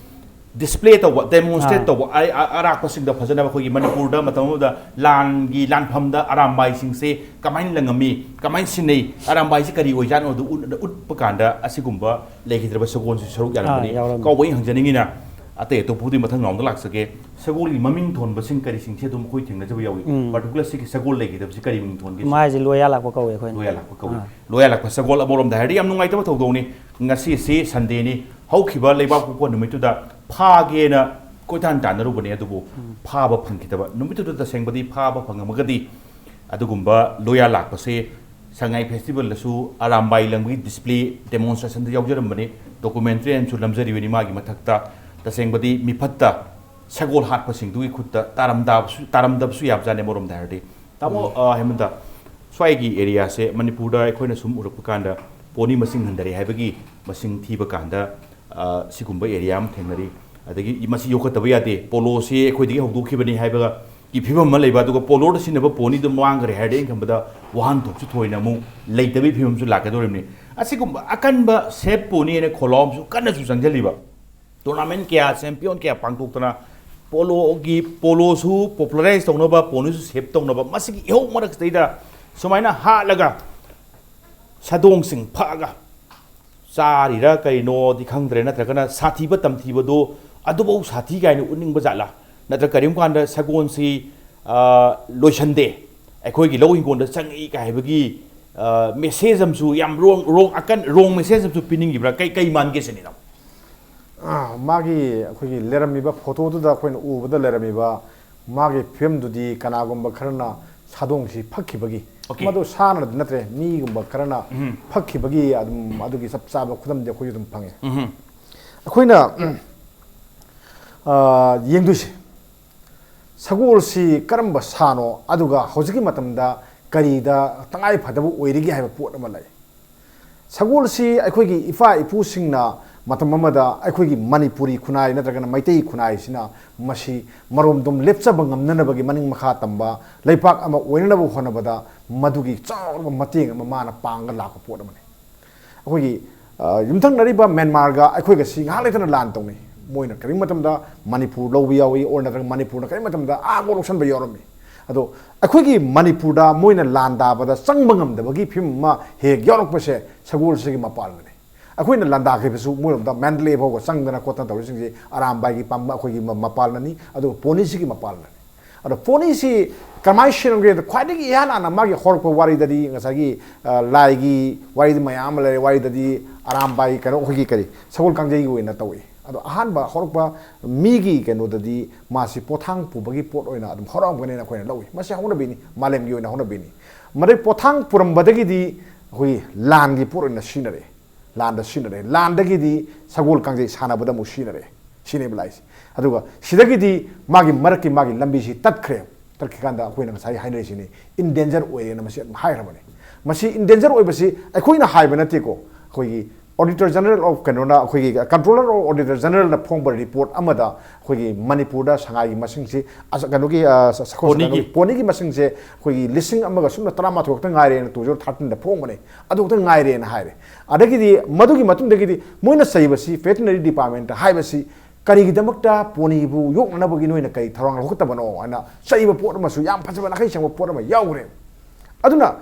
ꯗꯤꯁꯄ꯭ꯂꯦ ꯇꯧꯕ, ꯗꯦꯃꯣꯟꯁꯇ꯭ꯔꯦꯠ ꯑꯥ꯫ ꯇꯧꯕ, ꯑ-, ꯑ-, ꯑꯔꯥꯛꯄꯁꯤꯡꯗ ꯐꯖꯅ ꯑꯩꯈꯣꯏꯒꯤ ꯃꯅꯤꯄꯨꯔꯗ ꯃꯇꯝ ꯑꯃꯗ ꯂꯥꯟꯒꯤ ꯂꯥꯟꯐꯝꯗ ꯑꯔꯥꯝꯕꯥꯏꯁꯤꯡꯁꯦ ꯀꯃꯥꯏꯅ ꯂꯪꯉꯝꯃꯤ, ꯀꯃꯥꯏꯅ ꯁꯤꯟꯅꯩ, ꯑꯔꯥꯝꯕꯥꯏꯁꯤ ꯀꯔꯤ ꯑꯣꯏꯖꯥꯠꯅꯣ ꯑꯗꯨ ꯎꯠ-, ꯎꯠꯄ ꯀꯥꯟꯗ ꯑꯁꯤꯒꯨꯝꯕ ꯂꯩꯈꯤꯗ꯭ꯔꯕ ꯁꯒꯣꯜꯁꯤ ꯁꯔꯨꯛ ꯌꯥꯔꯝꯕꯅꯤ꯫ ꯑꯥ, ꯌꯥꯎꯔꯝꯃꯤ꯫ ꯀꯥꯎꯕ ꯑꯩ ꯍꯪꯖꯅꯤꯡꯉꯤꯅ, ꯑꯇꯩ ꯑꯇꯣꯞꯄꯕꯨꯗꯤ ꯃꯊꯪ ꯔꯥꯎꯟꯗ ꯂꯥꯛꯆꯒꯦ, ꯁꯒꯣꯜꯒꯤ ꯃꯃꯤꯡ ꯊꯣꯟꯕꯁꯤꯡ ꯀꯔꯤꯁꯤꯡꯁꯦ ꯑꯗꯨꯝ ꯑꯩꯈꯣꯏ ꯊꯦꯡꯅꯖꯕ ꯌꯥꯎꯏ꯫ ꯎꯝ꯫ ꯄꯥꯔꯇꯤꯀꯨꯂꯔ ꯁꯤꯒꯤ ꯁꯒꯣꯜ ꯂꯩꯈꯤꯗꯕꯁꯤ ꯀꯔꯤ ꯃꯃꯤꯡ ꯊꯣꯟꯒꯦ? ꯃꯥꯏꯁꯦ ꯂꯣꯌꯥ ꯂꯥꯛꯄ ꯀꯧꯋꯦ ꯑꯩꯈꯣꯏꯅ꯫ ꯂꯣꯌꯥ ꯂꯥꯛꯄ ꯀꯧꯋꯦ꯫ ꯑꯥ꯫ ꯂꯣꯌꯥ ꯂꯥꯛꯄ ꯁꯒꯣꯜ ꯑꯃꯔꯣꯝꯗ ꯍꯥꯏꯔꯗꯤ ꯌꯥꯝ ꯅꯨꯡꯉꯥꯏꯇꯕ ꯊꯧꯗꯣꯛꯅꯤ꯫ ꯉꯁꯤꯁꯤ ꯁꯟꯗꯦꯅꯤ, ꯍꯧꯈꯤꯕ ꯂꯩꯕꯥꯛꯄꯣꯛꯄ ꯅꯨꯃꯤꯠꯇꯨꯗ ꯐꯥꯒꯦꯅ ꯀꯣꯏꯇꯥꯟ ꯇꯥꯟꯅꯔꯨꯕꯅꯦ, ꯑꯗꯨꯕꯨ ꯎꯝ꯫ ꯐꯥꯕ ꯐꯪꯈꯤꯗꯕ꯫ ꯅꯨꯃꯤꯠꯇꯨꯗ ꯇꯁꯦꯡꯕꯗꯤ ꯐꯥꯕ ꯐꯪꯉꯝꯃꯒꯗꯤ ꯑꯗꯨꯒꯨꯝꯕ ꯂꯣꯌꯥ ꯂꯥꯛꯄꯁꯦ ꯁꯉꯥꯏ ꯐꯦꯁꯇꯤꯚꯦꯜꯗꯁꯨ ꯑꯔꯥꯝꯕꯥꯏ ꯂꯪꯕꯒꯤ ꯗꯤꯁꯄ꯭ꯂꯦ ꯗꯦꯃꯣꯟꯁꯇ꯭ꯔꯦꯁꯟꯗ ꯌꯥꯎꯖꯔꯝꯕꯅꯤ꯫ ꯗꯣꯀꯨꯃꯦꯟꯇ꯭ꯔꯤ ꯑꯃꯁꯨ ꯅꯝꯖꯔꯤꯕꯅꯤ ꯃꯥꯒꯤ ꯃꯊꯛꯇ꯫ ꯇꯁꯦꯡꯕꯗꯤ ꯃꯤꯐꯠꯇ ꯁꯒꯣꯜ ꯍꯥꯠꯄꯁꯤꯡꯗꯨꯒꯤ ꯈꯨꯠꯇ ꯇꯥꯔꯝꯗꯕꯁꯨ, ꯇꯥꯔꯝꯗꯕꯁꯨ ꯌꯥꯕꯖꯥꯠꯅꯤ ꯑꯃꯔꯣꯝꯗ ꯍꯥꯏꯔꯗꯤ꯫ ꯇꯥꯃꯣ, ꯎꯝ꯫ ꯑ, ꯍꯦꯃꯟꯇ, ꯁ꯭ꯋꯥꯏꯒꯤ ꯑꯦꯔꯤꯌꯥꯁꯦ ꯃꯅꯤꯄꯨꯔꯗ ꯑꯩꯈꯣꯏꯅ ꯁꯨꯝ ꯎꯔꯛꯄ ꯀꯥꯟꯗ ꯄꯣꯅꯤ ꯃꯁꯤꯡ ꯍꯟꯊꯔꯦ ꯍꯥꯏꯕꯒꯤ ꯃꯁꯤꯡ ꯊꯤꯕ ꯀꯥꯟꯗ, ꯑ, ꯁꯤꯒꯨꯝꯕ ꯑꯦꯔꯤꯌꯥ ꯑꯃ ꯊꯦꯡꯅꯔꯤ꯫ ꯑꯗꯒꯤ ꯃꯁꯤ ꯌꯣꯛꯈꯠꯇꯕ ꯌꯥꯗꯦ, ꯄꯣꯂꯣꯁꯤ ꯑꯩꯈꯣꯏꯗꯒꯤ ꯍꯧꯗꯣꯛꯈꯤꯕꯅꯤ ꯍꯥꯏꯕꯒ ꯐꯤꯕꯝ ꯑꯃ ꯂꯩꯕ, ꯑꯗꯨꯒ ꯄꯣꯂꯣꯗ ꯁꯤꯖꯤꯟꯅꯕ ꯄꯣꯅꯤꯗꯨ ꯃꯥꯡꯈ꯭ꯔꯦ ꯍꯥꯏꯔꯗꯤ ꯑꯩꯅ ꯈꯟꯕꯗ ꯋꯥꯍꯟꯊꯣꯛꯁꯨ ꯊꯣꯏꯅ ꯑꯃꯨꯛ ꯂꯩꯇꯕꯒꯤ ꯐꯤꯕꯝꯁꯨ ꯂꯥꯛꯀꯗꯧꯔꯤꯕꯅꯤ꯫ ꯑꯁꯤꯒꯨꯝꯕ ꯑꯀꯟꯕ ꯁꯦꯞ ꯄꯣꯅꯤ ꯍꯥꯏꯅ ꯈꯣꯜꯂꯥꯎ ꯑꯃꯁꯨ ꯀꯟꯅꯁꯨ ꯆꯪꯁꯤꯜꯂꯤꯕ꯫ ꯇꯣꯔꯅꯥꯃꯦꯟ ꯀꯌꯥ, ꯆꯦꯝꯄꯤꯌꯟ ꯀꯌꯥ ꯄꯥꯡꯊꯣꯛꯇꯅ ꯄꯣꯂꯣꯒꯤ, ꯄꯣꯂꯣꯁꯨ ꯄꯣꯄꯨꯂꯔꯥꯏꯁ ꯇꯧꯅꯕ, ꯄꯣꯅꯤꯁꯨ ꯁꯦꯞ ꯇꯧꯅꯕ, ꯃꯁꯤꯒꯤ ꯏꯍꯧ ꯃꯔꯛꯁꯤꯗꯩꯗ ꯁꯨꯃꯥꯏꯅ ꯍꯥꯠꯂꯒ ꯁꯥꯗꯣꯡꯁꯤꯡ ꯐꯛꯑꯒ ꯆꯥꯔꯤꯔꯥ ꯀꯔꯤꯅꯣꯗꯤ ꯈꯪꯗ꯭ꯔꯦ, ꯅꯠꯇ꯭ꯔꯒꯅ ꯁꯥꯊꯤꯕ ꯇꯝꯊꯤꯕꯗꯣ ꯑꯗꯨꯐꯧ ꯁꯥꯊꯤ ꯀꯥꯏꯅ ꯎꯠꯅꯤꯡꯕ ꯖꯥꯠꯂꯥ, ꯅꯠꯇ꯭ꯔꯒ ꯀꯔꯤꯒꯨꯝꯕ ꯀꯥꯟꯗ ꯁꯒꯣꯜꯁꯤ, ꯑ, ꯂꯣꯏꯁꯟꯗꯦ, ꯑꯩꯈꯣꯏꯒꯤ ꯂꯧ ꯍꯤꯡꯒꯣꯜꯗ ꯆꯪꯉꯛꯏ ꯀꯥꯏ ꯍꯥꯏꯕꯒꯤ, ꯑ, ꯃꯦꯁꯦꯖ ꯑꯃꯁꯨ, ꯌꯥꯝ ꯔꯣꯡ, ꯔꯣꯡ, ꯑꯀꯟ, ꯔꯣꯡ ꯃꯦꯁꯦꯖ ꯑꯃꯁꯨ ꯄꯤꯅꯤꯡꯉꯤꯕ꯭ꯔꯥ? ꯀꯩ, ꯀꯩ ꯃꯥꯟꯒꯦ ꯁꯤꯅꯤꯗ꯫ ꯑꯥ, ꯃꯥꯒꯤ ꯑꯩꯈꯣꯏꯒꯤ ꯂꯩꯔꯝꯃꯤꯕ ꯐꯣꯇꯣꯗꯨꯗ ꯑꯩꯈꯣꯏꯅ ꯎꯕꯗ ꯂꯩꯔꯝꯃꯤꯕ ꯃꯥꯒꯤ ꯐꯤꯕꯝꯗꯨꯗꯤ ꯀꯅꯥꯒꯨꯝꯕ ꯈꯔꯅ ꯁꯥꯗꯣꯡꯁꯤ ꯐꯛꯈꯤꯕꯒꯤ, Okay. ꯃꯗꯨ ꯁꯥꯅꯗꯤ ꯅꯠꯇ꯭ꯔꯦ, ꯃꯤꯒꯨꯝꯕ ꯈꯔꯅ ꯐꯛꯈꯤꯕꯒꯤ ꯑꯗꯨꯝ ꯑꯗꯨꯒꯤ ꯆꯞ ꯆꯥꯕ ꯈꯨꯗꯝꯗꯤ ꯑꯩꯈꯣꯏꯁꯨ ꯑꯗꯨꯝ ꯐꯪꯉꯦ꯫ ꯑꯩꯈꯣꯏꯅ, ꯎꯝ, ꯑꯥ, ꯌꯦꯡꯗꯣꯏꯁꯦ ꯁꯒꯣꯜꯁꯤ ꯀꯔꯝꯕ ꯁꯥꯅꯣ, ꯑꯗꯨꯒ ꯍꯧꯖꯤꯛꯀꯤ ꯃꯇꯝꯗ ꯀꯔꯤꯗ ꯇꯉꯥꯏ ꯐꯗꯕ ꯑꯣꯏꯔꯤꯒꯦ ꯍꯥꯏꯕ ꯄꯣꯠ ꯑꯃ ꯂꯩ꯫ ꯁꯒꯣꯜꯁꯤ ꯑꯩꯈꯣꯏꯒꯤ ꯏꯄꯥ ꯏꯄꯨꯁꯤꯡꯅ ꯃꯇꯝ ꯑꯃꯗ ꯑꯩꯈꯣꯏꯒꯤ ꯃꯅꯤꯄꯨꯔꯤ ꯈꯨꯟꯅꯥꯏ ꯅꯠꯇ꯭ꯔꯒꯅ ꯃꯩꯇꯩ ꯈꯨꯟꯅꯥꯏꯁꯤꯅ ꯃꯁꯤ ꯃꯔꯣꯝꯗꯣꯝ ꯂꯦꯞꯆꯕ ꯉꯝꯅꯅꯕꯒꯤ, ꯃꯅꯤꯡ ꯃꯈꯥ ꯇꯝꯕ ꯂꯩꯄꯥꯛ ꯑꯃ ꯑꯣꯏꯅꯅꯕ ꯍꯣꯠꯅꯕꯗ ꯃꯗꯨꯒꯤ ꯆꯥꯎꯔꯕ ꯃꯇꯦꯡ ꯑꯃ ꯃꯥꯅ ꯄꯥꯡꯉꯒ ꯂꯥꯛꯄ ꯄꯣꯠ ꯑꯃꯅꯤ꯫ ꯑꯩꯈꯣꯏꯒꯤ, ꯑ, ꯌꯨꯝꯊꯪꯅꯔꯤꯕ ꯃ꯭ꯌꯥꯟꯃꯥꯔꯒ ꯑꯩꯈꯣꯏꯒ ꯁꯤ ꯉꯥꯏꯍꯥꯛ ꯂꯩꯇꯅ ꯂꯥꯟ ꯇꯧꯅꯩ꯫ ꯃꯣꯏꯅ ꯀꯔꯤꯒꯨꯝꯕ ꯃꯇꯝꯗ ꯃꯅꯤꯄꯨꯔ ꯂꯧꯕ ꯌꯥꯎꯏ, ꯑꯣꯔ ꯅꯠꯇ꯭ꯔꯒ ꯃꯅꯤꯄꯨꯔꯅ ꯀꯔꯤꯒꯨꯝꯕ ꯃꯇꯝꯗ ꯑꯥ ꯉꯣ ꯂꯧꯁꯟꯕ ꯌꯥꯎꯔꯝꯃꯤ꯫ ꯑꯗꯣ ꯑꯩꯈꯣꯏꯒꯤ ꯃꯅꯤꯄꯨꯔꯗ ꯃꯣꯏꯅ ꯂꯥꯟ ꯗꯥꯕꯗ ꯆꯪꯕ ꯉꯝꯗꯕꯒꯤ ꯐꯤꯕꯝ ꯑꯃ ꯍꯦꯛ ꯌꯥꯎꯔꯛꯄꯁꯦ ꯁꯒꯣꯜꯁꯤꯒꯤ ꯃꯄꯥꯜꯅꯅꯤ꯫ ꯑꯩꯈꯣꯏꯅ ꯂꯥꯟꯗꯥꯈꯤꯕꯁꯨ ꯃꯣꯏꯔꯣꯝꯗ ꯃꯦꯟꯗꯂꯦ ꯐꯥꯎꯕ ꯆꯪꯗꯅ ꯈꯣꯠꯇꯅ ꯇꯧꯔꯤꯁꯤꯡꯁꯤ ꯑꯔꯥꯝꯕꯥꯏꯒꯤ ꯄꯥꯝꯕ ꯑꯩꯈꯣꯏꯒꯤ ꯃ-, ꯃꯄꯥꯜꯅꯅꯤ꯫ ꯑꯗꯨꯒ ꯄꯣꯅꯤꯁꯤꯒꯤ ꯃꯄꯥꯜꯅꯅꯤ꯫ ꯑꯗꯣ ꯄꯣꯅꯤꯁꯤ ꯀꯃꯥꯏꯅ ꯁꯤꯔꯝꯒꯦꯗ ꯈ꯭ꯋꯥꯏꯗꯒꯤ ꯏꯍꯥꯟ ꯍꯥꯟꯅ ꯃꯥꯒꯤ ꯍꯧꯔꯛꯄ ꯋꯥꯔꯤꯗꯗꯤ ꯉꯁꯥꯏꯒꯤ, ꯑ, ꯂꯥꯏꯒꯤ ꯋꯥꯔꯤꯗꯤ ꯃꯌꯥꯝ ꯑꯃ ꯂꯩꯔꯦ꯫ ꯋꯥꯔꯤꯗꯗꯤ ꯑꯔꯥꯝꯕꯥꯏ ꯀꯩꯅꯣ ꯑꯩꯈꯣꯏꯒꯤ ꯀꯔꯤ ꯁꯒꯣꯜ ꯀꯥꯡꯖꯩꯒꯤ ꯑꯣꯏꯅ ꯇꯧꯏ꯫ ꯑꯗꯣ ꯑꯍꯥꯟꯕ ꯍꯧꯔꯛꯄ ꯃꯤꯒꯤ ꯀꯩꯅꯣꯗꯗꯤ ꯃꯥꯁꯤ ꯄꯣꯊꯥꯡ ꯄꯨꯕꯒꯤ ꯄꯣꯠ ꯑꯣꯏꯅ ꯑꯗꯨꯝ ꯍꯧꯔꯛꯑꯝꯒꯅꯦꯅ ꯑꯩꯈꯣꯏꯅ ꯂꯧꯏ꯫ ꯃꯁꯤ ꯍꯧꯅꯕꯤꯅꯤ, ꯃꯥꯂꯦꯝꯒꯤ ꯑꯣꯏꯅ ꯍꯧꯅꯕꯤꯅꯤ꯫ ꯃꯗꯩ ꯄꯣꯊꯥꯡ ꯄꯨꯔꯝꯕꯗꯒꯤꯗꯤ ꯑꯩꯈꯣꯏꯒꯤ ꯂꯥꯟꯒꯤ ꯄꯣꯠ ꯑꯣꯏꯅ ꯁꯤꯖꯤꯟꯅꯔꯛꯑꯦ꯫ ꯂꯥꯟꯗ ꯁꯤꯖꯤꯟꯅꯔꯦ꯫ ꯂꯥꯟꯗꯒꯤꯗꯤ ꯁꯒꯣꯜ ꯀꯥꯡꯖꯩ ꯁꯥꯟꯅꯕꯗ ꯑꯃꯨꯛ ꯁꯤꯖꯤꯟꯅꯔꯦ꯫ ꯁꯤꯅꯦꯕ ꯂꯥꯛꯏꯁꯦ꯫ ꯑꯗꯨꯒ ꯁꯤꯗꯒꯤꯗꯤ ꯃꯥꯒꯤ ꯃꯔꯛꯀꯤ ꯃꯥꯒꯤ ꯂꯝꯕꯤꯁꯤ ꯇꯠꯈ꯭ꯔꯦ꯫ ꯇꯠꯈꯤꯀꯥꯟꯗ ꯑꯩꯈꯣꯏꯅ ꯉꯁꯥꯏ ꯍꯥꯏꯅꯔꯤꯁꯤꯅꯤ, ꯏꯟꯗꯦꯟꯖꯔ ꯑꯣꯏꯔꯦꯅ ꯃꯁꯤ ꯑꯗꯨꯝ ꯍꯥꯏꯈ꯭ꯔꯕꯅꯤ꯫ ꯃꯁꯤ ꯏꯟꯗꯦꯟꯖꯔ ꯑꯣꯏꯕꯁꯤ ꯑꯩꯈꯣꯏꯅ ꯍꯥꯏꯕ ꯅꯠꯇꯦꯀꯣ, ꯑꯩꯈꯣꯏꯒꯤ Auditor General of ꯀꯩꯅꯣꯅ, ꯑꯩꯈꯣꯏꯒꯤ Controller of Auditor Generalꯅ ꯐꯣꯡꯕ report ꯑꯃꯗ ꯑꯩꯈꯣꯏꯒꯤ ꯃꯅꯤꯄꯨꯔꯗ ꯁꯉꯥꯏꯒꯤ ꯃꯁꯤꯡꯁꯤ, ꯑꯁ, ꯀꯩꯅꯣꯒꯤ, ꯑ, ꯁ-, ꯁꯒꯣꯜ, ꯄꯣꯅꯤꯒꯤ꯫ ꯀꯩꯅꯣꯒꯤ ꯄꯣꯅꯤꯒꯤ ꯃꯁꯤꯡꯁꯦ ꯑꯩꯈꯣꯏꯒꯤ ꯂꯤꯁꯤꯡ ꯑꯃꯒ ꯁꯨꯞꯅ ꯇꯔꯥꯃꯥꯊꯣꯏ ꯈꯛꯇ ꯉꯥꯏꯔꯦꯅ, two thousand thirteenꯗ ꯐꯣꯡꯕꯅꯦ꯫ ꯑꯗꯨ ꯈꯛꯇ ꯉꯥꯏꯔꯦꯅ ꯍꯥꯏꯔꯦ꯫ ꯑꯗꯒꯤꯗꯤ ꯃꯗꯨꯒꯤ ꯃꯇꯨꯡꯗꯒꯤꯗꯤ ꯃꯣꯏꯅ ꯆꯩꯕꯁꯤ, Veterinary Department ꯍꯥꯏꯕꯁꯤ ꯀꯔꯤꯒꯤꯗꯃꯛꯇ ꯄꯣꯅꯤꯕꯨ ꯌꯣꯛꯅꯅꯕꯒꯤ ꯅꯣꯏꯅ ꯀꯔꯤ ꯊꯧꯔꯥꯡ ꯂꯧꯈꯠꯇꯕꯅꯣ ꯍꯥꯏꯅ ꯆꯩꯕ ꯄꯣꯠ ꯑꯃꯁꯨ, ꯌꯥꯝ ꯐꯖꯕ ꯅꯥꯈꯩ ꯁꯦꯡꯕ ꯄꯣꯠ ꯑꯃ ꯌꯥꯎꯈ꯭ꯔꯦ꯫ ꯑꯗꯨꯅ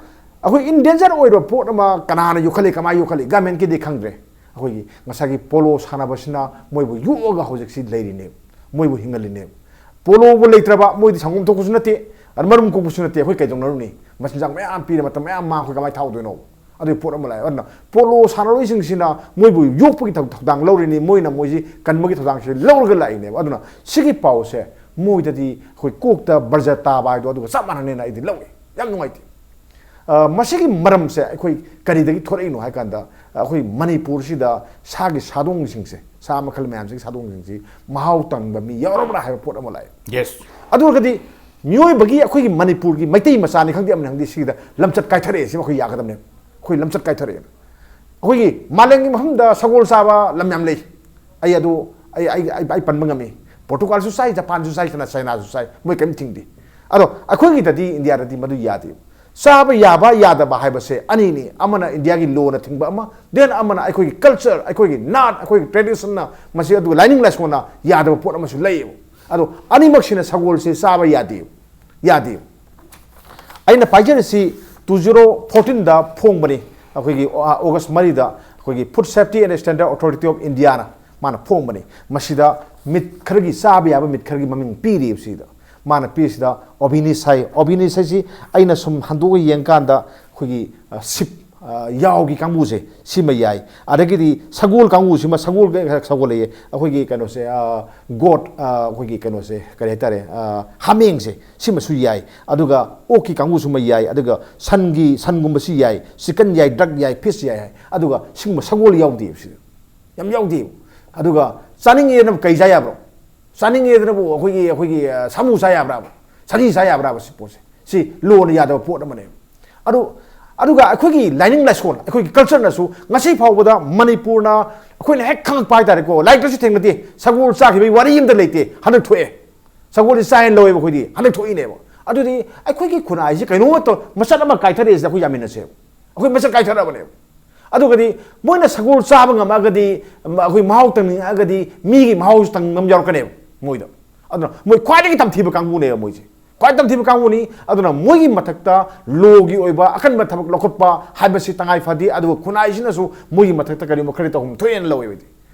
ꯑꯩꯈꯣꯏ in danger ꯑꯣꯏꯔꯕ ꯄꯣꯠ ꯑꯃ ꯀꯅꯥꯅ ꯌꯣꯛꯈꯠꯂꯤ, ꯀꯃꯥꯏꯅ ꯌꯣꯛꯈꯠꯂꯤ, governmentꯀꯤꯗꯤ ꯈꯪꯗ꯭ꯔꯦ꯫ ꯑꯩꯈꯣꯏꯒꯤ ꯉꯁꯥꯏꯒꯤ ꯄꯣꯂꯣ ꯁꯥꯟꯅꯕꯁꯤꯅ ꯃꯣꯏꯕꯨ ꯌꯣꯛꯑꯒ ꯍꯧꯖꯤꯛꯁꯤ ꯂꯩꯔꯤꯅꯦ, ꯃꯣꯏꯕꯨ ꯍꯤꯡꯍꯜꯂꯤꯅꯦ꯫ ꯄꯣꯂꯣꯕꯨ ꯂꯩꯇ꯭ꯔꯕ, ꯃꯣꯏꯗꯤ ꯁꯪꯒꯣꯝ ꯊꯣꯛꯄꯁꯨ ꯅꯠꯇꯦ, ꯑꯗ ꯃꯔꯨꯝ ꯀꯣꯛꯄꯁꯨ ꯅꯠꯇꯦ, ꯑꯩꯈꯣꯏ ꯀꯩꯗꯧꯅꯔꯨꯅꯤ? ꯃꯆꯤꯟꯖꯥꯛ ꯃꯌꯥꯝ ꯄꯤꯔꯦ, ꯃꯇꯝ ꯃꯌꯥꯝ ꯃꯥꯡ, ꯑꯩꯈꯣꯏ ꯀꯃꯥꯏꯅ ꯊꯥꯛꯎꯗꯣꯏꯅꯣ? ꯑꯗꯨꯒꯤ ꯄꯣꯠ ꯑꯃ ꯂꯥꯛꯑꯦ꯫ ꯑꯗꯨꯅ ꯄꯣꯂꯣ ꯁꯥꯟꯅꯔꯣꯏꯁꯤꯡꯁꯤꯅ ꯃꯣꯏꯕꯨ ꯌꯣꯛꯄꯒꯤ ꯊꯧ-, ꯊꯧꯗꯥꯡ ꯂꯧꯔꯤꯅꯤ, ꯃꯣꯏꯅ ꯃꯣꯏꯁꯤ ꯀꯟꯕꯒꯤ ꯊꯧꯗꯥꯡꯁꯤ ꯂꯧꯔꯒ ꯂꯥꯛꯏꯅꯦꯕ꯫ ꯑꯗꯨꯅ ꯁꯤꯒꯤ ꯄꯥꯎꯁꯦ ꯃꯣꯏꯗꯗꯤ ꯑꯩꯈꯣꯏ ꯀꯣꯛꯇ ꯕꯔꯖ ꯇꯥꯕ ꯍꯥꯏꯗꯣ ꯑꯗꯨꯒ ꯆꯞ ꯃꯥꯟꯅꯅꯦꯅ ꯑꯩꯗꯤ ꯂꯧꯏ꯫ ꯌꯥꯝ ꯅꯨꯡꯉꯥꯏꯇꯦ꯫ ꯑ, ꯃꯁꯤꯒꯤ ꯃꯔꯝꯁꯦ ꯑꯩꯈꯣꯏ ꯀꯔꯤꯗꯒꯤ ꯊꯣꯔꯛꯏꯅꯣ ꯍꯥꯏ ꯀꯥꯟꯗ, ꯑꯩꯈꯣꯏ ꯃꯅꯤꯄꯨꯔꯁꯤꯗ ꯁꯥꯒꯤ ꯁꯥꯗꯣꯡꯁꯤꯡꯁꯦ, ꯁꯥ ꯃꯈꯜ ꯃꯌꯥꯝꯁꯤꯒꯤ ꯁꯥꯗꯣꯡꯁꯤꯡꯁꯤ ꯃꯍꯥꯎ ꯇꯪꯕ ꯃꯤ ꯌꯥꯎꯔꯕ꯭ꯔꯥ ꯍꯥꯏꯕ ꯄꯣꯠ ꯑꯃ ꯂꯥꯛꯑꯦ꯫ Yes. ꯑꯗꯨ ꯑꯣꯏꯔꯒꯗꯤ ꯃꯤꯑꯣꯏꯕꯒꯤ, ꯑꯩꯈꯣꯏꯒꯤ ꯃꯅꯤꯄꯨꯔꯒꯤ ꯃꯩꯇꯩ ꯃꯆꯥꯅꯤ ꯈꯪꯗꯦ, ꯑꯃꯅꯤ ꯈꯪꯗꯦ, ꯁꯤꯒꯤꯗ ꯂꯝꯆꯠ ꯀꯥꯏꯊꯔꯛꯑꯦ, ꯁꯤꯃ ꯑꯩꯈꯣꯏ ꯌꯥꯒꯗꯕꯅꯦ꯫ ꯑꯩꯈꯣꯏ ꯂꯝꯆꯠ ꯀꯥꯏꯊꯔꯛꯑꯦ꯫ ꯑꯩꯈꯣꯏꯒꯤ ꯃꯥꯂꯦꯝꯒꯤ ꯃꯐꯝꯗ ꯁꯒꯣꯜ ꯆꯥꯕ ꯂꯝ ꯌꯥꯝ ꯂꯩ꯫ ꯑꯩ ꯑꯗꯨ, ꯑꯩ, ꯑꯩ, ꯑꯩ, ꯑꯩ ꯄꯟꯕ ꯉꯝꯃꯤ꯫ ꯄꯣꯔꯇꯨꯒꯥꯜꯁꯨ ꯆꯥꯏ, ꯖꯄꯥꯟꯁꯨ ꯆꯥꯏ, ꯆꯥꯏꯅꯥꯁꯨ ꯆꯥꯏ, ꯃꯣꯏ ꯀꯔꯤꯝ ꯊꯤꯡꯗꯦ꯫ ꯑꯗꯣ ꯑꯩꯈꯣꯏꯒꯤꯗꯗꯤ, ꯏꯟꯗꯤꯌꯥꯗꯗꯤ ꯃꯗꯨ ꯌꯥꯗꯦ꯫ ꯆꯥꯕ ꯌꯥꯕ ꯌꯥꯗꯕ ꯍꯥꯏꯕꯁꯦ ꯑꯅꯤꯅꯤ, ꯑꯃꯅ ꯏꯟꯗꯤꯌꯥꯒꯤ lawꯅ ꯊꯤꯡꯕ ꯑꯃ, then ꯑꯃꯅ ꯑꯩꯈꯣꯏꯒꯤ culture, ꯑꯩꯈꯣꯏꯒꯤ ꯅꯥꯠ, ꯑꯩꯈꯣꯏꯒꯤ traditionꯅ ꯃꯁꯤ, ꯑꯗꯨꯒ ꯂꯥꯏꯅꯤꯡ ꯂꯥꯏꯁꯣꯟꯅ ꯌꯥꯗꯕ ꯄꯣꯠ ꯑꯃꯁꯨ ꯂꯩꯌꯦꯕ꯫ ꯑꯗꯣ ꯑꯅꯤꯃꯛꯁꯤꯅ ꯁꯒꯣꯜꯁꯦ ꯆꯥꯕ ꯌꯥꯗꯦ, ꯌꯥꯗꯦ꯫ ꯑꯩꯅ ꯄꯥꯏꯖꯔꯤꯁꯤ two zero fourteenꯗ ꯐꯣꯡꯕꯅꯤ, ꯑꯩꯈꯣꯏꯒꯤ, ꯑ, August ꯃꯔꯤꯗ ꯑꯩꯈꯣꯏꯒꯤ Food Safety and Standard Authority of Indiaꯅ ꯃꯥꯅ ꯐꯣꯡꯕꯅꯤ꯫ ꯃꯁꯤꯗ ꯃꯤꯠ ꯈꯔꯒꯤ ꯆꯥꯕ ꯌꯥꯕ ꯃꯤꯠ ꯈꯔꯒꯤ ꯃꯃꯤꯡ ꯄꯤꯔꯤꯕꯁꯤꯗ, ꯃꯥꯅ ꯄꯤꯔꯤꯁꯤꯗ ꯑꯣꯕꯤꯅꯤꯁ ꯍꯥꯏ꯫ ꯑꯣꯕꯤꯅꯤꯁ ꯍꯥꯏꯁꯤ ꯑꯩꯅ ꯁꯨꯝ ꯍꯟꯗꯣꯛꯑ ꯌꯦꯡꯀꯥꯟꯗ ꯑꯩꯈꯣꯏꯒꯤ, ꯑ, sheep, ꯑ, ꯌꯥꯎꯒꯤ ꯀꯥꯡꯕꯨꯁꯦ ꯁꯤꯃ ꯌꯥꯏ, ꯑꯗꯒꯤꯗꯤ ꯁꯒꯣꯜ ꯀꯥꯡꯕꯨꯁꯤꯃ, ꯁꯒꯣꯜ, ꯁꯒꯣꯜ ꯂꯩꯌꯦ, ꯑꯩꯈꯣꯏꯒꯤ ꯀꯩꯅꯣꯁꯦ, ꯑ, goat, ꯑ, ꯑꯩꯈꯣꯏꯒꯤ ꯀꯩꯅꯣꯁꯦ, ꯀꯔꯤ ꯍꯥꯏꯇꯥꯔꯦ, ꯑ, ꯍꯥꯃꯦꯡꯁꯦ, ꯁꯤꯃꯁꯨ ꯌꯥꯏ꯫ ꯑꯗꯨꯒ ꯑꯣꯛꯀꯤ ꯀꯥꯡꯕꯨꯁꯨꯃ ꯌꯥꯏ, ꯑꯗꯨꯒ ꯁꯟꯒꯤ, ꯁꯟꯒꯨꯝꯕꯁꯤ ꯌꯥꯏ, chicken ꯌꯥꯏ, duck ꯌꯥꯏ, fish ꯌꯥꯏ ꯍꯥꯏ꯫ ꯑꯗꯨꯒ ꯁꯤꯒꯨꯝꯕ ꯁꯒꯣꯜ ꯌꯥꯎꯗꯦꯕ ꯁꯤꯗ, ꯌꯥꯝ ꯌꯥꯎꯗꯦꯕ꯫ ꯑꯗꯨꯒ ꯆꯥꯅꯤꯡꯉꯦꯗꯅ ꯀꯩ ꯆꯥ ꯌꯥꯕ꯭ꯔꯣ? ꯆꯥꯅꯤꯡꯉꯦꯗꯅꯕꯨ ꯑꯩꯈꯣꯏꯒꯤ, ꯑꯩꯈꯣꯏꯒꯤ, ꯑ, ꯁꯥꯃꯨ ꯆꯥ ꯌꯥꯕ꯭ꯔꯥꯕ? ꯁꯖꯤ ꯆꯥ ꯌꯥꯕ꯭ꯔꯥꯕ? ꯁꯤ ꯄꯣꯠꯁꯦ, ꯁꯤ lawꯅ ꯌꯥꯗꯕ ꯄꯣꯠ ꯑꯃꯅꯦꯕ꯫ ꯑꯗꯨ ꯑꯗꯨꯒ ꯑꯩꯈꯣꯏꯒꯤ ꯂꯥꯏꯅꯤꯡ ꯂꯥꯏꯁꯣꯟ, ꯑꯩꯈꯣꯏꯒꯤ ꯀꯜꯆꯔꯅꯁꯨ ꯉꯁꯤ ꯐꯥꯎꯕꯗ ꯃꯅꯤꯄꯨꯔꯅ, ꯑꯩꯈꯣꯏꯅ ꯍꯦꯛ ꯈꯪꯉꯛꯄ ꯍꯥꯏꯇꯥꯔꯦꯀꯣ, ꯂꯥꯏꯔꯤꯛꯇꯁꯨ ꯊꯦꯡꯅꯗꯦ, ꯁꯒꯣꯜ ꯆꯥꯈꯤꯕꯒꯤ ꯋꯥꯔꯤ ꯑꯃꯇ ꯂꯩꯇꯦ꯫ ꯍꯟꯗꯛ ꯊꯣꯛꯑꯦ, ꯁꯒꯣꯜꯁꯦ ꯆꯥꯏꯅ ꯂꯧꯋꯦꯕ ꯑꯩꯈꯣꯏꯗꯤ, ꯍꯟꯗꯛ ꯊꯣꯛꯏꯅꯦꯕ꯫ ꯑꯗꯨꯗꯤ ꯑꯩꯈꯣꯏꯒꯤ ꯈꯨꯟꯅꯥꯏꯁꯤ ꯀꯩꯅꯣꯝꯃ ꯇꯧ-, ꯃꯆꯠ ꯑꯃ ꯀꯥꯏꯊꯔꯛꯏꯁꯤꯗ ꯑꯩꯈꯣꯏ ꯌꯥꯃꯤꯟꯅꯁꯦꯕ꯫ ꯑꯩꯈꯣꯏ ꯃꯆꯠ ꯀꯥꯏꯊꯔꯛꯑꯕꯅꯦꯕ꯫ ꯑꯗꯨꯒꯗꯤ ꯃꯣꯏꯅ ꯁꯒꯣꯜ ꯆꯥꯕ ꯉꯝꯃꯛꯑꯒꯗꯤ, ꯎꯝ, ꯑꯩꯈꯣꯏ ꯃꯍꯥꯎ ꯇꯪꯅꯤꯡꯉꯛꯑꯒꯗꯤ ꯃꯤꯒꯤ ꯃꯍꯥꯎꯁꯨ ꯇꯪꯕ ꯑꯃ ꯌꯥꯎꯔꯛꯀꯅꯦꯕ ꯃꯣꯏꯗ꯫ ꯑꯗꯨꯅ ꯃꯣꯏ ꯈ꯭ꯋꯥꯏꯗꯒꯤ ꯇꯝꯊꯤꯕ ꯀꯥꯡꯕꯨꯅꯦꯕ ꯃꯣꯏꯁꯦ, ꯈ꯭ꯋꯥꯏ ꯇꯝꯊꯤꯕ ꯀꯥꯡꯕꯨꯅꯤ꯫ ꯑꯗꯨꯅ ꯃꯣꯏꯒꯤ ꯃꯊꯛꯇ ꯂꯣꯒꯤ ꯑꯣꯏꯕ ꯑꯀꯟꯕ ꯊꯕꯛ ꯂꯧꯈꯠꯄ ꯍꯥꯏꯕꯁꯤ ꯇꯉꯥꯏ ꯐꯗꯦ꯫ ꯑꯗꯨꯒ ꯈꯨꯟꯅꯥꯏꯁꯤꯅꯁꯨ ꯃꯣꯏꯒꯤ ꯃꯊꯛꯇ ꯀꯔꯤꯒꯨꯝꯕ ꯈꯔ ꯇꯧꯐꯝ ꯊꯣꯛꯑꯦꯅ ꯂꯧꯋꯦꯕ ꯑꯩꯗꯤ꯫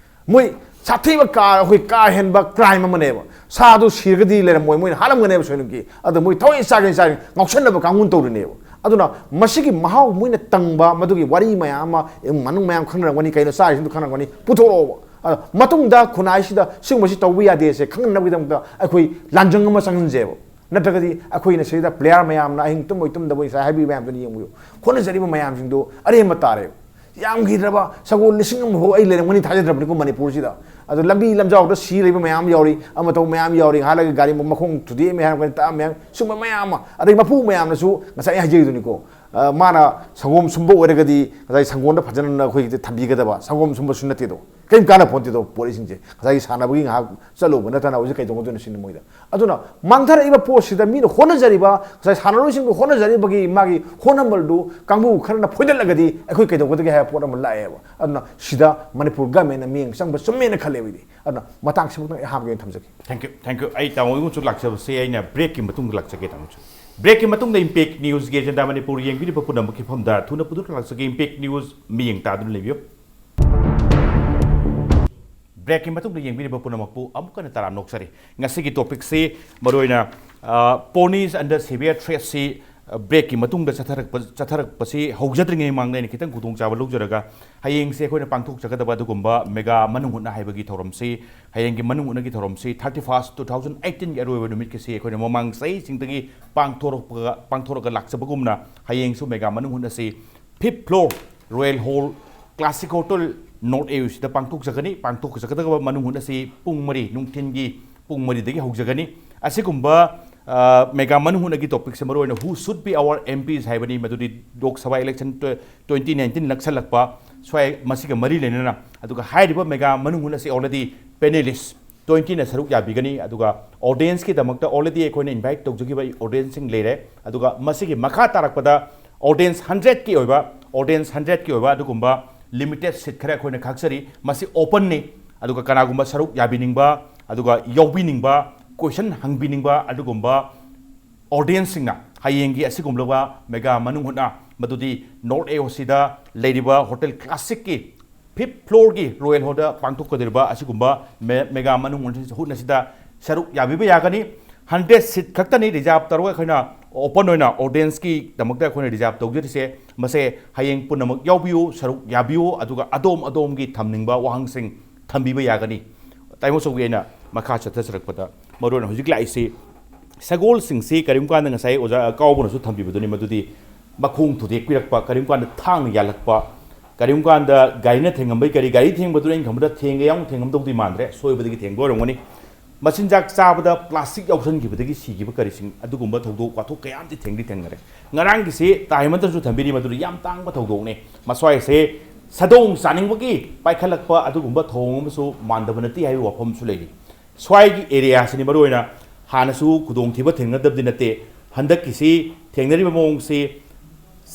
ꯃꯣꯏ ꯁꯥꯊꯤꯕ ꯀꯥ-, ꯑꯩꯈꯣꯏ ꯀꯥ ꯍꯦꯟꯕ ꯀ꯭ꯔꯥꯏꯝ ꯑꯃꯅꯦꯕ꯫ ꯁꯥꯗꯨ ꯁꯤꯔꯒꯗꯤ ꯂꯩꯔꯝꯃꯣꯏ, ꯃꯣꯏꯅ ꯍꯥꯠꯂꯝꯒꯅꯦꯕ ꯁꯣꯏꯗꯅꯀꯤ꯫ ꯑꯗꯣ ꯃꯣꯏ ꯊꯋꯥꯏ ꯆꯥꯒꯦ ꯆꯥꯒꯦ ꯉꯥꯎꯁꯟꯅꯕ ꯀꯥꯡꯕꯨꯅ ꯇꯧꯔꯤꯅꯦꯕ꯫ ꯑꯗꯨꯅ ꯃꯁꯤꯒꯤ ꯃꯍꯥꯎ ꯃꯣꯏꯅ ꯇꯪꯕ, ꯃꯗꯨꯒꯤ ꯋꯥꯔꯤ ꯃꯌꯥꯝ ꯑꯃ ꯏꯃꯨꯡ ꯃꯅꯨꯡ ꯃꯌꯥꯝ ꯈꯪꯅꯔꯝꯒꯅꯤ, ꯀꯩꯅꯣ ꯆꯥꯔꯤꯁꯤꯡꯗꯨ ꯈꯪꯅꯔꯝꯒꯅꯤ, ꯄꯨꯊꯣꯔꯛꯑꯣꯕ꯫ ꯑꯗꯣ ꯃꯇꯨꯡꯗ ꯈꯨꯟꯅꯥꯏꯁꯤꯗ ꯁꯤꯒꯨꯝꯕꯁꯤ ꯇꯧꯕ ꯌꯥꯗꯦꯁꯦ ꯈꯪꯅꯅꯕꯒꯤꯗꯃꯛꯇ ꯑꯩꯈꯣꯏ ꯂꯥꯟꯖꯪ ꯑꯃ ꯆꯪꯍꯟꯁꯦꯕ꯫ ꯅꯠꯇ꯭ꯔꯒꯗꯤ ꯑꯩꯈꯣꯏꯅ ꯁꯤꯗ ꯄ꯭ꯂꯦꯌꯥꯔ ꯃꯌꯥꯝꯅ ꯑꯍꯤꯡ ꯇꯨꯝꯃꯣꯏ ꯇꯨꯝꯗꯕꯣꯏ ꯉꯁꯥꯏ ꯍꯥꯏꯕꯤꯕ ꯃꯌꯥꯝꯗꯨꯅ ꯌꯦꯡꯕꯤꯌꯨ꯫ ꯍꯣꯠꯅꯖꯔꯤꯕ ꯃꯌꯥꯝꯁꯤꯡꯗꯨ ꯑꯔꯦꯝꯕ ꯇꯥꯔꯦꯕ꯫ ꯌꯥꯝꯈꯤꯗ꯭ꯔꯕ ꯁꯒꯣꯜ ꯂꯤꯁꯤꯡ ꯑꯃ ꯐꯥꯎ ꯑꯩ ꯂꯩꯔꯝꯒꯅꯤ ꯊꯥꯖꯗ꯭ꯔꯕꯅꯤꯀꯣ ꯃꯅꯤꯄꯨꯔꯁꯤꯗ꯫ ꯑꯗꯣ ꯂꯝꯕꯤ ꯂꯝꯖꯥꯎꯗ ꯁꯤ ꯂꯩꯕ ꯃꯌꯥꯝ ꯌꯥꯎꯔꯤ, ꯑꯃ ꯇꯧꯕ ꯃꯌꯥꯝ ꯌꯥꯎꯔꯤ, ꯍꯥꯠꯂꯒ ꯒꯥꯔꯤ ꯃꯈꯣꯡ ꯊꯨꯗꯦꯛꯑꯦ ꯃꯌꯥꯝ, ꯒꯥꯔꯤ ꯇꯥꯛꯑ ꯃꯌꯥꯝ, ꯁꯨꯝꯕ ꯃꯌꯥꯝ ꯑꯃ꯫ ꯑꯗꯩ ꯃꯄꯨ ꯃꯌꯥꯝꯅꯁꯨ ꯉꯁꯥꯏ ꯑꯩ ꯍꯥꯏꯖꯔꯤꯗꯨꯅꯤꯀꯣ, ꯑ, ꯃꯥꯅ ꯁꯪꯒꯣꯝ ꯁꯨꯝꯕ ꯑꯣꯏꯔꯒꯗꯤ ꯉꯁꯥꯏ ꯁꯪꯒꯣꯝꯗ ꯐꯖꯅ ꯑꯩꯈꯣꯏꯒꯤ ꯊꯝꯕꯤꯒꯗꯕ, ꯁꯪꯒꯣꯝ ꯁꯨꯝꯕꯁꯨ ꯅꯠꯇꯦꯗꯣ, ꯀꯔꯤꯝ ꯀꯥꯟꯅ ꯄꯣꯟꯇꯦꯗꯣ ꯄꯣꯠꯁꯤꯡꯁꯦ꯫ ꯉꯁꯥꯏꯒꯤ ꯁꯥꯟꯅꯕꯒꯤ ꯉꯥꯏꯍꯥꯛ ꯆꯠꯂꯨꯕ ꯅꯠꯇꯅ ꯍꯧꯖꯤꯛ ꯀꯩꯗꯧꯅꯗꯣꯏꯅꯣ ꯁꯤꯅꯤ ꯃꯣꯏꯗ꯫ ꯑꯗꯨꯅ ꯃꯥꯡꯊꯔꯛꯏꯕ ꯄꯣꯠꯁꯤꯗ ꯃꯤꯅ ꯍꯣꯠꯅꯖꯔꯤꯕ, ꯉꯁꯥꯏ ꯁꯥꯟꯅꯔꯣꯏꯁꯤꯡꯗꯨ ꯍꯣꯠꯅꯖꯔꯤꯕꯒꯤ ꯃꯥꯒꯤ ꯍꯣꯠꯅꯕꯗꯨ ꯀꯥꯡꯕꯨ ꯈꯔꯅ ꯐꯣꯏꯗꯠꯂꯒꯗꯤ ꯑꯩꯈꯣꯏ ꯀꯩꯗꯧꯒꯗꯒꯦ ꯍꯥꯏꯕ ꯄꯣꯠ ꯑꯃ ꯂꯥꯛꯑꯦꯕ꯫ ꯑꯗꯨꯅ ꯁꯤꯗ ꯃꯅꯤꯄꯨꯔ ꯒꯃꯦꯟꯅ ꯃꯤꯠꯌꯦꯡ ꯆꯪꯕ ꯆꯨꯝꯃꯦꯅ ꯈꯜꯂꯦꯕ ꯑꯩꯗꯤ꯫ ꯑꯗꯨꯅ ꯃꯇꯥꯡꯁꯤꯃꯛꯇꯪ ꯑꯩ ꯍꯥꯞꯀꯦꯅ ꯊꯝꯖꯒꯦ꯫ Thank you, thank you꯫ ꯑꯩ ꯇꯥꯃꯣ ꯑꯩꯉꯣꯟꯗꯁꯨ ꯂꯥꯛꯆꯕꯁꯦ ꯑꯩꯅ ꯕ꯭ꯔꯦꯛꯀꯤ ꯃꯇꯨꯡꯗ ꯂꯥꯛꯆꯒꯦ ꯇꯥꯃꯣꯁꯨ꯫ ꯕ꯭ꯔꯦꯛꯀꯤ ꯃꯇꯨꯡꯗ ꯏꯝꯄꯦꯛ ꯅ꯭ꯌꯨꯁꯀꯤ ꯑꯦꯖꯦꯟꯗꯥ ꯃꯅꯤꯄꯨꯔ ꯌꯦꯡꯕꯤꯔꯤꯕ ꯄꯨꯝꯅꯃꯛꯀꯤ ꯃꯐꯝꯗ ꯊꯨꯅ ꯄꯨꯗꯨꯅ ꯂꯥꯛꯆꯒꯦ꯫ ꯏꯝꯄꯦꯛ ꯅ꯭ꯌꯨꯁ ꯃꯤꯠꯌꯦꯡ ꯇꯥꯗꯨꯅ ꯂꯩꯕꯤꯌꯨ꯫ ꯕ꯭ꯔꯦꯛꯀꯤ ꯃꯇꯨꯡꯗ ꯌꯦꯡꯕꯤꯔꯤꯕ ꯄꯨꯝꯅꯃꯛꯄꯨ ꯑꯃꯨꯛꯀ ꯍꯟꯅ ꯇꯔꯥꯝꯅ ꯑꯣꯛꯆꯔꯤ꯫ ꯉꯁꯤꯒꯤ ꯇꯣꯄꯤꯛꯁꯤ ꯃꯔꯨꯑꯣꯏꯅ, ꯑ, ponies under severe threatꯁꯤ, ꯑ, ꯕ꯭ꯔꯦꯛꯀꯤ ꯃꯇꯨꯡꯗ ꯆꯠꯊꯔꯛꯄ, ꯆꯠꯊꯔꯛꯄꯁꯤ ꯍꯧꯖꯗ꯭ꯔꯤꯉꯩ ꯃꯃꯥꯡꯗ ꯑꯩꯅ ꯈꯤꯇꯪ ꯈꯨꯗꯣꯡꯆꯥꯕ ꯂꯧꯖꯔꯒ, ꯍꯌꯦꯡꯁꯦ ꯑꯩꯈꯣꯏꯅ ꯄꯥꯡꯊꯣꯛꯆꯒꯗꯕ ꯑꯗꯨꯒꯨꯝꯕ ꯃꯦꯒꯥ ꯃꯅꯨꯡ ꯍꯨꯠꯅ ꯍꯥꯏꯕꯒꯤ ꯊꯧꯔꯝꯁꯤ, ꯍꯌꯦꯡꯒꯤ ꯃꯅꯨꯡ ꯍꯨꯠꯅꯒꯤ ꯊꯧꯔꯝꯁꯤ, thirty first two thousand eighteenꯒꯤ ꯑꯔꯣꯏꯕ ꯅꯨꯃꯤꯠꯀꯤꯁꯤ ꯑꯩꯈꯣꯏꯅ ꯃꯃꯥꯡ ꯆꯍꯤꯁꯤꯡꯗꯒꯤ ꯄꯥꯡꯊꯣꯔꯛꯄꯒ, ꯄꯥꯡꯊꯣꯔꯛꯑꯒ ꯂꯥꯛꯆꯕꯒꯨꯝꯅ ꯍꯌꯦꯡꯁꯨ ꯃꯦꯒꯥ ꯃꯅꯨꯡ ꯍꯨꯠꯅꯁꯤ fifth floor Royal Hall Classic Hotel North AUCꯗ ꯄꯥꯡꯊꯣꯛꯆꯒꯅꯤ꯫ ꯄꯥꯡꯊꯣꯛꯆꯒꯗꯕ ꯃꯅꯨꯡ ꯍꯨꯠ ꯑꯁꯤ ꯄꯨꯡ ꯃꯔꯤ, ꯅꯨꯡꯊꯤꯟꯒꯤ ꯄꯨꯡ ꯃꯔꯤꯗꯒꯤ ꯍꯧꯖꯒꯅꯤ꯫ ꯑꯁꯤꯒꯨꯝꯕ, ꯃꯦꯒꯥ ꯃꯅꯨꯡ ꯍꯨꯠꯅꯒꯤ ꯇꯣꯄꯤꯛꯁꯦ ꯃꯔꯨꯑꯣꯏꯅ "Who should be our M Ps?" ꯍꯥꯏꯕꯅꯤ꯫ ꯃꯗꯨꯗꯤ Lok Sabha election twenty nineteen ꯅꯛꯁꯜꯂꯛꯄ ꯁ꯭ꯋꯥꯏ, ꯃꯁꯤꯒ ꯃꯔꯤ ꯂꯩꯅꯅ꯫ ꯑꯗꯨꯒ ꯍꯥꯏꯔꯤꯕ ꯃꯦꯒꯥ ꯃꯅꯨꯡ ꯍꯨꯠ ꯑꯁꯤ already ꯄꯦꯅꯦꯂꯤꯁ ꯇ꯭ꯋꯦꯟꯇꯤꯅ ꯁꯔꯨꯛ ꯌꯥꯕꯤꯒꯅꯤ꯫ ꯑꯗꯨꯒ ꯑꯣꯗꯤꯌꯦꯟꯁꯀꯤꯗꯃꯛꯇ already ꯑꯩꯈꯣꯏꯅ ꯏꯟꯚꯥꯏꯠ ꯇꯧꯖꯈꯤꯕ ꯑꯣꯗꯤꯌꯦꯟꯁꯁꯤꯡ ꯂꯩꯔꯦ꯫ ꯑꯗꯨꯒ ꯃꯁꯤꯒꯤ ꯃꯈꯥ ꯇꯥꯔꯛꯄꯗ ꯑꯣꯗꯤꯌꯦꯟꯁ ꯍꯟꯗ꯭ꯔꯦꯠꯀꯤ ꯑꯣꯏꯕ, ꯑꯣꯗꯤꯌꯦꯟꯁ ꯍꯟꯗ꯭ꯔꯦꯠꯀꯤ ꯑꯣꯏꯕ ꯑꯗꯨꯒꯨꯝꯕ ꯂꯤꯃꯤꯇꯦꯠ ꯁꯤꯠ ꯈꯔ ꯑꯩꯈꯣꯏꯅ ꯈꯥꯛꯆꯔꯤ꯫ ꯃꯁꯤ ꯑꯣꯄꯟꯅꯤ꯫ ꯑꯗꯨꯒ ꯀꯅꯥꯒꯨꯝꯕ ꯁꯔꯨꯛ ꯌꯥꯕꯤꯅꯤꯡꯕ, ꯑꯗꯨꯒ ꯌꯥꯎꯕꯤꯅꯤꯡꯕ, ꯀꯣꯏꯁꯟ ꯍꯪꯕꯤꯅꯤꯡꯕ ꯑꯗꯨꯒꯨꯝꯕ ꯑꯣꯗꯤꯌꯦꯟꯁꯁꯤꯡꯅ ꯍꯌꯦꯡꯒꯤ ꯑꯁꯤꯒꯨꯝꯂꯕ ꯃꯦꯒꯥ ꯃꯅꯨꯡ ꯍꯨꯠꯅ, ꯃꯗꯨꯗꯤ ꯅꯣꯔꯠ ꯑꯦ ꯑꯣ ꯁꯤꯗ ꯂꯩꯔꯤꯕ ꯍꯣꯇꯦꯜ ꯀ꯭ꯂꯥꯁꯤꯛꯀꯤ ꯐꯤꯐ ꯐ꯭ꯂꯣꯔꯒꯤ ꯔꯣꯌꯦꯜ ꯍꯣꯜꯗ ꯄꯥꯡꯊꯣꯛꯀꯗꯧꯔꯤꯕ ꯑꯁꯤꯒꯨꯝꯕ ꯃꯦ-, ꯃꯦꯒꯥ ꯃꯅꯨꯡ ꯍꯨꯠ ꯑꯁꯤꯗ ꯁꯔꯨꯛ ꯌꯥꯕꯤꯕ ꯌꯥꯒꯅꯤ꯫ ꯍꯟꯗ꯭ꯔꯦꯠ ꯁꯤꯠ ꯈꯛꯇꯅꯤ ꯔꯤꯖꯥꯔꯕ ꯇꯧꯔꯒ ꯑꯩꯈꯣꯏꯅ ꯑꯣꯄꯟ ꯑꯣꯏꯅ ꯑꯣꯗꯤꯌꯦꯟꯁꯀꯤꯗꯃꯛꯇ ꯑꯩꯈꯣꯏꯅ ꯔꯤꯖꯥꯔꯕ ꯇꯧꯖꯔꯤꯁꯦ꯫ ꯃꯁꯦ ꯍꯌꯦꯡ ꯄꯨꯝꯅꯃꯛ ꯌꯥꯎꯕꯤꯌꯨ, ꯁꯔꯨꯛ ꯌꯥꯕꯤꯌꯨ, ꯑꯗꯨꯒ ꯑꯗꯣꯝ ꯑꯗꯣꯝꯒꯤ ꯊꯝꯅꯤꯡꯕ ꯋꯥꯍꯪꯁꯤꯡ ꯊꯝꯕꯤꯕ ꯌꯥꯒꯅꯤ꯫ ꯇꯥꯏꯃꯣ ꯆꯧꯒꯤ ꯑꯩꯅ ꯃꯈꯥ ꯆꯠꯊꯖꯔꯛꯄꯗ, ꯃꯔꯨꯑꯣꯏꯅ ꯍꯧꯖꯤꯛ ꯂꯥꯛꯏꯁꯤ ꯁꯒꯣꯜꯁꯤꯡꯁꯤ ꯀꯔꯤꯒꯨꯝꯕ ꯀꯥꯟꯗ ꯉꯁꯥꯏ ꯑꯣꯖꯥ ꯀꯥꯎꯕꯅꯁꯨ ꯊꯝꯕꯤꯕꯗꯨꯅꯤ, ꯃꯗꯨꯗꯤ ꯃꯈꯣꯡ ꯊꯨꯗꯦꯛꯄꯤꯔꯛꯄ, ꯀꯔꯤꯒꯨꯝꯕ ꯀꯥꯟꯗ ꯊꯥꯡꯅ ꯌꯥꯜꯂꯛꯄ, ꯀꯔꯤꯒꯨꯝꯕ ꯀꯥꯟꯗ ꯒꯥꯔꯤꯅ ꯊꯦꯡꯉꯝꯕꯩ ꯀꯔꯤ, ꯒꯥꯔꯤ ꯊꯦꯡꯕꯗꯨꯅ ꯑꯩꯅ ꯈꯟꯕꯗ ꯊꯦꯡꯒꯦ ꯌꯥꯎꯅ ꯊꯦꯡꯉꯝꯗꯧꯗꯤ ꯃꯥꯟꯗ꯭ꯔꯦ, ꯁꯣꯏꯕꯗꯒꯤ ꯊꯦꯡꯕ ꯑꯣꯏꯔꯝꯒꯅꯤ꯫ ꯃꯆꯤꯟꯖꯥꯛ ꯆꯥꯕꯗ ꯄ꯭ꯂꯥꯁꯇꯤꯛ ꯌꯥꯎꯁꯟꯈꯤꯕꯗꯒꯤ ꯁꯤꯈꯤꯕ ꯀꯔꯤꯁꯤꯡ ꯑꯗꯨꯒꯨꯝꯕ ꯊꯧꯗꯣꯛ ꯋꯥꯊꯣꯛ ꯀꯌꯥ ꯑꯃꯗꯤ ꯊꯦꯡꯗꯤ ꯊꯦꯡꯅꯔꯦ꯫ ꯉꯔꯥꯡꯒꯤꯁꯤ ꯇꯥꯏ ꯍꯦꯃꯟꯇꯅꯁꯨ ꯊꯝꯕꯤꯔꯤ, ꯃꯗꯨꯗꯤ ꯌꯥꯝ ꯇꯥꯡꯕ ꯊꯧꯗꯣꯛꯅꯤ꯫ ꯃꯁ꯭ꯋꯥꯏꯁꯦ ꯁꯥꯗꯣꯡ ꯆꯥꯅꯤꯡꯕꯒꯤ ꯄꯥꯏꯈꯠꯂꯛꯄ ꯑꯗꯨꯒꯨꯝꯕ ꯊꯧꯑꯣꯡ ꯑꯃꯁꯨ ꯃꯥꯟꯗꯕ ꯅꯠꯇꯦ ꯍꯥꯏꯕꯒꯤ ꯋꯥꯐꯝꯁꯨ ꯂꯩꯔꯤ꯫ ꯁ꯭ꯋꯥꯏꯒꯤ ꯑꯦꯔꯤꯌꯥꯁꯤꯅꯤ ꯃꯔꯨꯑꯣꯏꯅ ꯍꯥꯟꯅꯁꯨ ꯈꯨꯗꯣꯡꯊꯤꯕ ꯊꯦꯡꯅꯗꯕꯗꯤ ꯅꯠꯇꯦ꯫ ꯍꯟꯗꯛꯀꯤꯁꯤ ꯊꯦꯡꯅꯔꯤꯕ ꯃꯑꯣꯡꯁꯤ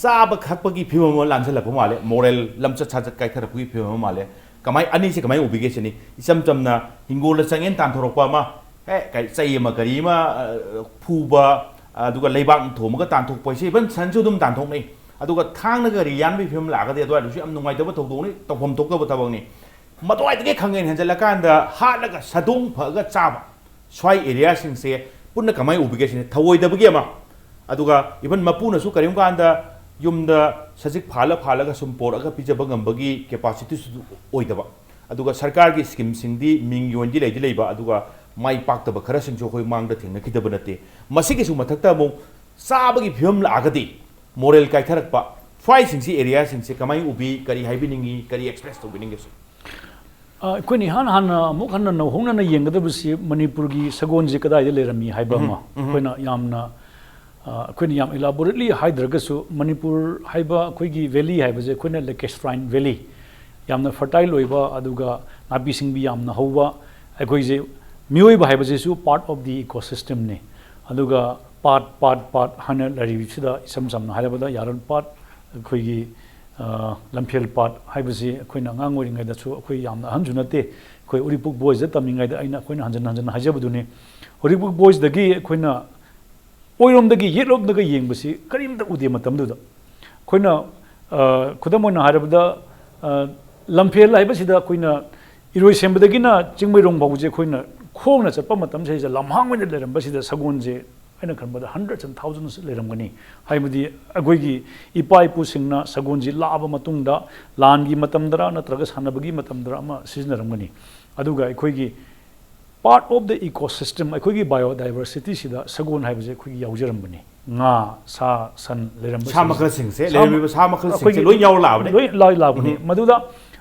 ꯆꯥꯕ ꯊꯛꯄꯒꯤ ꯐꯤꯕꯝ ꯑꯃ ꯂꯥꯟꯁꯜꯂꯛꯄ ꯃꯥꯜꯂꯦ, ꯃꯣꯔꯦꯜ ꯂꯝꯆꯠ ꯁꯥꯖꯠ ꯀꯥꯏꯊꯔꯛꯄꯒꯤ ꯐꯤꯕꯝ ꯑꯃ ꯃꯥꯜꯂꯦ꯫ ꯀꯃꯥꯏ, ꯑꯅꯤꯁꯦ ꯀꯃꯥꯏꯅ ꯎꯕꯤꯒꯦ ꯁꯤꯅꯤ꯫ ꯏꯆꯝ ꯆꯝꯅ ꯍꯤꯡꯒꯣꯜꯗ ꯆꯪꯉꯦꯅ ꯇꯥꯟꯊꯣꯔꯛꯄ ꯑꯃ, ꯑꯦ, ꯀꯩ, ꯆꯩ ꯑꯃ ꯀꯔꯤ ꯑꯃ, ꯑ, ꯐꯨꯕ, ꯑꯗꯨꯒ ꯂꯩꯕꯥꯛ ꯊꯣꯝꯃꯒ ꯇꯥꯟꯊꯣꯛꯄ ꯍꯥꯏꯁꯦ, ꯏꯚꯟ ꯁꯟꯁꯨ ꯑꯗꯨꯝ ꯇꯥꯟꯊꯣꯛꯅꯩ꯫ ꯑꯗꯨꯒ ꯊꯥꯡꯅ ꯒꯥꯔꯤ ꯌꯥꯟꯕꯒꯤ ꯐꯤꯕꯝ ꯂꯥꯛꯑꯒꯗꯤ ꯑꯗꯨꯋꯥꯏꯗꯁꯨ ꯌꯥꯝ ꯅꯨꯡꯉꯥꯏꯇꯕ ꯊꯧꯗꯣꯛꯅꯤ, ꯇꯧꯐꯝ ꯊꯣꯛꯇꯕ ꯊꯕꯛꯅꯤ꯫ ꯃꯗꯨꯋꯥꯏꯗꯒꯤ ꯈꯪꯍꯦꯟ ꯍꯦꯟꯖꯜꯂꯀꯥꯟꯗ ꯍꯥꯠꯂꯒ ꯁꯥꯗꯣꯡ ꯐꯛꯑꯒ ꯆꯥꯕ, ꯁ꯭ꯋꯥꯏ ꯑꯦꯔꯤꯌꯥꯁꯤꯡꯁꯦ ꯄꯨꯟꯅ ꯀꯃꯥꯏꯅ ꯎꯕꯤꯒꯦ ꯁꯤꯅꯤ꯫ ꯊꯧꯑꯣꯏꯗꯕꯒꯤ ꯑꯃ, ꯑꯗꯨꯒ ꯏꯚꯟ ꯃꯄꯨꯅꯁꯨ ꯀꯔꯤꯒꯨꯝꯕ ꯀꯥꯟꯗ ꯌꯨꯝꯗ ꯁꯖꯤꯛ ꯐꯥꯜꯂ ꯐꯥꯜꯂꯒ ꯁꯨꯝ ꯄꯣꯔꯛꯑꯒ ꯄꯤꯖꯕ ꯉꯝꯕꯒꯤ ꯀꯦꯄꯥꯁꯤꯇꯤꯁꯨ ꯑꯣꯏꯗꯕ, ꯑꯗꯨꯒ ꯁꯔꯀꯥꯔꯒꯤ ꯁ꯭ꯀꯤꯝꯁꯤꯡꯗꯤ ꯃꯤꯡꯒꯤ ꯑꯣꯏꯅꯗꯤ ꯂꯩꯗꯤ ꯂꯩꯕ, ꯑꯗꯨꯒ ꯃꯥꯏ ꯄꯥꯛꯇꯕ ꯈꯔꯁꯤꯡꯁꯨ ꯑꯩꯈꯣꯏ ꯃꯥꯡꯗ ꯊꯦꯡꯅꯈꯤꯗꯕ ꯅꯠꯇꯦ꯫ ꯃꯁꯤꯒꯤꯁꯨ ꯃꯊꯛꯇ ꯑꯃꯨꯛ ꯆꯥꯕꯒꯤ ꯐꯤꯕꯝ ꯂꯥꯛꯑꯒꯗꯤ ꯃꯣꯔꯦꯜ ꯀꯥꯏꯊꯔꯛꯄ, ꯁ꯭ꯋꯥꯏꯁꯤꯡꯁꯤ, ꯑꯦꯔꯤꯌꯥꯁꯤꯡꯁꯦ ꯀꯃꯥꯏꯅ ꯎꯕꯤ, ꯀꯔꯤ ꯍꯥꯏꯕꯤꯅꯤꯡꯉꯤ, ꯀꯔꯤ ꯑꯦꯛꯁꯄ꯭ꯔꯦꯁ ꯇꯧꯕꯤꯅꯤꯡꯒꯦ ꯁꯤꯅꯤ? ꯑꯩꯈꯣꯏꯅ ꯏꯍꯥꯟ ꯍꯥꯟꯅ ꯑꯃꯨꯛ ꯍꯟꯅ ꯅꯧꯍꯧꯅꯅ ꯌꯦꯡꯒꯗꯕꯁꯤ ꯃꯅꯤꯄꯨꯔꯒꯤ ꯁꯒꯣꯜꯁꯦ ꯀꯗꯥꯏꯗ ꯂꯩꯔꯝꯃꯤ ꯍꯥꯏꯕ ꯑꯃ ꯑꯩꯈꯣꯏꯅ ꯌꯥꯝꯅ ꯑꯩꯈꯣꯏꯅ ꯌꯥꯝ elaborately ꯍꯥꯏꯗ꯭ꯔꯒꯁꯨ, ꯃꯅꯤꯄꯨꯔ ꯍꯥꯏꯕ ꯑꯩꯈꯣꯏꯒꯤ valley ꯍꯥꯏꯕꯁꯦ ꯑꯩꯈꯣꯏꯅ lacustrine valley, ꯌꯥꯝꯅ fertile ꯑꯣꯏꯕ, ꯑꯗꯨꯒ ꯅꯥꯄꯤ ꯁꯤꯡꯕꯤ ꯌꯥꯝꯅ ꯍꯧꯕ, ꯑꯩꯈꯣꯏꯁꯦ ꯃꯤꯑꯣꯏꯕ ꯍꯥꯏꯕꯁꯤꯁꯨ part of the ecosystemꯅꯤ꯫ ꯑꯗꯨꯒ ꯄꯥꯠ ꯄꯥꯠ ꯄꯥꯠ ꯍꯥꯏꯅ ꯂꯩꯔꯤꯕꯁꯤꯗ, ꯏꯁꯝ ꯁꯝꯅ ꯍꯥꯏꯔꯕꯗ ꯌꯥꯔꯜ ꯄꯥꯠ, ꯑꯩꯈꯣꯏꯒꯤ ꯂꯝꯐꯦꯜ ꯄꯥꯠ ꯍꯥꯏꯕꯁꯤ ꯑꯩꯈꯣꯏꯅ ꯑꯉꯥꯡ ꯑꯣꯏꯔꯤꯉꯩꯗꯁꯨ, ꯑꯩꯈꯣꯏ ꯌꯥꯝꯅ ꯑꯍꯟꯁꯨ ꯅꯠꯇꯦ, ꯑꯩꯈꯣꯏ ꯎꯔꯤꯄꯣꯛ ꯕꯣꯏꯁꯇ ꯇꯝꯃꯤꯉꯩꯗ ꯑꯩꯅ ꯑꯩꯈꯣꯏꯅ ꯍꯟꯖꯟ ꯍꯟꯖꯟ ꯍꯥꯏꯖꯕꯗꯨꯅꯤ꯫ ꯎꯔꯤꯄꯣꯛ ꯕꯣꯏꯁꯇꯒꯤ ꯑꯩꯈꯣꯏꯅ ꯑꯣꯏꯔꯣꯝꯗꯒꯤ ꯌꯦꯠꯂꯣꯝꯗꯒ ꯌꯦꯡꯕꯁꯤ ꯀꯔꯤꯝꯇ ꯎꯗꯦ ꯃꯇꯝꯗꯨꯗ꯫ ꯑꯩꯈꯣꯏꯅ ꯈꯨꯗꯝ ꯑꯣꯏꯅ ꯍꯥꯏꯔꯕꯗ, ꯂꯝꯐꯦꯜ ꯍꯥꯏꯕꯁꯤꯗ ꯑꯩꯈꯣꯏꯅ ꯏꯔꯣꯏꯁꯦꯝꯕꯗꯒꯤꯅ ꯆꯤꯡꯃꯩꯔꯣꯡ ꯐꯥꯎꯕꯁꯦ ꯑꯩꯈꯣꯏꯅ ꯈꯣꯡꯅ ꯆꯠꯄ ꯃꯇꯝꯁꯤꯗ ꯂꯝꯍꯥꯡ ꯑꯣꯏꯅ ꯂꯩꯔꯝꯕꯁꯤꯗ ꯁꯒꯣꯜꯁꯦ ꯑꯩꯅ ꯈꯟꯕꯗ hundreds and thousands ꯂꯩꯔꯝꯒꯅꯤ꯫ ꯍꯥꯏꯕꯗꯤ ꯑꯩꯈꯣꯏꯒꯤ ꯏꯄꯥ ꯏꯄꯨꯁꯤꯡꯅ ꯁꯒꯣꯜꯁꯤ ꯂꯥꯛꯑꯕ ꯃꯇꯨꯡꯗ ꯂꯥꯟꯒꯤ ꯃꯇꯝꯗꯔ ꯅꯠꯇ꯭ꯔꯒ ꯁꯥꯟꯅꯕꯒꯤ ꯃꯇꯝꯗꯔ ꯑꯃ ꯁꯤꯖꯤꯟꯅꯔꯝꯒꯅꯤ꯫ ꯑꯗꯨꯒ ꯑꯩꯈꯣꯏꯒꯤ part of the ecosystem, ꯑꯩꯈꯣꯏꯒꯤ biodiversityꯁꯤꯗ ꯁꯒꯣꯜ ꯍꯥꯏꯕꯁꯦ ꯑꯩꯈꯣꯏꯒꯤ ꯌꯥꯎꯖꯔꯝꯕꯅꯤ꯫ ꯉꯥ, ꯁꯥ, ꯁꯟ ꯂꯩꯔꯝꯕ ꯁꯥ ꯃꯈꯜꯁꯤꯡꯁꯦ, ꯁꯥ ꯂꯩꯔꯝꯃꯤꯕ ꯁꯥ ꯃꯈꯜꯁꯤꯡꯁꯦ ꯑꯩꯈꯣꯏꯒꯤ ꯂꯣꯏ ꯌꯥꯎꯔ ꯂꯥꯛꯑꯕꯅꯦ꯫ ꯂꯣꯏ ꯂꯥꯏ ꯂꯥꯛꯄꯅꯤ꯫ ꯃꯗꯨꯗ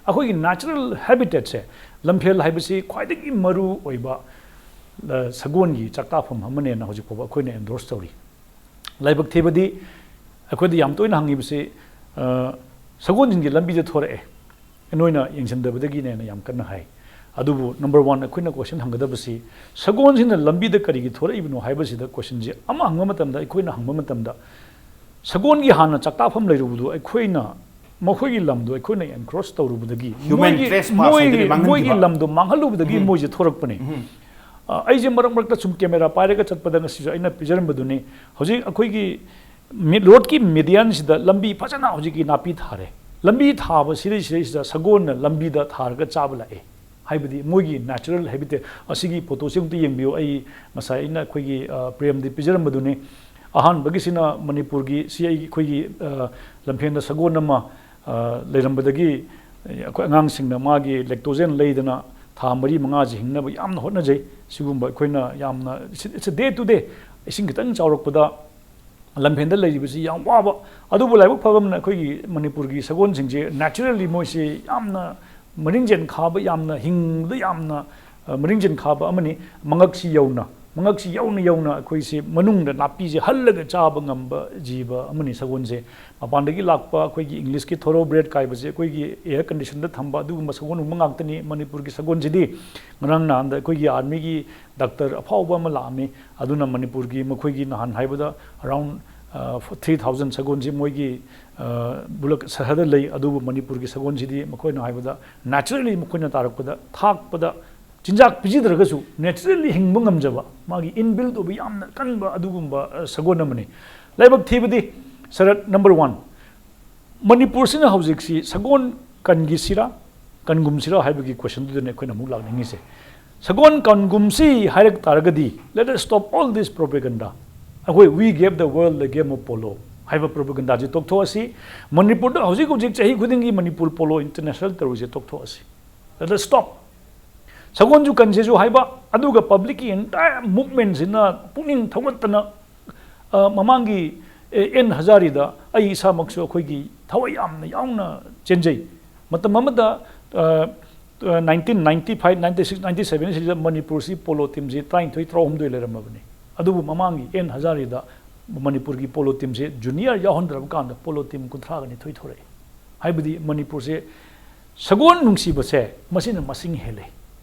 ꯑꯩꯈꯣꯏꯒꯤ natural habitatꯁꯦ, ꯂꯝꯐꯦꯜ ꯍꯥꯏꯕꯁꯤ ꯈ꯭ꯋꯥꯏꯗꯒꯤ ꯃꯔꯨ ꯑꯣꯏꯕ ꯁꯒꯣꯜꯒꯤ ꯆꯥꯛꯇꯥꯐꯝ ꯑꯃꯅꯦꯅ ꯍꯧꯖꯤꯛ ꯐꯥꯎꯕ ꯑꯩꯈꯣꯏꯅ endorse ꯇꯧꯔꯤ꯫ ꯂꯥꯏꯕꯛ ꯊꯤꯕꯗꯤ, ꯑꯩꯈꯣꯏꯗ ꯌꯥꯝ ꯇꯣꯏꯅ ꯍꯪꯉꯤꯕꯁꯤ, ꯁꯒꯣꯜꯁꯤꯡꯁꯦ ꯂꯝꯕꯤꯗ ꯊꯣꯔꯛꯑꯦ, ꯅꯣꯏꯅ ꯌꯦꯡꯁꯤꯟꯗꯕꯗꯒꯤꯅꯦꯅ ꯌꯥꯝ ꯀꯟꯅ ꯍꯥꯏ꯫ ꯑꯗꯨꯕꯨ number one ꯑꯩꯈꯣꯏꯅ question ꯍꯪꯒꯗꯕꯁꯤ, ꯁꯒꯣꯜꯁꯤꯅ ꯂꯝꯕꯤꯗ ꯀꯔꯤꯒꯤ ꯊꯣꯔꯛꯏꯕꯅꯣ ꯍꯥꯏꯕꯁꯤꯗ questionꯁꯤ ꯑꯃ ꯍꯪꯕ ꯃꯇꯝꯗ, ꯑꯩꯈꯣꯏꯅ ꯍꯪꯕ ꯃꯇꯝꯗ, ꯁꯒꯣꯜꯒꯤ ꯍꯥꯟꯅ ꯆꯥꯛꯇꯥꯐꯝ ꯂꯩꯔꯨꯕꯗꯨ ꯑꯩꯈꯣꯏꯅ, ꯃꯈꯣꯏꯒꯤ ꯂꯝꯗꯨ ꯑꯩꯈꯣꯏꯅ encroach ꯇꯧꯔꯨꯕꯗꯒꯤ, Human ꯃꯣꯏꯒꯤ, trespass ꯃꯣꯏ, ꯍꯥꯏꯗꯨꯅꯤ, ꯃꯥꯡꯍꯟꯈꯤꯕ꯫ ꯃꯣꯏꯒꯤ ꯂꯝꯗꯨ ꯃꯥꯡꯍꯜꯂꯨꯕꯗꯒꯤ ꯃꯣꯏꯁꯦ ꯊꯣꯔꯛꯄꯅꯤ꯫ ꯑ, ꯑꯩꯁꯦ ꯃꯔꯛ ꯃꯔꯛꯇ ꯁꯨꯝ camera ꯄꯥꯏꯔꯒ ꯆꯠꯄꯗ ꯉꯁꯤꯁꯨ ꯑꯩꯅ ꯄꯤꯖꯔꯝꯕꯗꯨꯅꯤ꯫ ꯍꯧꯖꯤꯛ ꯑꯩꯈꯣꯏꯒꯤ ꯃꯤ-, roadꯀꯤ medianꯁꯤꯗ ꯂꯝꯕꯤ ꯐꯖꯅ ꯍꯧꯖꯤꯛꯀꯤ ꯅꯥꯄꯤ ꯊꯥꯔꯦ꯫ ꯂꯝꯕꯤ ꯊꯥꯕ ꯁꯤꯗꯩ-, ꯁꯤꯗꯩꯁꯤꯗ ꯁꯒꯣꯜꯅ ꯂꯝꯕꯤꯗ ꯊꯥꯔꯒ ꯆꯥꯕ ꯂꯥꯛꯑꯦ꯫ ꯍꯥꯏꯕꯗꯤ ꯃꯣꯏꯒꯤ natural habitat꯫ ꯑꯁꯤꯒꯤ photoꯁꯤ ꯑꯃꯨꯛꯇ ꯌꯦꯡꯕꯤꯌꯨ꯫ ꯑꯩ ꯉꯁꯥꯏ ꯑꯩꯅ ꯑꯩꯈꯣꯏꯒꯤ, ꯑ, ꯄ꯭ꯔꯦꯝꯗꯤ ꯄꯤꯖꯔꯝꯕꯗꯨꯅꯤ꯫ ꯑꯍꯥꯟꯕꯒꯤꯁꯤꯅ ꯃꯅꯤꯄꯨꯔꯒꯤ, ꯁꯤ ꯑꯩ-, ꯑꯩꯈꯣꯏꯒꯤ, ꯑ, ꯂꯝꯐꯦꯟꯗ ꯁꯒꯣꯜ ꯑꯃ, ꯑ, ꯂꯩꯔꯝꯕꯗꯒꯤ ꯑꯩꯈꯣꯏ ꯑꯉꯥꯡꯁꯤꯡꯅ ꯃꯥꯒꯤ lactogen ꯂꯩꯗꯅ ꯊꯥ ꯃꯔꯤ ꯃꯉꯥꯁꯤ ꯍꯤꯡꯅꯕ ꯌꯥꯝꯅ ꯍꯣꯠꯅꯖꯩ꯫ ꯁꯤꯒꯨꯝꯕ ꯑꯩꯈꯣꯏꯅ ꯌꯥꯝꯅ, it's, it's a day to day꯫ ꯏꯁꯤꯡ ꯈꯤꯇꯪ ꯆꯥꯎꯔꯛꯄꯗ ꯂꯝꯐꯦꯟꯗ ꯂꯩꯔꯤꯕꯁꯤ ꯌꯥꯝ ꯋꯥꯕ꯫ ꯑꯗꯨꯕꯨ ꯂꯥꯏꯕꯛ ꯐꯕ ꯑꯃꯅ ꯑꯩꯈꯣꯏꯒꯤ ꯃꯅꯤꯄꯨꯔꯒꯤ ꯁꯒꯣꯜꯁꯤꯡꯁꯦ naturally ꯃꯣꯏꯁꯤ ꯌꯥꯝꯅ ꯃꯔꯤꯡꯖꯦꯜ ꯈꯥꯕ, ꯌꯥꯝꯅ ꯍꯤꯡꯕꯗ ꯌꯥꯝꯅ, ꯑ, ꯃꯔꯤꯡꯖꯦꯜ ꯈꯥꯕ ꯑꯃꯅꯤ꯫ ꯃꯉꯛꯁꯤ ꯌꯧꯅ, ꯃꯉꯛꯁꯤ ꯌꯧꯅ ꯌꯧꯅ ꯑꯩꯈꯣꯏꯁꯤ ꯃꯅꯨꯡꯗ ꯅꯥꯄꯤꯁꯦ ꯍꯜꯂꯒ ꯆꯥꯕ ꯉꯝꯕ ꯖꯤꯕ ꯑꯃꯅꯤ ꯁꯒꯣꯜꯁꯦ꯫ ꯃꯄꯥꯟꯗꯒꯤ ꯂꯥꯛꯄ ꯑꯩꯈꯣꯏꯒꯤ English ꯀꯤ Thoroughbred ꯀꯥꯏꯕꯁꯦ, ꯑꯩꯈꯣꯏꯒꯤ air condition ꯗ ꯊꯝꯕ ꯑꯗꯨꯒꯨꯝꯕ ꯁꯒꯣꯜꯒꯨꯝꯕ ꯉꯥꯛꯇꯅꯤ꯫ ꯃꯅꯤꯄꯨꯔꯒꯤ ꯁꯒꯣꯜꯁꯤꯗꯤ ꯉꯔꯥꯡ ꯅꯍꯥꯟꯗ ꯑꯩꯈꯣꯏꯒꯤ army ꯒꯤ doctor ꯑꯐꯥꯎꯕ ꯑꯃ ꯂꯥꯛꯑꯝꯃꯤ꯫ ꯑꯗꯨꯅ ꯃꯅꯤꯄꯨꯔꯒꯤ, ꯃꯈꯣꯏꯒꯤ ꯅꯍꯥꯟ ꯍꯥꯏꯕꯗ around, ꯑ, three thousand ꯁꯒꯣꯜꯁꯤ ꯃꯣꯏꯒꯤ, ꯑ, ꯕꯨꯂꯛ ꯁꯍꯔꯗ ꯂꯩ꯫ ꯑꯗꯨꯕꯨ ꯃꯅꯤꯄꯨꯔꯒꯤ ꯁꯒꯣꯜꯁꯤꯗꯤ ꯃꯈꯣꯏꯅ ꯍꯥꯏꯕꯗ naturally ꯃꯈꯣꯏꯅ ꯇꯥꯔꯛꯄꯗ, ꯊꯥꯛꯄꯗ, ꯆꯤꯟꯖꯥꯛ ꯄꯤꯖꯗ꯭ꯔꯒꯁꯨ naturally ꯍꯤꯡꯕ ꯉꯝꯖꯕ, ꯃꯥꯒꯤ inbuilt ꯑꯣꯏꯕ ꯌꯥꯝꯅ ꯀꯟꯕ ꯑꯗꯨꯒꯨꯝꯕ, ꯑ, ꯁꯒꯣꯜ ꯑꯃꯅꯤ꯫ ꯂꯥꯏꯕꯛ ꯊꯤꯕꯗꯤ ꯁꯔꯠ number one, ꯃꯅꯤꯄꯨꯔꯁꯤꯅ ꯍꯧꯖꯤꯛꯁꯤ ꯁꯒꯣꯜ ꯀꯟꯈꯤꯁꯤꯔꯥ, ꯀꯟꯒꯨꯝꯁꯤꯔꯥ ꯍꯥꯏꯕꯒꯤ question ꯗꯨꯗꯅꯤ ꯑꯩꯈꯣꯏꯅ ꯑꯃꯨꯛ ꯂꯥꯛꯅꯤꯡꯉꯤꯁꯦ꯫ ꯁꯒꯣꯜ ꯀꯟꯒꯨꯝꯁꯤ ꯍꯥꯏꯔꯛ ꯇꯥꯔꯒꯗꯤ, let us stop all this propaganda. ꯑꯩꯈꯣꯏ "We gave the world the game of polo" ꯍꯥꯏꯕ propaganda ꯁꯤ ꯇꯣꯛꯊꯣꯛꯑꯁꯤ꯫ ꯃꯅꯤꯄꯨꯔꯗ ꯍꯧꯖꯤꯛ ꯍꯧꯖꯤꯛ ꯆꯍꯤ ꯈꯨꯗꯤꯡꯒꯤ ꯃꯅꯤꯄꯨꯔ polo international ꯇꯧꯔꯤꯁꯦ ꯇꯣꯛꯊꯣꯛꯑꯁꯤ꯫ Let us stop. ꯁꯒꯣꯜꯁꯨ ꯀꯟꯁꯦꯁꯨ ꯍꯥꯏꯕ, ꯑꯗꯨꯒ public ꯀꯤ entire movement ꯁꯤꯅ ꯄꯨꯛꯅꯤꯡ ꯊꯧꯒꯠꯇꯅ, ꯑ, ꯃꯃꯥꯡꯒꯤ, ꯑꯦ, ꯑꯦꯟ ꯍꯖꯥꯔꯤꯗ ꯑꯩ ꯏꯁꯥꯃꯛꯁꯨ ꯑꯩꯈꯣꯏꯒꯤ ꯊꯋꯥꯏ ꯌꯥꯝꯅ ꯌꯥꯎꯅ ꯆꯦꯟꯖꯩ꯫ ꯃꯇꯝ ꯑꯃꯗ, ꯑ, ꯑ, nineteen ninety five, ninety six, ninety seven ꯁꯤꯗ ꯃꯅꯤꯄꯨꯔꯁꯤ polo team ꯁꯤ ꯇꯔꯥꯅꯤꯊꯣꯏ, ꯇꯔꯥꯍꯨꯝꯗꯣꯏ ꯂꯩꯔꯝꯃꯕꯅꯤ꯫ ꯑꯗꯨꯕꯨ ꯃꯃꯥꯡꯒꯤ ꯑꯦꯟ ꯍꯖꯥꯔꯤꯗ ꯃꯅꯤꯄꯨꯔꯒꯤ polo team ꯁꯤ junior ꯌꯥꯎꯍꯟꯗ꯭ꯔꯕ ꯀꯥꯟꯗ polo team ꯀꯨꯟꯊ꯭ꯔꯥꯒ ꯅꯤꯊꯣꯏ ꯊꯣꯔꯛꯑꯦ꯫ ꯍꯥꯏꯕꯗꯤ ꯃꯅꯤꯄꯨꯔꯁꯦ ꯁꯒꯣꯜ ꯅꯨꯡꯁꯤꯕꯁꯦ ꯃꯁꯤꯅ ꯃꯁꯤꯡ ꯍꯦꯜꯂꯦ꯫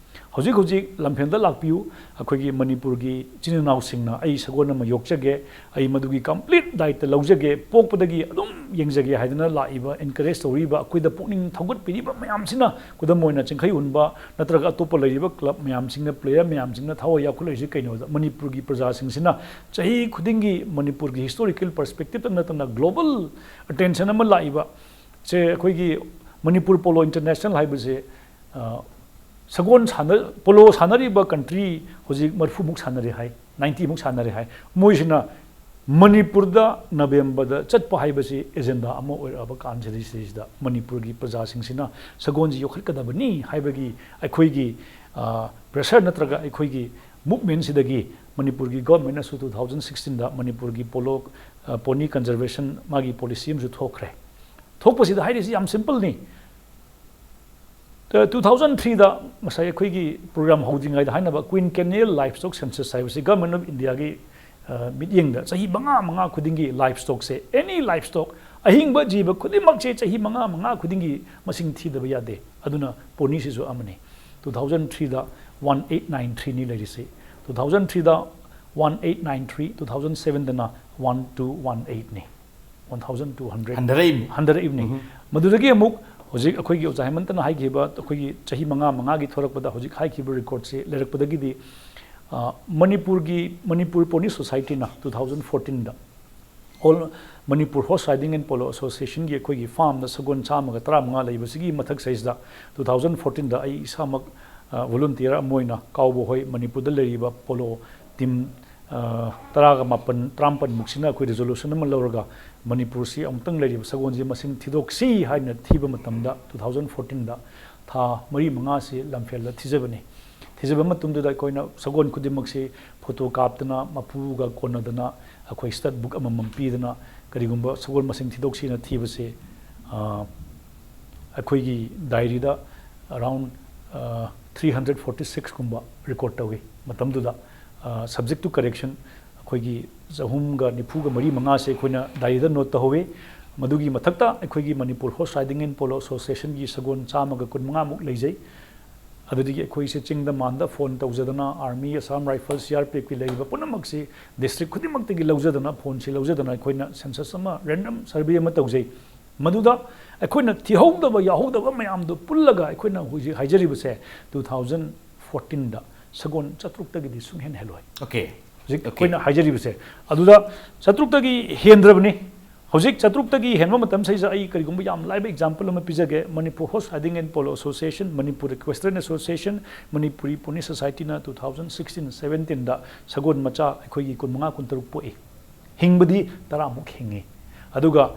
ꯍꯧꯖꯤꯛ ꯍꯧꯖꯤꯛ ꯂꯝꯐꯦꯜꯗ ꯂꯥꯛꯄꯤꯌꯨ, ꯑꯩꯈꯣꯏꯒꯤ ꯃꯅꯤꯄꯨꯔꯒꯤ ꯏꯆꯤꯟ ꯏꯅꯥꯎꯁꯤꯡꯅ "ꯑꯩ ꯁꯒꯣꯜ ꯑꯃ ꯌꯣꯛꯆꯒꯦ, ꯑꯩ ꯃꯗꯨꯒꯤ complete ꯗꯥꯏꯇ ꯂꯧꯖꯒꯦ, ꯄꯣꯛꯄꯗꯒꯤ ꯑꯗꯨꯝ ꯌꯦꯡꯖꯒꯦ" ꯍꯥꯏꯗꯅ ꯂꯥꯛꯏꯕ, encourage ꯇꯧꯔꯤꯕ, ꯑꯩꯈꯣꯏꯗ ꯄꯨꯛꯅꯤꯡ ꯊꯧꯒꯠꯄꯤꯔꯤꯕ ꯃꯌꯥꯝꯁꯤꯅ, ꯈꯨꯗꯝ ꯑꯣꯏꯅ ꯆꯤꯡꯈꯩ ꯍꯨꯟꯕ ꯅꯠꯇ꯭ꯔꯒ ꯑꯇꯣꯞꯄ ꯂꯩꯔꯤꯕ club ꯃꯌꯥꯝꯁꯤꯡꯅ, player ꯃꯌꯥꯝꯁꯤꯡꯅ ꯊꯋꯥꯏ ꯌꯥꯎꯈꯠꯂꯛꯏꯁꯤ ꯀꯩꯅꯣꯗ, ꯃꯅꯤꯄꯨꯔꯒꯤ ꯄ꯭ꯔꯖꯥꯁꯤꯡꯁꯤꯅ ꯆꯍꯤ ꯈꯨꯗꯤꯡꯒꯤ ꯃꯅꯤꯄꯨꯔꯒꯤ historical perspective ꯇ ꯅꯠꯇꯅ global attention ꯑꯃ ꯂꯥꯛꯏꯕ ꯁꯦ, ꯑꯩꯈꯣꯏꯒꯤ ꯃꯅꯤꯄꯨꯔ polo international ꯍꯥꯏꯕꯁꯦ, ꯑ, ꯁꯒꯣꯜ ꯁꯥꯟꯅ-, polo ꯁꯥꯟꯅꯔꯤꯕ country ꯍꯧꯖꯤꯛ ꯃꯔꯤꯐꯨꯃꯨꯛ ꯁꯥꯟꯅꯔꯦ ꯍꯥꯏ, ninety ꯃꯨꯛ ꯁꯥꯟꯅꯔꯦ ꯍꯥꯏ꯫ ꯃꯣꯏꯁꯤꯅ ꯃꯅꯤꯄꯨꯔꯗ ꯅꯕꯦꯝꯕꯔꯗ ꯆꯠꯄ ꯍꯥꯏꯕꯁꯤ agenda ꯑꯃ ꯑꯣꯏꯔꯛꯑꯕ ꯀꯥꯟꯁꯤꯗ, ꯁꯤꯗꯩꯁꯤꯗ ꯃꯅꯤꯄꯨꯔꯒꯤ ꯄ꯭ꯔꯖꯥꯁꯤꯡꯁꯤꯅ ꯁꯒꯣꯜꯁꯤ ꯌꯣꯛꯈꯠꯀꯗꯕꯅꯤ ꯍꯥꯏꯕꯒꯤ ꯑꯩꯈꯣꯏꯒꯤ, ꯑ, pressure ꯅꯠꯇ꯭ꯔꯒ ꯑꯩꯈꯣꯏꯒꯤ movement ꯁꯤꯗꯒꯤ ꯃꯅꯤꯄꯨꯔꯒꯤ government ꯅꯁꯨ two thousand sixteen ꯗ ꯃꯅꯤꯄꯨꯔꯒꯤ polo, ꯑ, pony conservation ꯃꯥꯒꯤ policy ꯑꯃꯁꯨ ꯊꯣꯛꯈ꯭ꯔꯦ꯫ ꯊꯣꯛꯄꯁꯤꯗ ꯍꯥꯏꯔꯤꯁꯤ ꯌꯥꯝ simple ꯅꯤ꯫ ꯇꯨ ꯊꯥꯎꯖꯟ ꯊ꯭ꯔꯤꯗ ꯉꯁꯥꯏ ꯑꯩꯈꯣꯏꯒꯤ ꯄ꯭ꯔꯣꯒ꯭ꯔꯥꯝ ꯍꯧꯗ꯭ꯔꯤꯉꯩꯗ ꯍꯥꯏꯅꯕ ꯀ꯭ꯋꯤꯟꯀꯦꯅꯤꯌꯦꯜ ꯂꯥꯏꯐ ꯁ꯭ꯇꯣꯛ ꯁꯦꯟꯁꯁ ꯍꯥꯏꯕꯁꯤ ꯒꯚꯔꯟꯃꯦꯟ ꯑꯣꯐ ꯏꯟꯗꯤꯌꯥꯒꯤ ꯃꯤꯠꯌꯦꯡꯗ ꯆꯍꯤ ꯃꯉꯥ ꯃꯉꯥ ꯈꯨꯗꯤꯡꯒꯤ ꯂꯥꯏꯐ ꯁ꯭ꯇꯣꯛꯁꯦ, ꯑꯦꯅꯤ ꯂꯥꯏꯐ ꯁ꯭ꯇꯣꯛ, ꯑꯍꯤꯡꯕ ꯖꯤꯕ ꯈꯨꯗꯤꯡꯃꯛꯁꯦ ꯆꯍꯤ ꯃꯉꯥ ꯃꯉꯥ ꯈꯨꯗꯤꯡꯒꯤ ꯃꯁꯤꯡ ꯊꯤꯗꯕ ꯌꯥꯗꯦ꯫ ꯑꯗꯨꯅ ꯄꯣꯅꯤꯁꯤꯁꯨ ꯑꯃꯅꯤ꯫ ꯇꯨ ꯊꯥꯎꯖꯟ ꯊ꯭ꯔꯤꯗ ꯋꯥꯟ ꯑꯩꯠ ꯅꯥꯏꯟ ꯊ꯭ꯔꯤꯅꯤ ꯂꯩꯔꯤꯁꯤ꯫ ꯇꯨ ꯊꯥꯎꯖꯟ ꯊ꯭ꯔꯤꯗ one eight nine three, two thousand ꯁꯚꯦꯟꯗꯅ ꯋꯥꯟ ꯇꯨ ꯋꯥꯟ ꯑꯩꯠꯅꯤ꯫ ꯋꯥꯟ ꯊꯥꯎꯖꯟ ꯇꯨ ꯍꯟꯗ꯭ꯔꯦꯠ ꯍꯟꯊꯔꯛꯏꯅꯤ꯫ ꯍꯟꯊꯔꯛꯏꯕꯅꯤ꯫ ꯃꯗꯨꯗꯒꯤ ꯑꯃꯨꯛ ꯍꯧꯖꯤꯛ ꯑꯩꯈꯣꯏꯒꯤ ꯑꯣꯖꯥ ꯍꯦꯃꯟꯇꯅ ꯍꯥꯏꯈꯤꯕ ꯑꯩꯈꯣꯏꯒꯤ ꯆꯍꯤ ꯃꯉꯥ ꯃꯉꯥꯒꯤ ꯊꯣꯔꯛꯄꯗ ꯍꯧꯖꯤꯛ ꯍꯥꯏꯈꯤꯕ ꯔꯦꯀꯣꯔꯠꯁꯤ ꯂꯩꯔꯛꯄꯗꯒꯤꯗꯤ, ꯑ, ꯃꯅꯤꯄꯨꯔꯒꯤ, ꯃꯅꯤꯄꯨꯔ ꯄꯣꯅꯤ ꯁꯣꯁꯥꯏꯇꯤꯅ ꯇꯨ ꯊꯥꯎꯖꯟ ꯐꯣꯔꯇꯤꯟꯗ all Manipur horse riding and polo ꯑꯦꯁꯣꯁꯤꯌꯦꯁꯟꯒꯤ ꯑꯩꯈꯣꯏꯒꯤ ꯐꯥꯔꯝꯗ ꯁꯒꯣꯜ ꯆꯥꯝꯃꯒ ꯇꯔꯥꯃꯉꯥ ꯂꯩꯕꯁꯤꯒꯤ ꯃꯊꯛ ꯁꯤꯗꯩꯁꯤꯗ ꯇꯨ ꯊꯥꯎꯖꯟ ꯐꯣꯔꯇꯤꯟꯗ ꯑꯩ ꯏꯁꯥꯃꯛ, ꯑ, ꯚꯣꯂꯨꯟꯇꯤꯌꯔ ꯑꯃ ꯑꯣꯏꯅ ꯀꯥꯎꯕ ꯍꯣꯏ ꯃꯅꯤꯄꯨꯔꯗ ꯂꯩꯔꯤꯕ ꯄꯣꯂꯣ ꯇꯤꯝ, ꯑ, ꯇꯔꯥꯒ ꯃꯥꯄꯟ, ꯇꯔꯥꯃꯥꯄꯟꯃꯨꯛꯁꯤꯅ ꯑꯩꯈꯣꯏ ꯔꯤꯖꯣꯂꯨꯁꯟ ꯑꯃ ꯂꯧꯔꯒ ꯃꯅꯤꯄꯨꯔꯁꯤ ꯑꯃꯨꯛꯇꯪ ꯂꯩꯔꯤꯕ ꯁꯒꯣꯜꯁꯤ ꯃꯁꯤꯡ ꯊꯤꯗꯣꯛꯁꯤ ꯍꯥꯏꯅ ꯊꯤꯕ ꯃꯇꯝꯗ ꯇꯨ ꯊꯥꯎꯖꯟ ꯐꯣꯔꯇꯤꯟꯗ ꯊꯥ ꯃꯔꯤ ꯃꯉꯥꯁꯤ ꯂꯝꯐꯦꯜꯗ ꯊꯤꯖꯕꯅꯤ꯫ ꯊꯤꯖꯕ ꯃꯇꯝꯗꯨꯗ ꯑꯩꯈꯣꯏꯅ ꯁꯒꯣꯜ ꯈꯨꯗꯤꯡꯃꯛꯁꯤ ꯐꯣꯇꯣ ꯀꯥꯞꯇꯅ ꯃꯄꯨꯒ ꯀꯣꯟꯅꯗꯅ ꯑꯩꯈꯣꯏ ꯁ꯭ꯇꯠ ꯕꯨꯛ ꯑꯃꯃꯝ ꯄꯤꯗꯅ ꯀꯔꯤꯒꯨꯝꯕ ꯁꯒꯣꯜ ꯃꯁꯤꯡ ꯊꯤꯗꯣꯛꯁꯤꯅ ꯊꯤꯕꯁꯦ, ꯑ, ꯑꯩꯈꯣꯏꯒꯤ ꯗꯥꯏꯔꯤꯗ ꯑꯔꯥꯎꯟ ꯊ꯭ꯔꯤ ꯍꯟꯗ꯭ꯔꯦꯠ ꯐꯣꯔꯇꯤ ꯁꯤꯛꯁꯀꯨꯝꯕ ꯔꯦꯀꯣꯔꯠ ꯇꯧꯏ꯫ ꯃꯇꯝꯗꯨꯗ, ꯑ, subject to correction ꯑꯩꯈꯣꯏꯒꯤ ꯆꯍꯨꯝꯒ ꯅꯤꯐꯨꯒ ꯃꯔꯤ ꯃꯉꯥꯁꯦ ꯑꯩꯈꯣꯏꯅ ꯗꯥꯏꯔꯤꯗ ꯅꯣꯠ ꯇꯧꯍꯧꯋꯤ꯫ ꯃꯗꯨꯒꯤ ꯃꯊꯛꯇ ꯑꯩꯈꯣꯏꯒꯤ Manipur horse riding and polo ꯑꯦꯁꯣꯁꯤꯌꯦꯁꯟꯒꯤ ꯁꯒꯣꯜ ꯆꯥꯝꯃꯒ ꯀꯨꯟꯃꯉꯥꯃꯨꯛ ꯂꯩꯖꯩ꯫ ꯑꯗꯨꯗꯒꯤ ꯑꯩꯈꯣꯏꯁꯦ ꯆꯤꯡꯗ ꯃꯥꯟꯗ ꯐꯣꯟ ꯇꯧꯖꯗꯅ, army, Assam rifle, C R P ꯑꯦꯐꯀꯤ ꯂꯩꯔꯤꯕ ꯄꯨꯝꯅꯃꯛꯁꯤ ꯗꯤꯁꯇ꯭ꯔꯤꯛ ꯈꯨꯗꯤꯡꯃꯛꯇꯒꯤ ꯂꯧꯖꯗꯅ, ꯐꯣꯟꯁꯤ ꯂꯧꯖꯗꯅ ꯑꯩꯈꯣꯏꯅ ꯁꯦꯟꯁꯁ ꯑꯃ ꯔꯦꯟꯗꯝ ꯁꯔꯚꯦ ꯑꯃ ꯇꯧꯖꯩ꯫ ꯃꯗꯨꯗ ꯑꯩꯈꯣꯏꯅ ꯊꯤꯍꯧꯗꯕ, ꯌꯥꯍꯧꯗꯕ ꯃꯌꯥꯝꯗꯣ ꯄꯨꯜꯂꯒ ꯑꯩꯈꯣꯏꯅ ꯍꯧꯖꯤꯛ ꯍꯥꯏꯖꯔꯤꯕꯁꯦ ꯇꯨ ꯊꯥꯎꯖꯟ ꯐꯣꯔꯇꯤꯟꯗ ꯁꯒꯣꯜ ꯆꯥꯇ꯭ꯔꯨꯛꯇꯒꯤꯗꯤ ꯁꯨꯡꯍꯦꯟ ꯍꯦꯜꯂꯣꯏ꯫ ꯑꯣꯀꯦ꯫ ꯍꯧꯖꯤꯛ Okay. ꯑꯩꯈꯣꯏꯅ ꯍꯥꯏꯖꯔꯤꯕꯁꯦ ꯑꯗꯨꯗ ꯆꯥꯇ꯭ꯔꯨꯛꯇꯒꯤ ꯍꯦꯟꯗ꯭ꯔꯕꯅꯤ꯫ ꯍꯧꯖꯤꯛ ꯆꯥꯇ꯭ꯔꯨꯛꯇꯒꯤ ꯍꯦꯟꯕ ꯃꯇꯝꯁꯤꯗ ꯑꯩ ꯀꯔꯤꯒꯨꯝꯕ ꯌꯥꯝ ꯂꯥꯏꯕ ꯑꯦꯛꯖꯥꯝꯄꯜ ꯑꯃ ꯄꯤꯖꯒꯦ꯫ Manipur horse riding and polo association, Manipur equestrian association, Manipuri pony ꯁꯣꯁꯥꯏꯇꯤꯅ ꯇꯨ ꯊꯥꯎꯖꯟ ꯁꯤꯛꯁꯇꯤꯟ ꯁꯚꯦꯟꯇꯤꯟꯗ ꯁꯒꯣꯜ ꯃꯆꯥ ꯑꯩꯈꯣꯏꯒꯤ ꯀꯨꯟꯃꯉꯥ ꯀꯨꯟꯇꯔꯨꯛ ꯄꯣꯛꯏ꯫ ꯍꯤꯡꯕꯗꯤ ꯇꯔꯥꯃꯨꯛ ꯍꯤꯡꯉꯤ꯫ ꯑꯗꯨꯒ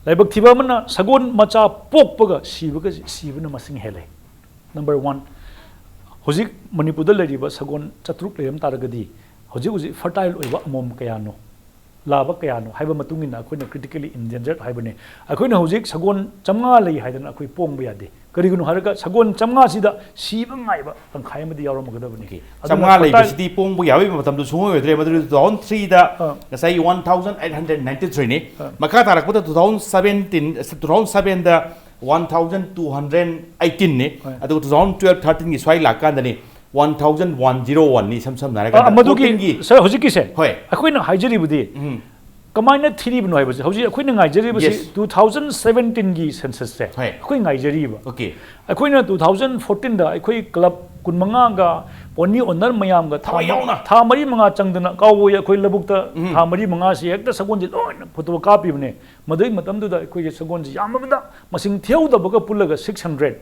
ꯂꯥꯏꯕꯛ ꯊꯤꯕ ꯑꯃꯅ ꯁꯒꯣꯜ ꯃꯆꯥ ꯄꯣꯛꯄꯒ ꯁꯤꯕꯒ, ꯁꯤꯕꯅ ꯃꯁꯤꯡ ꯍꯦꯜꯂꯦ꯫ ꯅꯝꯕꯔ ꯋꯥꯟ, ꯍꯧꯖꯤꯛ ꯃꯅꯤꯄꯨꯔꯗ ꯂꯩꯔꯤꯕ ꯁꯒꯣꯜ ꯆꯥꯇ꯭ꯔꯨꯛ ꯂꯩꯔꯝ ꯇꯥꯔꯒꯗꯤ ꯍꯧꯖꯤꯛ ꯍꯧꯖꯤꯛ ꯐꯔꯇꯥꯏꯜ ꯑꯣꯏꯕ ꯑꯃꯣꯝ ꯀꯌꯥꯅꯣ? ꯂꯥꯕ ꯀꯌꯥꯅꯣ ꯍꯥꯏꯕ ꯃꯇꯨꯡ ꯏꯟꯅ ꯑꯩꯈꯣꯏꯅ critically endangered ꯍꯥꯏꯕꯅꯤ꯫ ꯑꯩꯈꯣꯏꯅ ꯍꯧꯖꯤꯛ ꯁꯒꯣꯜ ꯆꯥꯝꯃꯉꯥ ꯂꯩ ꯍꯥꯏꯗꯅ ꯑꯩꯈꯣꯏ ꯄꯣꯡꯕ ꯌꯥꯗꯦ꯫ ꯀꯔꯤꯒꯤꯅꯣ ꯍꯥꯏꯔꯒ ꯁꯒꯣꯜ ꯆꯥꯝꯃꯉꯥꯁꯤꯗ ꯁꯤꯕ ꯉꯥꯏꯕ ꯇꯪꯈꯥꯏ ꯑꯃꯗꯤ ꯌꯥꯎꯔꯝꯒꯗꯕꯅꯤ꯫ Okay. ꯑꯗꯨꯅ ꯆꯥꯝꯃꯉꯥ fertile- ꯂꯩꯕꯁꯤꯗꯤ ꯄꯣꯡꯕ ꯌꯥꯕꯒꯤ ꯃꯇꯝꯗꯨ ꯁꯨꯡꯑꯣꯏ ꯑꯣꯏꯗ꯭ꯔꯦ꯫ ꯃꯗꯨꯗꯤ two thousand threeꯗ ꯑꯥ꯫ ꯉꯁꯥꯏ one thousand eight hundred ninety threeꯅꯤ꯫ ꯑꯥ꯫ ꯃꯈꯥ ꯇꯥꯔꯛꯄꯗ two thousand seventeen, two thousand sevenꯗ one thousand two hundred eighteenꯅꯤ꯫ ꯍꯣꯏ꯫ ꯑꯗꯨꯒ two thousand twelve thirteenꯒꯤ ꯁ꯭ꯋꯥꯏ ꯂꯥꯛꯀꯥꯟꯗꯅꯤ one thousand one zero oneꯅꯤ, ꯏꯁꯝ ꯁꯝꯅ ꯑ, ꯍꯥꯏꯔꯀꯥꯟꯗ ꯃꯗꯨꯒꯤ fourteenꯒꯤ ꯁꯥꯔ, ꯍꯧꯖꯤꯛꯀꯤꯁꯦ ꯍꯣꯏ꯫ ꯑꯩꯈꯣꯏꯅ ꯍꯥꯏꯖꯔꯤꯕꯗꯤ ꯎꯝ꯫ ꯀꯃꯥꯏꯅ ꯊꯤꯔꯤꯕꯅꯣ ꯍꯥꯏꯕꯁꯦ꯫ ꯍꯧꯖꯤꯛ ꯑꯩꯈꯣꯏꯅ ꯉꯥꯏꯖꯔꯤꯕꯁꯤ Yes. two thousand seventeenꯒꯤ censusꯁꯦ ꯍꯣꯏ꯫ ꯑꯩꯈꯣꯏ ꯉꯥꯏꯖꯔꯤꯕ꯫ Okay. ꯑꯩꯈꯣꯏꯅ two thousand fourteenꯗ ꯑꯩꯈꯣꯏ club ꯀꯨꯟꯃꯉꯥꯒ pony owner ꯃꯌꯥꯝꯒ ꯊꯥ ꯊꯋꯥꯏ ꯌꯥꯎꯅ꯫ ꯊꯥ ꯃꯔꯤ ꯃꯉꯥ ꯆꯪꯗꯅ, ꯀꯥꯎꯕꯣꯏ ꯑꯩꯈꯣꯏ ꯂꯧꯕꯨꯛꯇ ꯎꯝ꯫ ꯊꯥ ꯃꯔꯤ ꯃꯉꯥꯁꯤ ꯍꯦꯛꯇ ꯁꯒꯣꯜꯁꯦ ꯂꯣꯏꯅ photo ꯀꯥꯞꯄꯤꯕꯅꯦ꯫ ꯃꯗꯨꯒꯤ ꯃꯇꯝꯗꯨꯗ ꯑꯩꯈꯣꯏꯒꯤ ꯁꯒꯣꯜꯁꯤ ꯌꯥꯝꯃꯕꯗ ꯃꯁꯤꯡ ꯊꯤꯍꯧꯗꯕꯒ ꯄꯨꯜꯂꯒ six hundred꯫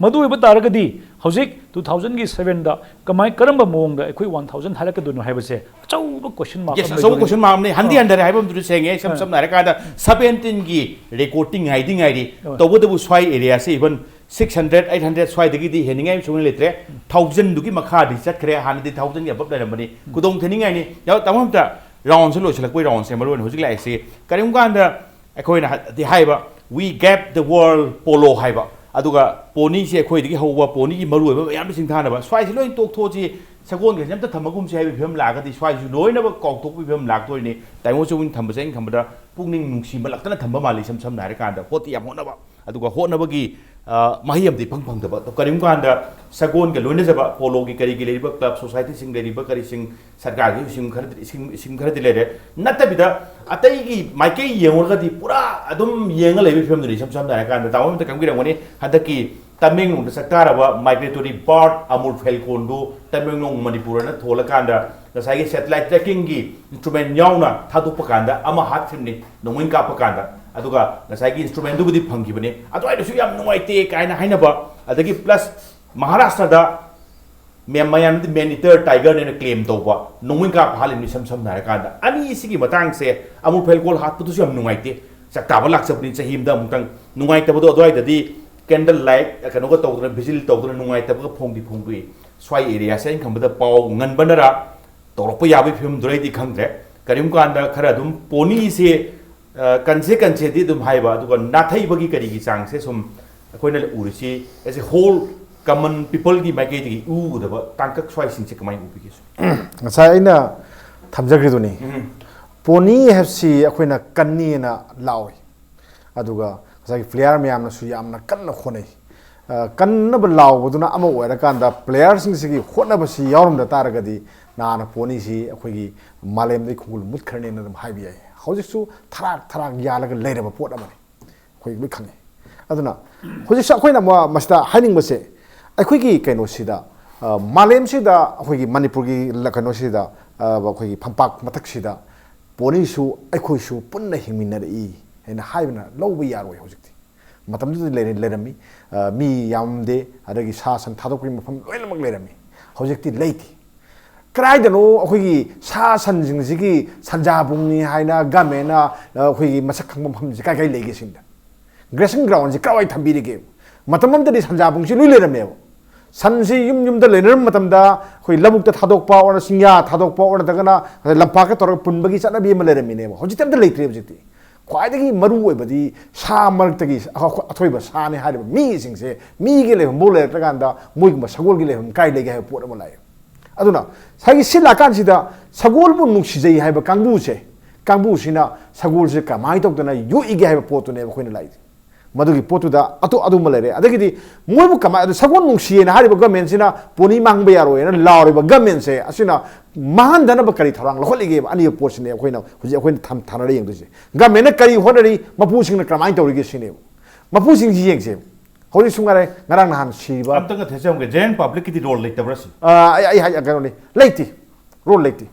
ꯃꯗꯨ ꯑꯣꯏꯕ ꯇꯥꯔꯒꯗꯤ ꯍꯧꯖꯤꯛ two thousandꯒꯤ sevenꯗ ꯀꯃꯥꯏ, ꯀꯔꯝꯕ ꯃꯑꯣꯡꯗ ꯑꯩꯈꯣꯏ one thousand ꯍꯥꯏꯔꯛꯀꯗꯣꯏꯅꯣ ꯍꯥꯏꯕꯁꯦ ꯑꯆꯧꯕ question mark Yes, ꯑꯃ ꯑꯆꯧꯕ ꯂꯩꯗꯣꯏꯅꯤ꯫ question mark ꯑꯃꯅꯤ꯫ ꯍꯟꯗꯤ ꯑꯥ꯫ ꯍꯟꯊꯔꯦ ꯍꯥꯏꯕ ꯑꯃꯗꯨꯗꯤ ꯁꯦꯡꯉꯦ꯫ ꯏꯁꯝ ꯑꯥ꯫ ꯁꯝꯅ ꯍꯥꯏꯔꯀꯥꯟꯗ seventeenꯒꯤ recordꯗꯤ ꯉꯥꯏꯗꯤ ꯉꯥꯏꯔꯤ꯫ ꯑꯥ꯫ ꯇꯧꯕꯇꯕꯨ ꯁ꯭ꯋꯥꯏ areaꯁꯦ even six hundred, eight hundred ꯁ꯭ꯋꯥꯏꯗꯒꯤꯗꯤ ꯍꯦꯟꯅꯤꯡꯉꯥꯏ ꯁꯨꯡꯂꯩ ꯂꯩꯇ꯭ꯔꯦ꯫ Thousandꯗꯨꯒꯤ ꯃꯈꯥꯗꯤ ꯆꯠꯈ꯭ꯔꯦ꯫ ꯍꯥꯟꯅꯗꯤ thousandꯒꯤ above ꯂꯩꯔꯝꯕꯅꯤ꯫ ꯈꯨꯗꯣꯡ ꯊꯤꯅꯤꯡꯉꯥꯏꯅꯤ꯫ ꯌꯥꯎ-, ꯇꯥꯃꯣ ꯑꯝꯇ roundꯁꯦ ꯂꯣꯏꯁꯤꯜꯂꯛꯄꯒꯤ roundꯁꯦ ꯃꯔꯨ ꯑꯣꯏꯅ ꯍꯧꯖꯤꯛ ꯂꯥꯛꯏꯁꯤ꯫ ꯀꯔꯤꯒꯨꯝꯕ ꯀꯥꯟꯗ ꯑꯩꯈꯣꯏꯅ ꯍꯥꯏꯗꯤ ꯍꯥꯏꯕ, "We gave the world polo" ꯍꯥꯏꯕ, ꯑꯗꯨꯒ ponyꯁꯦ ꯑꯩꯈꯣꯏꯗꯒꯤ ꯍꯧꯕ ponyꯒꯤ ꯃꯔꯨꯑꯣꯏꯕ ꯃꯌꯥꯝꯗ ꯁꯤꯡꯊꯥꯅꯕ, ꯁ꯭ꯋꯥꯏꯁꯤ ꯂꯣꯏ ꯇꯣꯛꯊꯣꯛꯑꯁꯤ, ꯁꯒꯣꯜꯒꯁꯦ ꯑꯝꯇ ꯊꯝꯃꯒꯨꯝꯁꯤ ꯍꯥꯏꯕꯒꯤ ꯐꯤꯕꯝ ꯂꯥꯛꯑꯒꯗꯤ ꯁ꯭ꯋꯥꯏꯁꯨ ꯂꯣꯏꯅꯃꯛ ꯀꯥꯎꯊꯣꯛꯄꯒꯤ ꯐꯤꯕꯝ ꯂꯥꯛꯇꯣꯏꯅꯤ꯫ ꯇꯥꯏꯉꯣ ꯆꯧꯃꯤꯟ ꯊꯝꯕꯁꯦ ꯑꯩꯅ ꯈꯟꯕꯗ ꯄꯨꯛꯅꯤꯡ ꯅꯨꯡꯁꯤꯃꯜꯂꯛꯇꯅ ꯊꯝꯕ ꯃꯥꯜꯂꯤ꯫ ꯏꯁꯝ ꯁꯝꯅ ꯍꯥꯏꯔꯀꯥꯟꯗ ꯍꯣꯠꯇꯤ ꯌꯥꯝ ꯍꯣꯠꯅꯕ, ꯑꯗꯨꯒ ꯍꯣꯠꯅꯕꯒꯤ, ꯑ, ꯃꯍꯩ ꯑꯃꯗꯤ ꯏꯐꯪ ꯐꯪꯗꯕ꯫ ꯑꯗꯣ ꯀꯔꯤꯒꯨꯝꯕ ꯀꯥꯟꯗ ꯁꯒꯣꯜꯒ ꯂꯣꯏꯅꯖꯕ poloꯒꯤ ꯀꯔꯤꯒꯤ ꯂꯩꯔꯤꯕ club societyꯁꯤꯡ, ꯂꯩꯔꯤꯕ ꯀꯔꯤꯁꯤꯡ, ꯁꯔꯀꯥꯔꯒꯤ scheme ꯈꯔꯗꯤ, scheme, scheme ꯈꯔꯗꯤ ꯂꯩꯔꯦ꯫ ꯅꯠꯇꯕꯤꯗ ꯑꯇꯩꯒꯤ ꯃꯥꯏꯀꯩ ꯌꯦꯡꯉꯨꯔꯒꯗꯤ ꯄꯨꯔꯥ ꯑꯗꯨꯝ ꯌꯦꯡꯉ ꯂꯩꯕꯒꯤ ꯐꯤꯕꯝꯗꯨꯅꯤ꯫ ꯏꯁꯝ ꯁꯝꯅ ꯍꯥꯏꯔꯀꯥꯟꯗ ꯇꯥꯃꯣ ꯑꯝꯇ ꯈꯪꯕꯤꯔꯝꯒꯅꯤ, ꯍꯟꯗꯛꯀꯤ ꯇꯃꯦꯡꯂꯣꯡꯗ ꯆꯥꯛꯇꯥꯔꯕ migratory bird ꯑꯃꯨꯔ falconꯗꯨ ꯇꯃꯦꯡꯂꯣꯡ ꯃꯅꯤꯄꯨꯔ ꯑꯅ ꯊꯣꯜꯂꯀꯥꯟꯗ ꯉꯁꯥꯏꯒꯤ satellite trackingꯒꯤ instrument ꯌꯥꯎꯅ ꯊꯥꯗꯣꯛꯄ ꯀꯥꯟꯗ ꯑꯃ ꯍꯥꯠꯈꯤꯕꯅꯤ ꯅꯣꯡꯃꯩ ꯀꯥꯞꯄ ꯀꯥꯟꯗ꯫ ꯑꯗꯨꯒ ꯉꯁꯥꯏꯒꯤ instrumentꯗꯨꯕꯨꯗꯤ ꯐꯪꯈꯤꯕꯅꯤ꯫ ꯑꯗꯨꯋꯥꯏꯗꯁꯨ ꯌꯥꯝ ꯅꯨꯡꯉꯥꯏꯇꯦ ꯀꯥꯏꯅ ꯍꯥꯏꯅꯕ, ꯑꯗꯒꯤ plus ꯃꯍꯥꯔꯥꯁꯇ꯭ꯔꯗ ꯃꯦꯝ ꯃꯌꯥꯝꯗꯤ man eater tigerꯅꯦꯅ claim ꯇꯧꯕ, ꯅꯣꯡꯃꯩ ꯀꯥꯞꯄ ꯍꯥꯠꯂꯤꯕꯅꯤ꯫ ꯏꯁꯝ ꯁꯝꯅ ꯍꯥꯏꯔꯀꯥꯟꯗ ꯑꯅꯤꯁꯤꯒꯤ ꯃꯇꯥꯡꯁꯦ, ꯑꯃꯨꯔ falcon ꯍꯥꯠꯄꯗꯨꯁꯨ ꯌꯥꯝ ꯅꯨꯡꯉꯥꯏꯇꯦ꯫ ꯆꯥꯛꯇꯥꯕ ꯂꯥꯛꯆꯕꯅꯤ ꯆꯍꯤ ꯑꯃꯗ ꯑꯃꯨꯛꯇꯪ꯫ ꯅꯨꯡꯉꯥꯏꯇꯕꯗꯣ ꯑꯗꯨꯋꯥꯏꯗꯗꯤ candle light ꯀꯩꯅꯣꯒ ꯇꯧꯗꯅ, vigil ꯇꯧꯗꯅ ꯅꯨꯡꯉꯥꯏꯇꯕꯒ ꯐꯣꯡꯗꯤ ꯐꯣꯡꯗꯣꯛꯏ꯫ ꯁ꯭ꯋꯥꯏ areaꯁꯦ ꯑꯩꯅ ꯈꯟꯕꯗ ꯄꯥꯎ ꯉꯟꯕꯅꯔ ꯇꯧꯔꯛꯄ ꯌꯥꯕꯒꯤ ꯐꯤꯕꯝꯗꯨꯔ ꯑꯩꯗꯤ ꯈꯪꯗ꯭ꯔꯦ꯫ ꯀꯔꯤꯒꯨꯝꯕ ꯀꯥꯟꯗ ꯈꯔ ꯑꯗꯨꯝ ꯄꯣꯅꯤꯁꯦ, ꯑ, ꯀꯟꯁꯦ ꯀꯟꯁꯦꯗꯤ ꯑꯗꯨꯝ ꯍꯥꯏꯕ, ꯑꯗꯨꯒ ꯅꯥꯊꯩꯕꯒꯤ ꯀꯔꯤꯒꯤ ꯆꯥꯡꯁꯦ ꯁꯨꯝ ꯑꯩꯈꯣꯏꯅ ꯎꯔꯤꯁꯤ as a whole, common peopleꯒꯤ ꯃꯥꯏꯀꯩꯗꯒꯤ ꯎꯒꯗꯕ ꯇꯥꯡꯀꯛ ꯁ꯭ꯋꯥꯏꯁꯤꯡꯁꯦ ꯀꯃꯥꯏꯅ ꯎꯕꯤꯒꯦ ꯁꯨꯝ? ꯉꯁꯥꯏ ꯑꯩꯅ ꯊꯝꯖꯈ꯭ꯔꯤꯗꯨꯅꯤ, ꯄꯣꯅꯤ ꯍꯥꯏꯕꯁꯤ ꯑꯩꯈꯣꯏꯅ ꯀꯟꯅꯤꯅ ꯂꯥꯎꯏ, ꯑꯗꯨꯒ ꯉꯁꯥꯏꯒꯤ ꯄ꯭ꯂꯦꯌꯥꯔ ꯃꯌꯥꯝꯅꯁꯨ ꯌꯥꯝꯅ ꯀꯟꯅ ꯍꯣꯠꯅꯩ꯫ ꯑ, ꯀꯟꯅꯕ ꯂꯥꯎꯕꯗꯨꯅ ꯑꯃ ꯑꯣꯏꯔꯀꯥꯟꯗ ꯄ꯭ꯂꯦꯌꯥꯔꯁꯤꯡꯁꯤꯒꯤ ꯍꯣꯠꯅꯕꯁꯤ ꯌꯥꯎꯔꯝꯗ ꯇꯥꯔꯒꯗꯤ ꯅꯍꯥꯟꯅ ꯄꯣꯅꯤꯁꯤ ꯑꯩꯈꯣꯏꯒꯤ ꯃꯥꯂꯦꯝꯗꯒꯤ ꯈꯣꯡꯒꯨꯜ ꯃꯨꯠꯈ꯭ꯔꯅꯦꯅ ꯑꯗꯨꯝ ꯍꯥꯏꯕ ꯌꯥꯏ꯫ ꯍꯧꯖꯤꯛꯁꯨ ꯊꯔꯥꯛ ꯊꯔꯥꯛ ꯌꯥꯜꯂꯒ ꯂꯩꯔꯕ ꯄꯣꯠ ꯑꯃꯅꯤ, ꯑꯩꯈꯣꯏ ꯂꯣꯏ ꯈꯪꯉꯤ꯫ ꯑꯗꯨꯅ ꯍꯧꯖꯤꯛꯁꯨ ꯑꯩꯈꯣꯏꯅ ꯃ- ꯃꯁꯤꯗ ꯍꯥꯏꯅꯤꯡꯕꯁꯦ, ꯑꯩꯈꯣꯏꯒꯤ ꯀꯩꯅꯣꯁꯤꯗ, ꯑ, ꯃꯥꯂꯦꯝꯁꯤꯗ ꯑꯩꯈꯣꯏꯒꯤ ꯃꯅꯤꯄꯨꯔꯒꯤ ꯂ- ꯀꯩꯅꯣꯁꯤꯗ, ꯑ, ꯑꯩꯈꯣꯏꯒꯤ ꯐꯝꯄꯥꯛ ꯃꯊꯛꯁꯤꯗ ꯄꯣꯅꯤꯁꯨ ꯑꯩꯈꯣꯏꯁꯨ ꯄꯨꯟꯅ ꯍꯤꯡꯃꯤꯟꯅꯔꯛꯏ ꯍꯥꯏꯅ ꯍꯥꯏꯕꯅ ꯂꯧꯕ ꯌꯥꯔꯣꯏ꯫ ꯍꯧꯖꯤꯛꯇꯤ ꯃꯇꯝꯗꯨꯗ ꯂꯩꯔ- ꯂꯩꯔꯝꯃꯤ, ꯑ, ꯃꯤ ꯌꯥꯝꯗꯦ, ꯑꯗꯒꯤ ꯁꯥ ꯁꯟ ꯊꯥꯗꯣꯛꯄꯒꯤ ꯃꯐꯝ ꯂꯣꯏꯅꯃꯛ ꯂꯩꯔꯝꯃꯤ꯫ ꯍꯧꯖꯤꯛꯇꯤ ꯂꯩꯇꯦ꯫ ꯀꯗꯥꯏꯗꯅꯣ ꯑꯩꯈꯣꯏꯒꯤ ꯁꯥ ꯁꯟꯁꯤꯡꯁꯤꯒꯤ ꯁꯟꯖꯥꯕꯨꯡꯅꯤ ꯍꯥꯏꯅ ꯒꯃꯦꯟꯅ, ꯑ, ꯑꯩꯈꯣꯏꯒꯤ ꯃꯁꯛ ꯈꯪꯕ ꯃꯐꯝꯁꯦ ꯀꯥꯏ ꯀꯥꯏ ꯂꯩꯒꯦ ꯁꯤꯅꯤꯗ꯫ ꯒ꯭ꯔꯦꯁꯤꯡ ꯒ꯭ꯔꯥꯎꯟꯁꯦ ꯀꯥꯏꯋꯥꯏ ꯊꯝꯕꯤꯔꯤꯒꯦ? ꯃꯇꯝ ꯑꯃꯗꯗꯤ ꯁꯟꯖꯥꯕꯨꯡꯁꯤ ꯂꯣꯏ ꯂꯩꯔꯝꯃꯦꯕ꯫ ꯁꯟꯁꯤ ꯌꯨꯝ ꯌꯨꯝꯗ ꯂꯩꯅꯔꯝꯕ ꯃꯇꯝꯗ ꯑꯩꯈꯣꯏ ꯂꯧꯕꯨꯛꯇ ꯊꯥꯗꯣꯛꯄ ꯑꯣꯔ ꯆꯤꯡꯌꯥ ꯊꯥꯗꯣꯛꯄ ꯑꯣꯔ ꯅꯠꯇ꯭ꯔꯒꯅ ꯂꯝꯄꯥꯛꯇ ꯇꯧꯔꯒ ꯄꯨꯟꯕꯒꯤ ꯆꯠꯅꯕꯤ ꯑꯃ ꯂꯩꯔꯝꯃꯤꯅꯦꯕ꯫ ꯍꯧꯖꯤꯛꯇꯤ ꯑꯝꯇ ꯂꯩꯇ꯭ꯔꯦ꯫ ꯍꯧꯖꯤꯛꯇꯤ ꯈ꯭ꯋꯥꯏꯗꯒꯤ ꯃꯔꯨ ꯑꯣꯏꯕꯗꯤ ꯁꯥ ꯃꯔꯛꯇꯒꯤ ꯑꯊꯣꯏꯕ ꯁꯥꯅꯤ ꯍꯥꯏꯔꯤꯕ ꯃꯤꯁꯤꯡꯁꯦ ꯃꯤꯒꯤ ꯂꯩꯐꯝꯐꯥꯎ ꯂꯩꯔꯛꯇ꯭ꯔꯀꯥꯟꯗ ꯃꯣꯏꯒꯨꯝꯕ ꯁꯒꯣꯜꯒꯤ ꯂꯩꯐꯝ ꯀꯥꯏ ꯂꯩꯒꯦ ꯍꯥꯏꯕ ꯄꯣꯠ ꯑꯃ ꯂꯥꯛꯑꯦ꯫ ꯑꯗꯨꯅ ꯉꯁꯥꯏꯒꯤ ꯁꯤ ꯂꯥꯛꯀꯥꯟꯁꯤꯗ ꯁꯒꯣꯜꯕꯨ ꯅꯨꯡꯁꯤꯖꯩ ꯍꯥꯏꯕ ꯀꯥꯡꯕꯨꯁꯦ, ꯀꯥꯡꯕꯨꯁꯤꯅ ꯁꯒꯣꯜꯁꯦ ꯀꯃꯥꯏꯅ ꯇꯧꯗꯅ ꯌꯣꯛꯏꯒꯦ ꯍꯥꯏꯕ ꯄꯣꯠꯇꯨꯅꯦꯕ ꯑꯩꯈꯣꯏꯅ ꯂꯥꯛꯏꯁꯦ꯫ ꯃꯗꯨꯒꯤ ꯄꯣꯠꯇꯨꯗ ꯑꯇꯣꯞ ꯑꯗꯨꯃ ꯂꯩꯔꯦ꯫ ꯑꯗꯒꯤꯗꯤ ꯃꯣꯏꯕꯨ ꯀꯃꯥꯏ-, ꯑꯗꯨ ꯁꯒꯣꯜ ꯅꯨꯡꯁꯤꯌꯦꯅ ꯍꯥꯏꯔꯤꯕ ꯒꯃꯦꯟꯁꯤꯅ ꯄꯣꯅꯤ ꯃꯥꯡꯕ ꯌꯥꯔꯣꯏꯅ ꯂꯥꯎꯔꯤꯕ ꯒꯃꯦꯟꯁꯦ ꯑꯁꯤꯅ ꯃꯥꯡꯍꯟꯗꯅꯕ ꯀꯔꯤ ꯊꯧꯔꯥꯡ ꯂꯧꯈꯠꯂꯤꯒꯦꯕ? ꯑꯅꯤꯕ ꯄꯣꯠꯁꯤꯅꯦ ꯑꯩꯈꯣꯏꯅ ꯍꯧꯖꯤꯛ ꯑꯩꯈꯣꯏꯅ ꯊꯝ-, ꯊꯥꯅꯔ ꯌꯦꯡꯗꯣꯏꯁꯦ꯫ ꯒꯃꯦꯟꯅ ꯀꯔꯤ ꯍꯣꯠꯅꯔꯤ, ꯃꯄꯨꯁꯤꯡꯅ ꯀꯃꯥꯏꯅ ꯇꯧꯔꯤꯒꯦ ꯁꯤꯅꯦꯕ꯫ ꯃꯄꯨꯁꯤꯡꯁꯤ ꯌꯦꯡꯁꯦꯕ꯫ ꯍꯧꯖꯤꯛꯁꯨ ꯉꯔꯥꯡ, ꯉꯔꯥꯡ ꯅꯍꯥꯟ ꯁꯤꯕ ꯑꯝꯇꯪꯒ ꯊꯦꯠꯆꯔꯝꯒꯦ, ꯖꯦ ꯑꯦꯟ ꯄꯕ꯭ꯂꯤꯛꯀꯤꯗꯤ ꯔꯣꯜ ꯂꯩꯇꯕ꯭ꯔꯥ ꯁꯤ? ꯑ, ꯑꯩ, ꯑꯩ ꯍꯥꯏ-, ꯀꯩꯅꯣꯅꯤ, ꯂꯩꯇꯦ, ꯔꯣꯜ ꯂꯩꯇꯦ,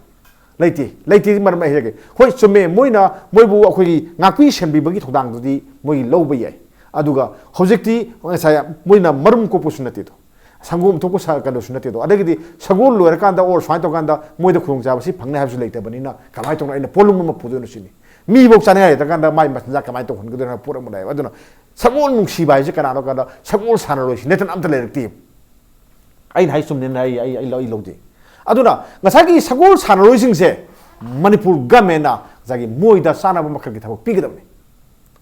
ꯂꯩꯇꯦ, ꯂꯩꯇꯦ꯫ ꯃꯔꯝ ꯑꯩ ꯍꯥꯏꯖꯒꯦ, ꯍꯣꯏ, ꯆꯨꯝꯃꯦ, ꯃꯣꯏꯅ ꯃꯣꯏꯕꯨ ꯑꯩꯈꯣꯏꯒꯤ ꯉꯥꯛꯄꯤ ꯁꯦꯟꯕꯤꯕꯒꯤ ꯊꯧꯗꯥꯡꯗꯨꯗꯤ ꯃꯣꯏꯒꯤ ꯂꯧꯕ ꯌꯥꯏ꯫ ꯑꯗꯨꯒ ꯍꯧꯖꯤꯛꯇꯤ ꯉꯁꯥꯏ ꯃꯣꯏꯅ ꯃꯔꯨꯝ ꯀꯣꯛꯄꯁꯨ ꯅꯠꯇꯦꯗꯣ, ꯁꯪꯒꯣꯝ ꯊꯣꯛꯄ ꯁ-, ꯀꯩꯅꯣꯁꯨ ꯅꯠꯇꯦꯗꯣ꯫ ꯑꯗꯒꯤꯗꯤ ꯁꯒꯣꯜ ꯂꯣꯏꯔꯀꯥꯟꯗ ꯑꯣꯔ ꯁꯨꯃꯥꯏꯅ ꯇꯧꯀꯥꯟꯗ ꯃꯣꯏꯗ ꯈꯨꯗꯣꯡꯆꯥꯕ ꯁꯤ ꯐꯪꯅꯤ ꯍꯥꯏꯕꯁꯨ ꯂꯩꯇꯕꯅꯤꯅ ꯀꯃꯥꯏꯅ ꯇꯧꯅ ꯑꯩꯅ ꯄꯣꯠꯂꯨꯝ ꯑꯃ ꯄꯨꯗꯣꯏꯅꯣ ꯁꯤꯅꯤ꯫ ꯃꯤꯐꯧ ꯆꯥꯅꯤꯡꯉꯥꯏ ꯂꯩꯇ꯭ꯔꯀꯥꯟꯗ ꯃꯥꯏ ꯃꯆꯤꯟꯖꯥꯛ ꯀꯃꯥꯏꯅ ꯇꯧꯍꯟꯒꯗꯣꯏꯅꯣ ꯍꯥꯏꯕ ꯄꯣꯠ ꯑꯃ ꯂꯩꯌꯦꯕ꯫ ꯑꯗꯨꯅ ꯁꯒꯣꯜ ꯅꯨꯡꯁꯤꯕ ꯍꯥꯏꯁꯦ ꯀꯅꯥꯅꯣ ꯀꯥꯟꯗ ꯁꯒꯣꯜ ꯁꯥꯟꯅꯔꯣꯏꯁꯤ ꯅꯠꯇꯅ ꯑꯝꯇ ꯂꯩꯔꯛꯇꯦ꯫ ꯑꯩꯅ ꯍꯥꯏ ꯆꯨꯝꯅꯦꯅ ꯑꯩ, ꯑꯩ, ꯑꯩ ꯂꯧ-, ꯑꯩ ꯂꯧꯗꯦ꯫ ꯑꯗꯨꯅ ꯉꯁꯥꯏꯒꯤ ꯁꯒꯣꯜ ꯁꯥꯟꯅꯔꯣꯏꯁꯤꯡꯁꯦ ꯃꯅꯤꯄꯨꯔ ꯒꯃꯦꯟꯅ ꯉꯁꯥꯏꯒꯤ ꯃꯣꯏꯗ ꯆꯥꯅꯕ ꯃꯈꯜꯒꯤ ꯊꯕꯛ ꯄꯤꯒꯗꯕꯅꯤ꯫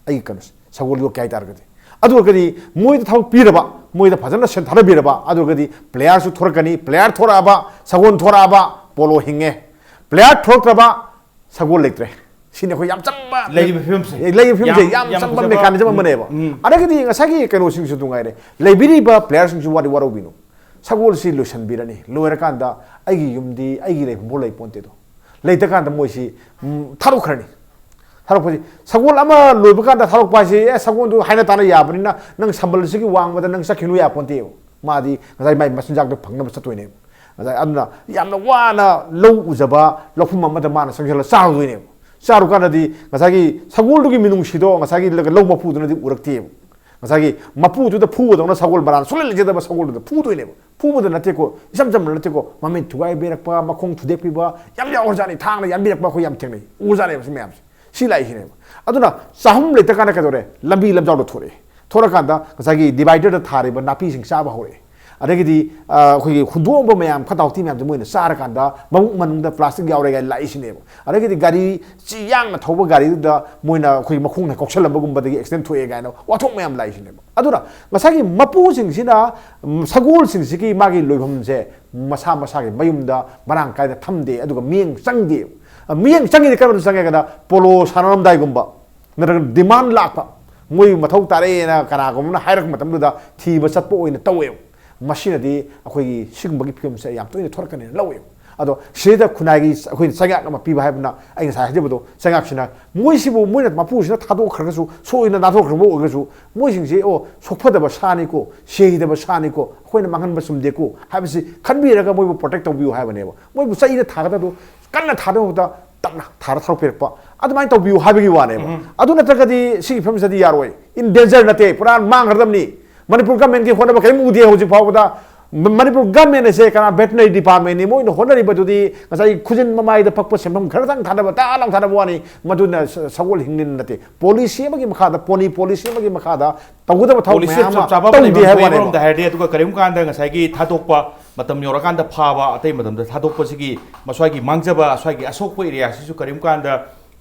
ꯑꯩꯒꯤ ꯀꯩꯅꯣꯁꯦ, ꯁꯒꯣꯜ ꯌꯣꯛꯀꯦ ꯍꯥꯏꯇꯥꯔꯒꯗꯤ, ꯑꯗꯨ ꯑꯣꯏꯔꯒꯗꯤ ꯃꯣꯏꯗ ꯊꯕꯛ ꯄꯤꯔꯕ, ꯃꯣꯏꯗ ꯐꯖꯅ ꯁꯦꯟ ꯊꯥꯗꯕꯤꯔꯕ, ꯑꯗꯨ ꯑꯣꯏꯔꯒꯗꯤ ꯄ꯭ꯂꯦꯌꯥꯔꯁꯨ ꯊꯣꯔꯛꯀꯅꯤ꯫ ꯄ꯭ꯂꯦꯌꯥꯔ ꯊꯣꯔꯛꯑꯕ, ꯁꯒꯣꯜ ꯊꯣꯔꯛꯑꯕ, ꯄꯣꯂꯣ ꯍꯤꯡꯉꯦ꯫ ꯄ꯭ꯂꯦꯌꯥꯔ ꯊꯣꯔꯛꯇ꯭ꯔꯕ, ꯁꯒꯣꯜ ꯂꯩꯇ꯭ꯔꯦ꯫ ꯁꯤꯅꯤ ꯑꯩꯈꯣꯏ ꯌꯥꯝ ꯆꯝꯕ, ꯂꯩꯔꯤꯕ ꯐꯤꯕꯝꯁꯦ꯫ ꯑꯦ, ꯂꯩꯔꯤꯕ ꯐꯤꯕꯝꯁꯦ ꯌꯥꯝ- ꯌꯥꯝ ꯌꯥꯝ ꯆꯝꯕ ꯐꯖꯕ ꯃꯦꯀꯥꯅꯤꯖꯝ ꯑꯃꯅꯦꯕ꯫ ꯎꯝ꯫ ꯑꯗꯒꯤꯗꯤ ꯉꯁꯥꯏꯒꯤ ꯀꯩꯅꯣꯁꯤꯡꯁꯨ ꯑꯗꯨ ꯉꯥꯏꯔꯦ, ꯂꯩꯕꯤꯔꯤꯕ ꯄ꯭ꯂꯦꯌꯥꯔꯁꯤꯡꯁꯨ ꯋꯥꯗꯤ ꯋꯥꯔꯧꯕꯤꯅꯨ꯫ ꯁꯒꯣꯜꯁꯤ ꯂꯣꯏꯁꯤꯟꯕꯤꯔꯅꯤ, ꯂꯣꯏꯔꯀꯥꯟꯗ ꯑꯩꯒꯤ ꯌꯨꯝꯗꯤ, ꯑꯩꯒꯤ ꯂꯩꯐꯝꯐꯥꯎ ꯂꯩ ꯄꯣꯟꯇꯦꯗꯣ꯫ ꯂꯩꯇꯀꯥꯟꯗ ꯃꯣꯏꯁꯤ, ꯎꯝ, ꯊꯥꯗꯣꯛꯈ꯭ꯔꯅꯤ꯫ ꯊꯥꯗꯣꯛꯄꯁꯤ, ꯁꯒꯣꯜ ꯑꯃ ꯂꯣꯏꯕ ꯀꯥꯟꯗ ꯊꯥꯗꯣꯛꯄ ꯍꯥꯏꯁꯤ, ꯑꯦ, ꯁꯒꯣꯜꯗꯨ ꯍꯥꯏꯅ ꯇꯥꯅ ꯌꯥꯕꯅꯤꯅ ꯅꯪ ꯁꯝꯕꯜꯁꯤꯒꯤ ꯋꯥꯡꯃꯗ ꯅꯪ ꯆꯠꯈꯤꯅꯨ ꯌꯥꯄꯣꯟꯇꯦꯕ꯫ ꯃꯥꯗꯤ ꯉꯁꯥꯏ ꯃꯥꯏ ꯃꯆꯤꯟꯖꯥꯛꯇꯣ ꯐꯪꯅꯕ ꯆꯠꯇꯣꯏꯅꯦꯕ꯫ ꯉꯁꯥꯏ ꯑꯗꯨꯅ ꯌꯥꯝꯅ ꯋꯥꯅ ꯂꯧ ꯎꯖꯕ ꯂꯧꯐꯝ ꯑꯃꯗ ꯃꯥꯅ ꯆꯪꯁꯤꯜꯂ ꯆꯥꯔꯨꯗꯣꯏꯅꯦꯕ꯫ ꯆꯥꯔꯨ ꯀꯥꯟꯗꯗꯤ ꯉꯁꯥꯏꯒꯤ ꯁꯒꯣꯜꯗꯨꯒꯤ ꯃꯤꯅꯨꯡꯁꯤꯗꯣ ꯉꯁꯥꯏꯒꯤ ꯂꯧ ꯃꯄꯨꯗꯨꯅꯗꯤ ꯎꯔꯛꯇꯦꯕ꯫ ꯉꯁꯥꯏꯒꯤ ꯃꯄꯨꯗꯨꯗ ꯐꯨꯕꯗꯧꯅ ꯁꯒꯣꯜ ꯃꯔꯥꯟ ꯁꯨꯡꯂꯩ ꯂꯩꯖꯗꯕ ꯁꯒꯣꯜꯗꯨꯗ ꯐꯨꯗꯣꯏꯅꯦꯕ꯫ ꯐꯨꯕꯗ ꯅꯠꯇꯦꯀꯣ, ꯏꯆꯝ ꯆꯝꯅ ꯅꯠꯇꯦꯀꯣ, ꯃꯃꯤꯠ ꯊꯨꯒꯥꯏꯕꯤꯔꯛꯄ, ꯃꯈꯣꯡ ꯊꯨꯗꯦꯛꯄꯤꯕ ꯌꯥꯝ ꯌꯥꯎꯔꯖꯥꯠꯅꯤ꯫ ꯊꯥꯡꯅ ꯌꯥꯟꯕꯤꯔꯛꯄ ꯑꯩꯈꯣꯏ ꯌꯥꯝ ꯊꯦꯡꯅꯩ, ꯎꯔꯖꯥꯠꯅꯦꯕ ꯁꯤ ꯃꯌꯥꯝꯁꯦ꯫ ꯁꯤ ꯂꯥꯛꯏꯁꯤꯅꯦꯕ꯫ ꯑꯗꯨꯅ ꯆꯥꯍꯨꯝ ꯂꯩꯇ ꯀꯥꯟꯗ ꯀꯩꯗꯧꯔꯦ? ꯂꯝꯕꯤ ꯂꯝꯖꯥꯎꯗ ꯊꯣꯔꯛꯑꯦ꯫ ꯊꯣꯔꯛꯀꯥꯟꯗ ꯉꯁꯥꯏꯒꯤ ꯗꯤꯚꯥꯏꯗꯔꯗ ꯊꯥꯔꯤꯕ ꯅꯥꯄꯤꯁꯤꯡ ꯆꯥꯕ ꯍꯧꯔꯛꯑꯦ꯫ ꯑꯗꯒꯤꯗꯤ, ꯑ, ꯑꯩꯈꯣꯏꯒꯤ ꯍꯨꯟꯗꯣꯛꯑꯝꯕ ꯃꯌꯥꯝ, ꯐꯠꯇ ꯍꯥꯎꯊꯤ ꯃꯌꯥꯝꯁꯦ ꯃꯣꯏꯅ ꯆꯥꯔꯀꯥꯟꯗ ꯃꯕꯨꯛ ꯃꯅꯨꯡꯗ ꯄ꯭ꯂꯥꯁꯇꯤꯛ ꯌꯥꯎꯔꯦ ꯀꯥꯏꯅ ꯂꯥꯛꯏꯁꯤꯅꯦꯕ꯫ ꯑꯗꯒꯤꯗꯤ ꯒꯥꯔꯤ ꯆꯤ ꯌꯥꯡꯅ ꯊꯧꯕ ꯒꯥꯔꯤꯗꯨꯗ ꯃꯣꯏꯅ ꯑꯩꯈꯣꯏ ꯃꯈꯣꯡꯅ ꯀꯧꯁꯜꯂꯝꯕꯒꯨꯝꯕꯗꯒꯤ ꯑꯦꯛꯁꯤꯗꯦꯟ ꯊꯣꯛꯑꯦ ꯀꯥꯏꯅ ꯋꯥꯊꯣꯛ ꯃꯌꯥꯝ ꯂꯥꯛꯏꯁꯤꯅꯦꯕ꯫ ꯑꯗꯨꯅ ꯉꯁꯥꯏꯒꯤ ꯃꯄꯨꯁꯤꯡꯁꯤꯅ, ꯎꯝ, ꯁꯒꯣꯜꯁꯤꯡꯁꯤꯒꯤ ꯃꯥꯒꯤ ꯂꯣꯏꯐꯝꯁꯦ ꯃꯁꯥ ꯃꯁꯥꯒꯤ ꯃꯌꯨꯝꯗ ꯃꯔꯥꯡ ꯀꯥꯏꯅ ꯊꯝꯗꯦ, ꯑꯗꯨꯒ ꯃꯤꯠꯌꯦꯡ ꯆꯪꯗꯦ꯫ ꯃꯤꯠꯌꯦꯡ ꯆꯪꯉꯤꯗꯤ ꯀꯔꯝꯕꯗ ꯆꯪꯉꯦ ꯍꯥꯏ ꯀꯥꯟꯗ ꯄꯣꯂꯣ ꯁꯥꯟꯅꯔꯝꯗꯥꯏꯒꯨꯝꯕ, ꯅꯠꯇ꯭ꯔꯒ ꯗꯤꯃꯥꯟ ꯂꯥꯛꯄ, ꯃꯣꯏ ꯃꯊꯧ ꯇꯥꯔꯦꯅ ꯀꯅꯥꯒꯨꯝꯕꯅ ꯍꯥꯏꯔꯛꯄ ꯃꯇꯝꯗꯨꯗ ꯊꯤꯕ ꯆꯠꯄ ꯑꯣꯏꯅ ꯇꯧꯋꯦꯕ꯫ ꯃꯁꯤꯅꯗꯤ ꯑꯩꯈꯣꯏꯒꯤ ꯁꯤꯒꯨꯝꯕꯒꯤ ꯐꯤꯕꯝꯁꯦ ꯌꯥꯝ ꯇꯣꯏꯅ ꯊꯣꯔꯛꯀꯅꯤꯅ ꯂꯧꯋꯦꯕ꯫ ꯑꯗꯣ ꯁꯤꯗ ꯈꯨꯟꯅꯥꯏꯒꯤ ꯑꯩꯈꯣꯏꯅ ꯆꯩꯉꯥꯛ ꯑꯃ ꯄꯤꯕ ꯍꯥꯏꯕꯅ, ꯑꯩ ꯉꯁꯥꯏ ꯍꯥꯏꯖꯕꯗꯣ, ꯆꯩꯉꯥꯛꯁꯤꯅ ꯃꯣꯏꯁꯤꯕꯨ, ꯃꯣꯏꯅ ꯃꯄꯨꯁꯤꯅ ꯊꯥꯗꯣꯛꯈ꯭ꯔꯒꯁꯨ, ꯁꯣꯏꯗꯅ ꯅꯥꯟꯊꯣꯛꯈ꯭ꯔꯕ ꯑꯣꯏꯔꯒꯁꯨ, ꯃꯣꯏꯁꯤꯡꯁꯦ, "ꯑꯣ, ꯁꯣꯛꯐꯗꯕ ꯁꯥꯅꯤꯀꯣ, ꯁꯤꯗꯕ ꯁꯥꯅꯤꯀꯣ, ꯑꯩꯈꯣꯏꯅ ꯃꯥꯡꯍꯟꯕ ꯆꯨꯝꯗꯦꯀꯣ" ꯍꯥꯏꯕꯁꯤ ꯈꯟꯕꯤꯔꯒ ꯃꯣꯏꯕꯨ ꯄ꯭ꯔꯣꯇꯦꯛ ꯇꯧꯕꯤꯌꯨ ꯍꯥꯏꯕꯅꯦꯕ꯫ ꯃꯣꯏꯕꯨ ꯆꯩꯅ ꯊꯥꯒꯗꯕꯗꯣ ꯀꯟꯅ ꯊꯥꯗꯕ ꯃꯍꯨꯠꯇ ꯇꯞꯅ ꯊꯥꯔ ꯊꯥꯗꯣꯛꯄꯤꯔꯛꯄ, ꯑꯗꯨꯃꯥꯏꯅ ꯇꯧꯕꯤꯌꯨ ꯍꯥꯏꯕꯒꯤ ꯋꯥꯅꯦꯕ꯫ ꯑꯗꯨ ꯅꯠꯇ꯭ꯔꯒꯗꯤ ꯁꯤꯒꯤ ꯐꯤꯕꯝꯁꯤꯗꯤ ꯌꯥꯔꯣꯏ꯫ ꯏꯟ ꯗꯦꯟꯖꯔ ꯅꯠꯇꯦ, ꯄꯨꯔꯥ ꯃꯥꯡꯈ꯭ꯔꯗꯕꯅꯤ꯫ ꯃꯅꯤꯄꯨꯔ ꯒꯃꯦꯟꯒꯤ ꯍꯣꯠꯅꯕ ꯀꯔꯤꯝ ꯎꯗꯦ ꯍꯧꯖꯤꯛ ꯐꯥꯎꯕꯗ꯫ ꯃ-, ꯃꯅꯤꯄꯨꯔ ꯒꯃꯦꯟ ꯑꯁꯦ ꯀꯅꯥ, ꯚꯦꯇꯅꯔꯤ ꯗꯤꯄꯥꯔꯠꯃꯦꯟꯅꯤ, ꯃꯣꯏꯅ ꯍꯣꯠꯅꯔꯤꯕꯗꯨꯗꯤ ꯉꯁꯥꯏꯒꯤ ꯈꯨꯖꯤꯟ ꯃꯃꯥꯏꯗ ꯐꯛꯄ ꯁꯦꯟꯐꯝ ꯈꯔꯇꯪ ꯊꯥꯗꯕ, ꯇꯥ ꯂꯥꯎ ꯊꯥꯗꯕ ꯋꯥꯅꯤ꯫ ꯃꯗꯨꯅ ꯁ-, ꯁꯒꯣꯜ ꯍꯤꯡꯂꯤꯅ ꯅꯠꯇꯦ꯫ ꯄꯣꯂꯤꯁꯤ ꯑꯃꯒꯤ ꯃꯈꯥꯗ, ꯄꯣꯅꯤ ꯄꯣꯂꯤꯁꯤ ꯑꯃꯒꯤ ꯃꯈꯥꯗ ꯇꯧꯒꯗꯕ ꯊꯕꯛ ꯄꯣꯂꯤꯁꯤ ꯃꯌꯥꯝ ꯆꯞ ꯑꯃ ꯆꯥꯕ ꯑꯃ ꯇꯧꯗꯦ ꯂꯩꯐꯝ ꯍꯥꯏꯕ ꯊꯣꯛꯏ ꯋꯥꯅꯦꯕ꯫ ꯑꯃꯔꯣꯝꯗ ꯍꯥꯏꯔꯗꯤ꯫ ꯑꯗꯨꯒ ꯀꯔꯤꯒꯨꯝꯕ ꯀꯥꯟꯗ ꯉꯁꯥꯏꯒꯤ ꯊꯥꯗꯣꯛꯄ, ꯃꯇꯝ ꯌꯧꯔꯀꯥꯟꯗ ꯐꯥꯕ, ꯑꯇꯩ ꯃꯇꯝꯗ ꯊꯥꯗꯣꯛꯄꯁꯤꯒꯤ ꯃꯁ꯭ꯋꯥꯏꯒꯤ ꯃꯥꯡꯖꯕ, ꯑꯁ꯭ꯋꯥꯏꯒꯤ ꯑꯁꯣꯛꯄ ꯑꯦꯔꯤꯌꯥꯁꯤꯁꯨ ꯀꯔꯤꯒꯨꯝꯕ ꯀꯥꯟꯗ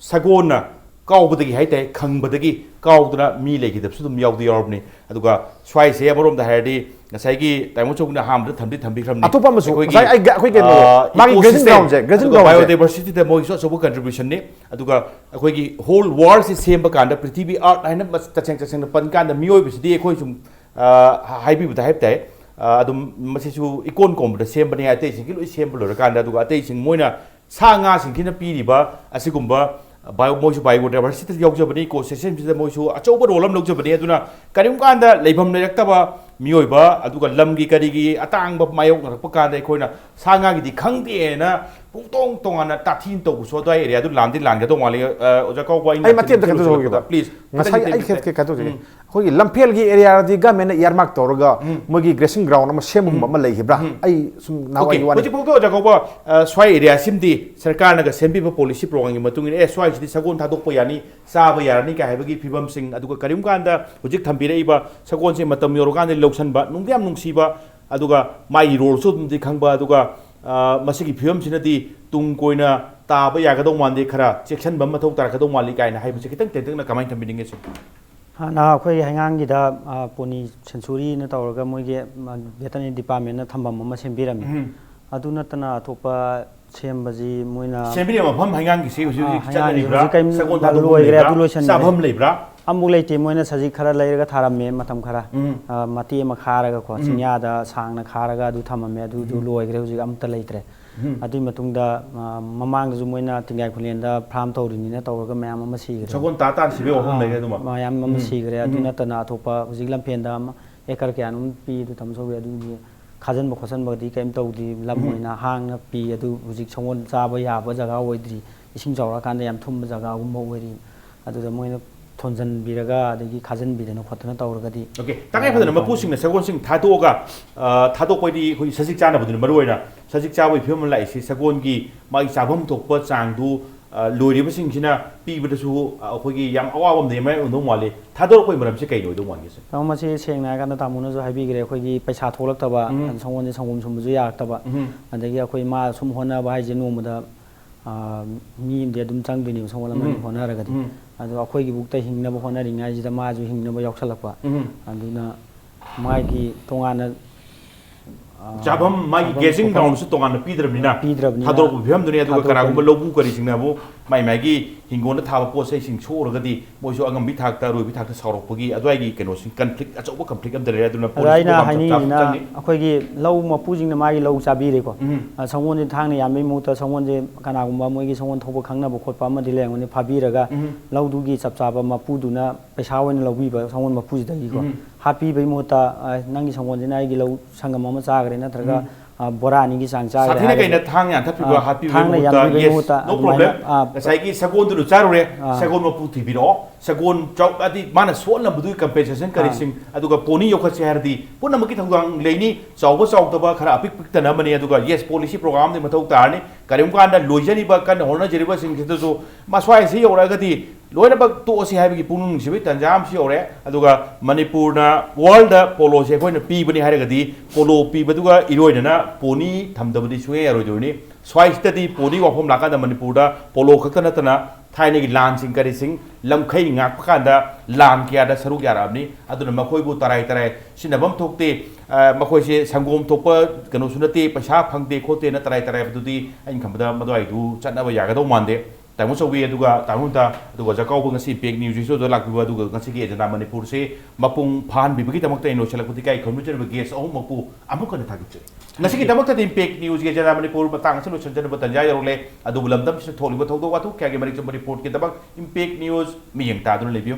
ꯁꯒꯣꯜꯅ ꯀꯥꯎꯕꯗꯒꯤ ꯍꯥꯏꯇꯥꯔꯦ, ꯈꯪꯕꯗꯒꯤ ꯀꯥꯎꯗꯅ ꯃꯤ ꯂꯩꯈꯤꯗꯕꯁꯨ ꯑꯗꯨꯝ ꯌꯥꯎꯗꯤ ꯌꯥꯎꯔꯕꯅꯤ꯫ ꯑꯗꯨꯒ ꯁ꯭ꯋꯥꯏꯁꯦ ꯑꯃꯔꯣꯝꯗ ꯍꯥꯏꯔꯗꯤ ꯉꯁꯥꯏꯒꯤ ꯇꯥꯏꯃꯣ ꯆꯧꯅ ꯑꯍꯥꯟꯕꯗ ꯊꯝꯗꯤ ꯊꯝꯕꯤꯈ꯭ꯔꯕꯅꯤ꯫ ꯑꯇꯣꯞꯄ ꯑꯃꯁꯨ, ꯑꯩꯈꯣꯏꯒꯤ, ꯉꯁꯥꯏ ꯑꯩ ꯒ-, ꯑꯩꯈꯣꯏ ꯀꯩꯅꯣ, ꯑ, ꯃꯥꯒꯤ grazing ecosystem, groundꯁꯦ, grazing ꯑꯗꯨꯒ groundꯁꯦ꯫ Biodiversityꯗ ꯃꯣꯏꯒꯤꯁꯨ ꯑꯆꯧꯕ contributionꯅꯤ꯫ ꯑꯗꯨꯒ ꯑꯩꯈꯣꯏꯒꯤ whole worldꯁꯤ ꯁꯦꯝꯕ ꯀꯥꯟꯗ, ꯄ꯭ꯔꯤꯊꯤꯕꯤ, earth ꯍꯥꯏꯅ ꯃꯁ-, ꯇꯁꯦꯡ ꯇꯁꯦꯡꯅ ꯄꯟ ꯀꯥꯟꯗ, ꯃꯤꯑꯣꯏꯕꯁꯤꯗꯤ ꯑꯩꯈꯣꯏ ꯁꯨꯝ, ꯑ, ꯍꯥꯏꯕꯤꯕꯗ ꯍꯥꯏꯕ ꯇꯥꯏ, ꯑ, ꯑꯗꯨꯝ ꯃꯁꯤꯁꯨ ꯏꯀꯣꯟ ꯀꯣꯟꯕꯗ ꯁꯦꯝꯕꯅꯦ, ꯑꯇꯩꯁꯤꯡꯒꯤ ꯂꯣꯏ ꯁꯦꯝꯕ ꯂꯣꯏꯔꯀꯥꯟꯗ꯫ ꯑꯗꯨꯒ ꯑꯇꯩꯁꯤꯡ ꯃꯣꯏꯅ ꯁꯥ ꯉꯥꯁꯤꯡꯁꯤꯅ ꯄꯤꯔꯤꯕ ꯑꯁꯤꯒꯨꯝꯕ bio-, ꯃꯣꯏꯁꯨ biodiversityꯗ ꯌꯥꯎꯖꯕꯅꯤ, ecosystemꯁꯤꯗ ꯃꯣꯏꯁꯨ ꯑꯆꯧꯕ role ꯑꯃ ꯂꯧꯖꯕꯅꯤ꯫ ꯑꯗꯨꯅ ꯀꯔꯤꯒꯨꯝꯕ ꯀꯥꯟꯗ ꯂꯩꯐꯝ ꯂꯩꯔꯛꯇꯕ ꯃꯤꯑꯣꯏꯕ, ꯑꯗꯨꯒ ꯂꯝꯒꯤ ꯀꯔꯤꯒꯤ ꯑꯇꯥꯡꯕ ꯃꯥꯌꯣꯛꯅꯔꯛꯄ ꯀꯥꯟꯗ, ꯑꯩꯈꯣꯏꯅ ꯁꯥ ꯉꯥꯒꯤꯗꯤ ꯈꯪꯗꯦꯅ ꯄꯨꯡꯇꯣꯡ ꯇꯣꯉꯥꯟꯅ ꯇꯥꯊꯤ ꯇꯧꯕꯁꯨ ꯑꯗꯨꯋꯥꯏ ꯑꯦꯔꯤꯌꯥꯗꯨ ꯂꯥꯟꯗꯤ ꯂꯥꯟꯒꯗꯧ ꯃꯥꯜꯂꯤ꯫ ꯑ, ꯑꯣꯖꯥ ꯀꯥꯎꯕ, ꯑꯩꯅ ꯑꯩ ꯃꯇꯦꯛ ꯑꯝꯇ ꯈꯤꯇꯪ ꯀꯩꯅꯣ ꯇꯧꯖꯔꯛꯀꯦ꯫ ꯇꯧꯕꯤꯔꯛꯄꯗ, please, ꯉꯁꯥꯏ ꯈꯤꯇꯪ ꯑꯩ ꯈꯤꯇꯪ ꯈꯦꯠ-, ꯈꯦꯠ-, ꯈꯦꯠꯇꯣꯛꯆꯒꯦ꯫ ꯎꯝ꯫ ꯑꯩꯈꯣꯏꯒꯤ ꯂꯝꯐꯦꯜꯒꯤ ꯑꯦꯔꯤꯌꯥꯗꯤ ꯒꯃꯦꯟꯅ earmark ꯇꯧꯔꯒ ꯎꯝ꯫ ꯃꯣꯏꯒꯤ grazing ground ꯑꯃ ꯁꯦꯝꯕꯒꯨꯝꯕ ꯎꯝ꯫ ꯑꯃ ꯂꯩꯈꯤꯕ꯭ꯔꯥ? ꯎꯝ꯫ ꯑꯩ ꯁꯨꯝ ꯅꯍꯥꯟꯋꯥꯏꯒꯤ OK, ꯋꯥꯅꯤ꯫ ꯍꯧꯖꯤꯛꯐꯥꯎꯗ ꯑꯣꯖꯥ ꯀꯧꯕ, ꯑ, ꯁ꯭ꯋꯥꯏ ꯑꯦꯔꯤꯌꯥꯁꯤꯃꯗꯤ ꯁꯔꯀꯥꯔꯅꯒ ꯁꯦꯝꯕꯤꯕ policy programꯒꯤ ꯃꯇꯨꯡ ꯏꯟꯅ, ꯑꯦ, ꯁ꯭ꯋꯥꯏꯁꯤꯗꯤ ꯁꯒꯣꯜ ꯊꯥꯗꯣꯛꯄ ꯌꯥꯅꯤ, ꯆꯥꯕ ꯌꯥꯔꯅꯤ ꯀꯥꯏ ꯍꯥꯏꯕꯒꯤ ꯐꯤꯕꯝꯁꯤꯡ, ꯑꯗꯨꯒ ꯀꯔꯤꯒꯨꯝꯕ ꯀꯥꯟꯗ ꯍꯧꯖꯤꯛ ꯊꯝꯕꯤꯔꯛꯏꯕ ꯁꯒꯣꯜꯁꯦ ꯃꯇꯝ ꯌꯧꯔꯀꯥꯟꯗ ꯂꯧꯁꯟꯕ, ꯅꯨꯡꯗꯤ ꯌꯥꯝ ꯅꯨꯡꯁꯤꯕ, ꯑꯗꯨꯒ ꯃꯥꯒꯤ roleꯁꯨ ꯑꯗꯨꯝꯗꯤ ꯈꯪꯕ, ꯑꯗꯨꯒ, ꯑ, ꯃꯁꯤꯒꯤ ꯐꯤꯕꯝꯁꯤꯅꯗꯤ ꯇꯨꯡ ꯀꯣꯏꯅ ꯇꯥꯕ ꯌꯥꯒꯗꯧ ꯃꯥꯟꯗꯦ, ꯈꯔ ꯆꯦꯛꯁꯤꯟꯕ ꯑꯃ ꯃꯊꯧ ꯇꯥꯔꯛꯀꯗꯧ ꯃꯥꯜꯂꯤ ꯀꯥꯏꯅ ꯍꯥꯏꯕꯁꯦ ꯈꯤꯇꯪ ꯇꯦꯟꯇꯛꯅ ꯀꯃꯥꯏꯅ ꯊꯝꯕꯤꯅꯤꯡꯉꯦ, ꯁꯨꯝ? ꯍꯥꯟꯅ ꯑꯩꯈꯣꯏ ꯍꯩꯉꯥꯡꯒꯤꯗ, ꯑ, pony sanctuaryꯅ ꯇꯧꯔꯒ ꯃꯣꯏꯒꯤ, ꯑ, veterinary departmentꯅ ꯊꯝꯐꯝ ꯑꯃ ꯁꯦꯝꯕꯤꯔꯝꯃꯤ꯫ ꯎꯝ꯫ ꯑꯗꯨ ꯅꯠꯇꯅ ꯑꯇꯣꯞꯄ ꯁꯦꯝꯕꯁꯤ ꯃꯣꯏꯅ ꯁꯦꯝꯕꯤꯔꯤꯕ ꯃꯐꯝ ꯍꯩꯉꯥꯡꯒꯤꯁꯤ ꯍꯧꯖꯤꯛ ꯑꯥ, ꯍꯧꯖꯤꯛ ꯍꯩꯉꯥꯡꯒꯤꯁꯤ ꯆꯠꯅꯔꯤꯕ꯭ꯔꯥ? ꯍꯧꯖꯤꯛ ꯀꯔꯤꯝ ꯁꯒꯣꯜ ꯊꯥꯗꯣꯛꯐꯝ ꯂꯣꯏꯈ꯭ꯔꯦ, ꯂꯩꯕ꯭ꯔꯥ? ꯑꯗꯨ ꯂꯣꯏꯁꯟꯈ꯭ꯔꯦ꯫ ꯆꯥꯐꯝ ꯂꯩꯕ꯭ꯔꯥ? ꯑꯃꯨꯛ ꯂꯩꯇꯦ꯫ ꯃꯣꯏꯅ ꯁꯖꯤꯛ ꯈꯔ ꯂꯩꯔꯒ ꯊꯥꯔꯝꯃꯦ ꯃꯇꯝ ꯈꯔ꯫ ꯎꯝ꯫ ꯑ, ꯃꯇꯦꯛ ꯑꯃ ꯈꯥꯔꯒꯀꯣ, ꯎꯝ꯫ ꯆꯤꯡꯌꯥꯗ ꯁꯥꯡꯅ ꯈꯥꯔꯒ ꯑꯗꯨ ꯊꯝꯃꯝꯃꯦ꯫ ꯑꯗꯨꯗꯨ ꯎꯝ꯫ ꯂꯣꯏꯈ꯭ꯔꯦ, ꯍꯧꯖꯤꯛ ꯑꯝꯇ ꯂꯩꯇ꯭ꯔꯦ꯫ ꯎꯝ꯫ ꯑꯗꯨꯒꯤ ꯃꯇꯨꯡꯗ, ꯑ, ꯃꯃꯥꯡꯗꯁꯨ ꯃꯣꯏꯅ ꯇꯤꯡꯒꯥꯏ ꯈꯨꯂꯦꯟꯗ farm ꯇꯧꯔꯤꯅꯤꯅ ꯇꯧꯔꯒ ꯃꯌꯥꯝ ꯑꯃ ꯁꯤꯈ꯭ꯔꯦ꯫ ꯁꯒꯣꯜ ꯇꯥ ꯇꯥꯅ ꯁꯤꯕꯒꯤ ꯋꯥꯐꯝ ꯑꯥ, ꯂꯩꯔꯦ ꯑꯗꯨꯃ꯫ ꯃꯌꯥꯝ ꯑꯃ ꯎꯝ꯫ ꯁꯤꯈ꯭ꯔꯦ꯫ ꯑꯗꯨ ꯎꯝ꯫ ꯅꯠꯇꯅ ꯑꯇꯣꯞꯄ ꯍꯧꯖꯤꯛ ꯂꯝꯐꯦꯟꯗ ꯑꯃ acre ꯀꯌꯥꯅꯣꯝ ꯄꯤ, ꯑꯗꯨ ꯇꯝ ꯁꯧꯋꯤ꯫ ꯑꯗꯨꯒꯤ ꯈꯥꯖꯤꯟꯕ ꯈꯣꯠꯆꯤꯟꯕꯒꯗꯤ ꯀꯩꯝ ꯇꯧꯗ꯭ꯔꯤ꯫ ꯂꯝ ꯎꯝ꯫ ꯑꯣꯏꯅ ꯍꯥꯡꯅ ꯄꯤ꯫ ꯑꯗꯨ ꯍꯧꯖꯤꯛ ꯁꯒꯣꯜ ꯆꯥꯕ ꯌꯥꯕ ꯖꯒꯥ ꯑꯣꯏꯗ꯭ꯔꯤ, ꯏꯁꯤꯡ ꯆꯥꯎꯔꯛꯑꯀꯥꯟꯗ ꯌꯥꯝ ꯊꯨꯝꯕ ꯖꯒꯥꯒꯨꯝꯕ ꯑꯣꯏꯔꯤ꯫ ꯑꯗꯨꯗ ꯃꯣꯏꯅ ꯊꯣꯟꯖꯟꯕꯤꯔꯒ ꯑꯗꯒꯤ ꯈꯥꯖꯤꯟꯕꯤꯗꯅ ꯈꯣꯠꯇꯅ ꯇꯧꯔꯒꯗꯤ, OK, ꯇꯉꯥꯏ ꯐꯗꯅ ꯑ, ꯃꯄꯨꯁꯤꯡꯅ ꯁꯒꯣꯜꯁꯤꯡ ꯊꯥꯗꯣꯛꯑꯒ, ꯑ, ꯊꯥꯗꯣꯛꯄꯗꯤ ꯑꯩꯈꯣꯏ ꯁꯖꯤꯛ ꯆꯥꯅꯕꯗꯨꯅ ꯃꯔꯨ ꯑꯣꯏꯅ, ꯁꯖꯤꯛ ꯆꯥꯕꯒꯤ ꯐꯤꯕꯝ ꯑꯃ ꯂꯥꯛꯏꯁꯤ ꯁꯒꯣꯜꯒꯤ ꯃꯥꯒꯤ ꯆꯥꯐꯝ ꯊꯣꯛꯄ ꯆꯥꯡꯗꯨ, ꯑ, ꯂꯣꯏꯔꯤꯕꯁꯤꯡꯁꯤꯅ ꯄꯤꯕꯗꯁꯨ, ꯑ, ꯑꯩꯈꯣꯏꯒꯤ ꯌꯥꯝ ꯑꯋꯥꯕ ꯑꯃꯗꯤ ꯃꯥꯌꯣꯛꯅꯗꯧ ꯃꯥꯜꯂꯤ꯫ ꯊꯥꯗꯣꯔꯛꯄꯒꯤ ꯃꯔꯝꯁꯦ ꯀꯩꯅꯣ ꯑꯣꯏꯗꯧ ꯃꯥꯟꯒꯦ, ꯁꯦ? ꯇꯥꯃꯣ, ꯃꯁꯤ ꯁꯦꯡꯅ ꯍꯥꯏꯔꯀꯥꯟꯗ ꯇꯥꯃꯣꯅꯁꯨ ꯍꯥꯏꯕꯤꯈ꯭ꯔꯦ, ꯑꯩꯈꯣꯏꯒꯤ ꯄꯩꯁꯥ ꯊꯣꯛꯂꯛꯇꯕ, ꯎꯝ꯫ ꯁꯪꯒꯣꯝꯁꯦ, ꯁꯪꯒꯣꯝ ꯁꯨꯝꯕꯁꯨ ꯌꯥꯔꯛꯇꯕ, ꯎꯝ꯫ ꯑꯗꯒꯤ ꯑꯩꯈꯣꯏ ꯃꯥ ꯁꯨꯝ ꯍꯣꯠꯅꯕ ꯍꯥꯏꯁꯦ ꯅꯣꯡꯃꯗ, ꯑ, ꯃꯤ ꯑꯃꯗꯤ ꯑꯗꯨꯝ ꯆꯪꯗꯣꯏꯅꯦꯕ, ꯁꯪꯒꯣꯝ ꯑꯃ ꯎꯝ꯫ ꯍꯣꯠꯅꯔꯒꯗꯤ꯫ ꯎꯝ꯫ ꯑꯗꯣ ꯑꯩꯈꯣꯏꯒꯤꯕꯨꯛꯇ ꯍꯤꯡꯅꯕ ꯍꯣꯠꯅꯔꯤꯉꯩꯁꯤꯗ ꯃꯥꯁꯨ ꯍꯤꯡꯅꯕ ꯌꯥꯎꯁꯜꯂꯛꯄ꯫ ꯎꯝ꯫ ꯑꯗꯨꯅ ꯃꯥꯒꯤ ꯇꯣꯉꯥꯟꯅ, ꯑ, ꯆꯥꯐꯝ, ꯃꯥꯒꯤ ꯆꯥꯐꯝ grazing ꯈꯣꯠꯐꯝ groundꯁꯨ ꯇꯣꯉꯥꯟꯅ ꯄꯤꯗ꯭ꯔꯕꯅꯤꯅ, ꯄꯤꯗ꯭ꯔꯕꯅꯤꯅ ꯊꯥꯗꯣꯔꯛꯄ ꯐꯤꯕꯝꯗꯨꯅꯤ꯫ ꯑꯗꯨꯒ ꯊꯥꯗꯣꯛꯄ ꯀꯅꯥꯒꯨꯝꯕ ꯂꯧꯕꯨ ꯀꯔꯤꯁꯤꯡꯅꯕꯨ ꯃꯥꯏ ꯃꯥꯏꯒꯤ ꯍꯤꯡꯒꯣꯜꯗ ꯊꯥꯕ ꯄꯣꯠ ꯆꯩꯁꯤꯡ ꯁꯣꯛꯎꯔꯒꯗꯤ ꯃꯣꯏꯁꯨ ꯑꯉꯝꯕꯤ ꯊꯥꯛꯇ, ꯑꯔꯣꯏꯕꯤ ꯊꯥꯛꯇ ꯁꯥꯎꯔꯛꯄꯒꯤ ꯑꯗꯨꯋꯥꯏꯒꯤ ꯀꯩꯅꯣꯁꯤꯡ, conflict, ꯑꯆꯧꯕ conflict ꯑꯃꯗ ꯂꯩꯔꯦ꯫ ꯑꯗꯨꯅ ꯑꯗ ꯑꯩꯅ ꯄꯣꯂꯤꯁꯤꯒ ꯌꯥꯝ ꯆꯞ ꯆꯥꯕ ꯍꯥꯏꯅꯤꯡꯉꯤꯁꯤꯅ ꯆꯪꯉꯤ꯫ ꯑꯩꯈꯣꯏꯒꯤ ꯂꯧ ꯃꯄꯨꯁꯤꯡꯅ ꯃꯥꯒꯤ ꯂꯧ ꯆꯥꯕꯤꯔꯦꯀꯣ꯫ ꯎꯝ꯫ ꯑ, ꯁꯪꯒꯣꯜꯁꯦ ꯊꯥꯡꯅ ꯌꯥꯟꯕꯒꯤ ꯃꯍꯨꯠꯇ ꯁꯪꯒꯣꯜꯁꯦ ꯀꯅꯥꯒꯨꯝꯕ ꯃꯣꯏꯒꯤ ꯁꯪꯒꯣꯜ ꯊꯧꯕ ꯈꯪꯅꯕ ꯈꯣꯠꯄ ꯑꯃꯗꯤ ꯂꯩꯔꯝꯒꯅꯤ, ꯐꯥꯕꯤꯔꯒ ꯎꯝ꯫ ꯂꯧꯗꯨꯒꯤ ꯆꯞ ꯆꯥꯕ ꯃꯄꯨꯗꯨꯅ ꯄꯩꯁꯥ ꯑꯣꯏꯅ ꯂꯧꯕꯤꯕ ꯁꯪꯒꯣꯜ ꯃꯄꯨꯁꯤꯗꯒꯤꯀꯣ꯫ ꯎꯝ꯫ ꯍꯥꯠꯄꯤꯕꯒꯤ ꯃꯍꯨꯠꯇ, ꯑ, "ꯅꯪꯒꯤ ꯁꯪꯒꯣꯜꯁꯤꯅ ꯑꯩꯒꯤ ꯂꯧ ꯁꯪꯒꯝ ꯑꯃ ꯆꯥꯈ꯭ꯔꯦ", ꯅꯠꯇ꯭ꯔꯒ, ꯎꯝ꯫ ꯑ, "ꯕꯣꯔꯥ ꯑꯅꯤꯒꯤ ꯆꯥꯡ ꯆꯥꯈ꯭ꯔꯦ" ꯁꯥꯊꯤꯅ ꯍꯥꯏꯔꯒ, ꯀꯩꯅ ꯊꯥꯡ ꯌꯥꯟꯊꯠꯄꯤꯕ, ꯑ, ꯍꯥꯠꯄꯤꯕꯒꯤ ꯊꯥꯡꯅ ꯃꯍꯨꯠꯇ, ꯌꯥꯟꯕꯤꯕꯒꯤ yes, ꯃꯍꯨꯠꯇ no ꯑꯗꯨꯃꯥꯏꯅ, problem꯫ ꯑ, ꯉꯁꯥꯏꯒꯤ ꯁꯒꯣꯜꯗꯨꯅ ꯆꯥꯔꯨꯔꯦ, ꯑ꯫ ꯁꯒꯣꯜ ꯃꯄꯨ ꯊꯤꯕꯤꯔꯛꯑꯣ, ꯁꯒꯣꯜ ꯆꯥꯎ-, ꯍꯥꯏꯗꯤ ꯃꯥꯅ ꯁꯣꯛꯍꯟꯕꯗꯨꯒꯤ compensation ꯑ꯫ ꯀꯔꯤꯁꯤꯡ, ꯑꯗꯨꯒ pony ꯌꯣꯛꯈꯠꯁꯦ ꯍꯥꯏꯔꯗꯤ ꯄꯨꯝꯅꯃꯛꯀꯤ ꯊꯧꯗꯥꯡ ꯂꯩꯅꯤ, ꯆꯥꯎꯕ ꯆꯥꯎꯗꯕ ꯈꯔ ꯑꯄꯤꯛ ꯄꯤꯛꯇꯅ ꯑꯃꯅꯤ꯫ ꯑꯗꯨꯒ yes, policy program ꯑꯃꯗꯤ ꯃꯊꯧ ꯇꯥꯔꯅꯤ꯫ ꯀꯔꯤꯒꯨꯝꯕ ꯀꯥꯟꯗ ꯂꯣꯏꯖꯔꯤꯕ, ꯀꯟꯅ ꯍꯣꯠꯅꯖꯔꯤꯕꯁꯤꯡꯁꯤꯗꯁꯨ ꯃꯁ꯭ꯋꯥꯏꯁꯤ ꯌꯧꯔꯛꯑꯒꯗꯤ ꯂꯣꯏꯅꯃꯛ ꯇꯣꯛꯑꯁꯤ ꯍꯥꯏꯕꯒꯤ ꯄꯨꯛꯅꯤꯡ ꯅꯨꯡꯁꯤꯕꯒꯤ ꯇꯥꯟꯖꯥ ꯑꯃꯁꯨ ꯌꯧꯔꯦ꯫ ꯑꯗꯨꯒ ꯃꯅꯤꯄꯨꯔꯅ worldꯗ poloꯁꯦ ꯑꯩꯈꯣꯏꯅ ꯄꯤꯕꯅꯤ ꯍꯥꯏꯔꯒꯗꯤ, polo ꯄꯤꯕꯗꯨꯒ ꯏꯔꯣꯏꯅꯅ pony ꯊꯝꯗꯕꯗꯤ ꯁꯨꯡꯌꯥ ꯌꯥꯔꯣꯏꯗꯣꯏꯅꯤ꯫ ꯁ꯭ꯋꯥꯏꯁꯤꯗꯗꯤ pony ꯋꯥꯐꯝ ꯂꯥꯛꯀꯥꯟꯗ ꯃꯅꯤꯄꯨꯔꯗ polo ꯈꯛꯇ ꯅꯠꯇꯅ ꯊꯥꯏꯅꯒꯤ ꯂꯥꯟꯁꯤꯡ ꯀꯔꯤꯁꯤꯡ, ꯂꯝꯈꯩ ꯉꯥꯛꯄ ꯀꯥꯟꯗ ꯂꯥꯟ ꯀꯌꯥꯗ ꯁꯔꯨꯛ ꯌꯥꯔꯛꯑꯕꯅꯤ꯫ ꯑꯗꯨꯅ ꯃꯈꯣꯏꯕꯨ ꯇꯔꯥꯏ ꯇꯔꯥꯏ ꯁꯤꯟꯅꯐꯝ ꯊꯣꯛꯇꯦ꯫ ꯑ, ꯃꯈꯣꯏꯁꯦ ꯁꯪꯒꯣꯝ ꯊꯣꯛꯄ ꯀꯩꯅꯣꯁꯨ ꯅꯠꯇꯦ, ꯄꯩꯁꯥ ꯐꯪꯗꯦ ꯈꯣꯠꯇꯦꯅ ꯇꯔꯥꯏ ꯇꯔꯥꯏꯕꯗꯨꯗꯤ ꯑꯩꯅ ꯈꯟꯕꯗ ꯃꯗꯨꯋꯥꯏꯗꯨ ꯆꯠꯅꯕ ꯌꯥꯒꯗꯧ ꯃꯥꯟꯗꯦ꯫ ꯇꯥꯃꯣ ꯆꯧꯕꯤ, ꯑꯗꯨꯒ ꯇꯥꯃꯣ ꯍꯨꯟꯇ, ꯑꯗꯨꯒ ꯖꯀꯥꯎꯕ ꯉꯁꯤ Impact Newsꯁꯤꯁꯨ ꯂꯥꯛꯄꯤꯕ, ꯑꯗꯨꯒ ꯉꯁꯤꯒꯤ Agenda ꯃꯅꯤꯄꯨꯔꯁꯦ ꯃꯄꯨꯡ ꯐꯥꯍꯟꯕꯤꯕꯒꯤꯗꯃꯛꯇ ꯑꯩꯅ ꯂꯣꯏꯁꯤꯜꯂꯛꯄꯗꯤ ꯏꯀꯥꯏ ꯈꯨꯝꯅꯖꯔꯤꯕ guest ꯑꯍꯨꯝꯃꯛꯄꯨ ꯑꯃꯨꯛ ꯍꯟꯅ ꯊꯥꯒꯠꯆꯔꯤ꯫ ꯉꯁꯤꯒꯤꯗꯃꯛꯇꯗꯤ Impact Newsꯒꯤ Agenda ꯃꯅꯤꯄꯨꯔ ꯃꯇꯥꯡ ꯑꯁꯤꯗ ꯂꯣꯏꯁꯤꯟꯖꯅꯕ ꯇꯥꯟꯖꯥ ꯌꯧꯔꯛꯂꯦ꯫ ꯑꯗꯨꯕꯨ ꯂꯝꯗꯝꯁꯤꯗ ꯊꯣꯛꯂꯤꯕ ꯊꯧꯗꯣꯛ ꯋꯥꯊꯣꯛ ꯀꯌꯥꯒꯤ ꯃꯔꯤꯛ ꯆꯨꯝꯕ reportꯀꯤꯗꯃꯛ Impact News ꯃꯤꯠꯌꯦꯡ ꯇꯥꯗꯨꯅ ꯂꯩꯕꯤꯌꯨ꯫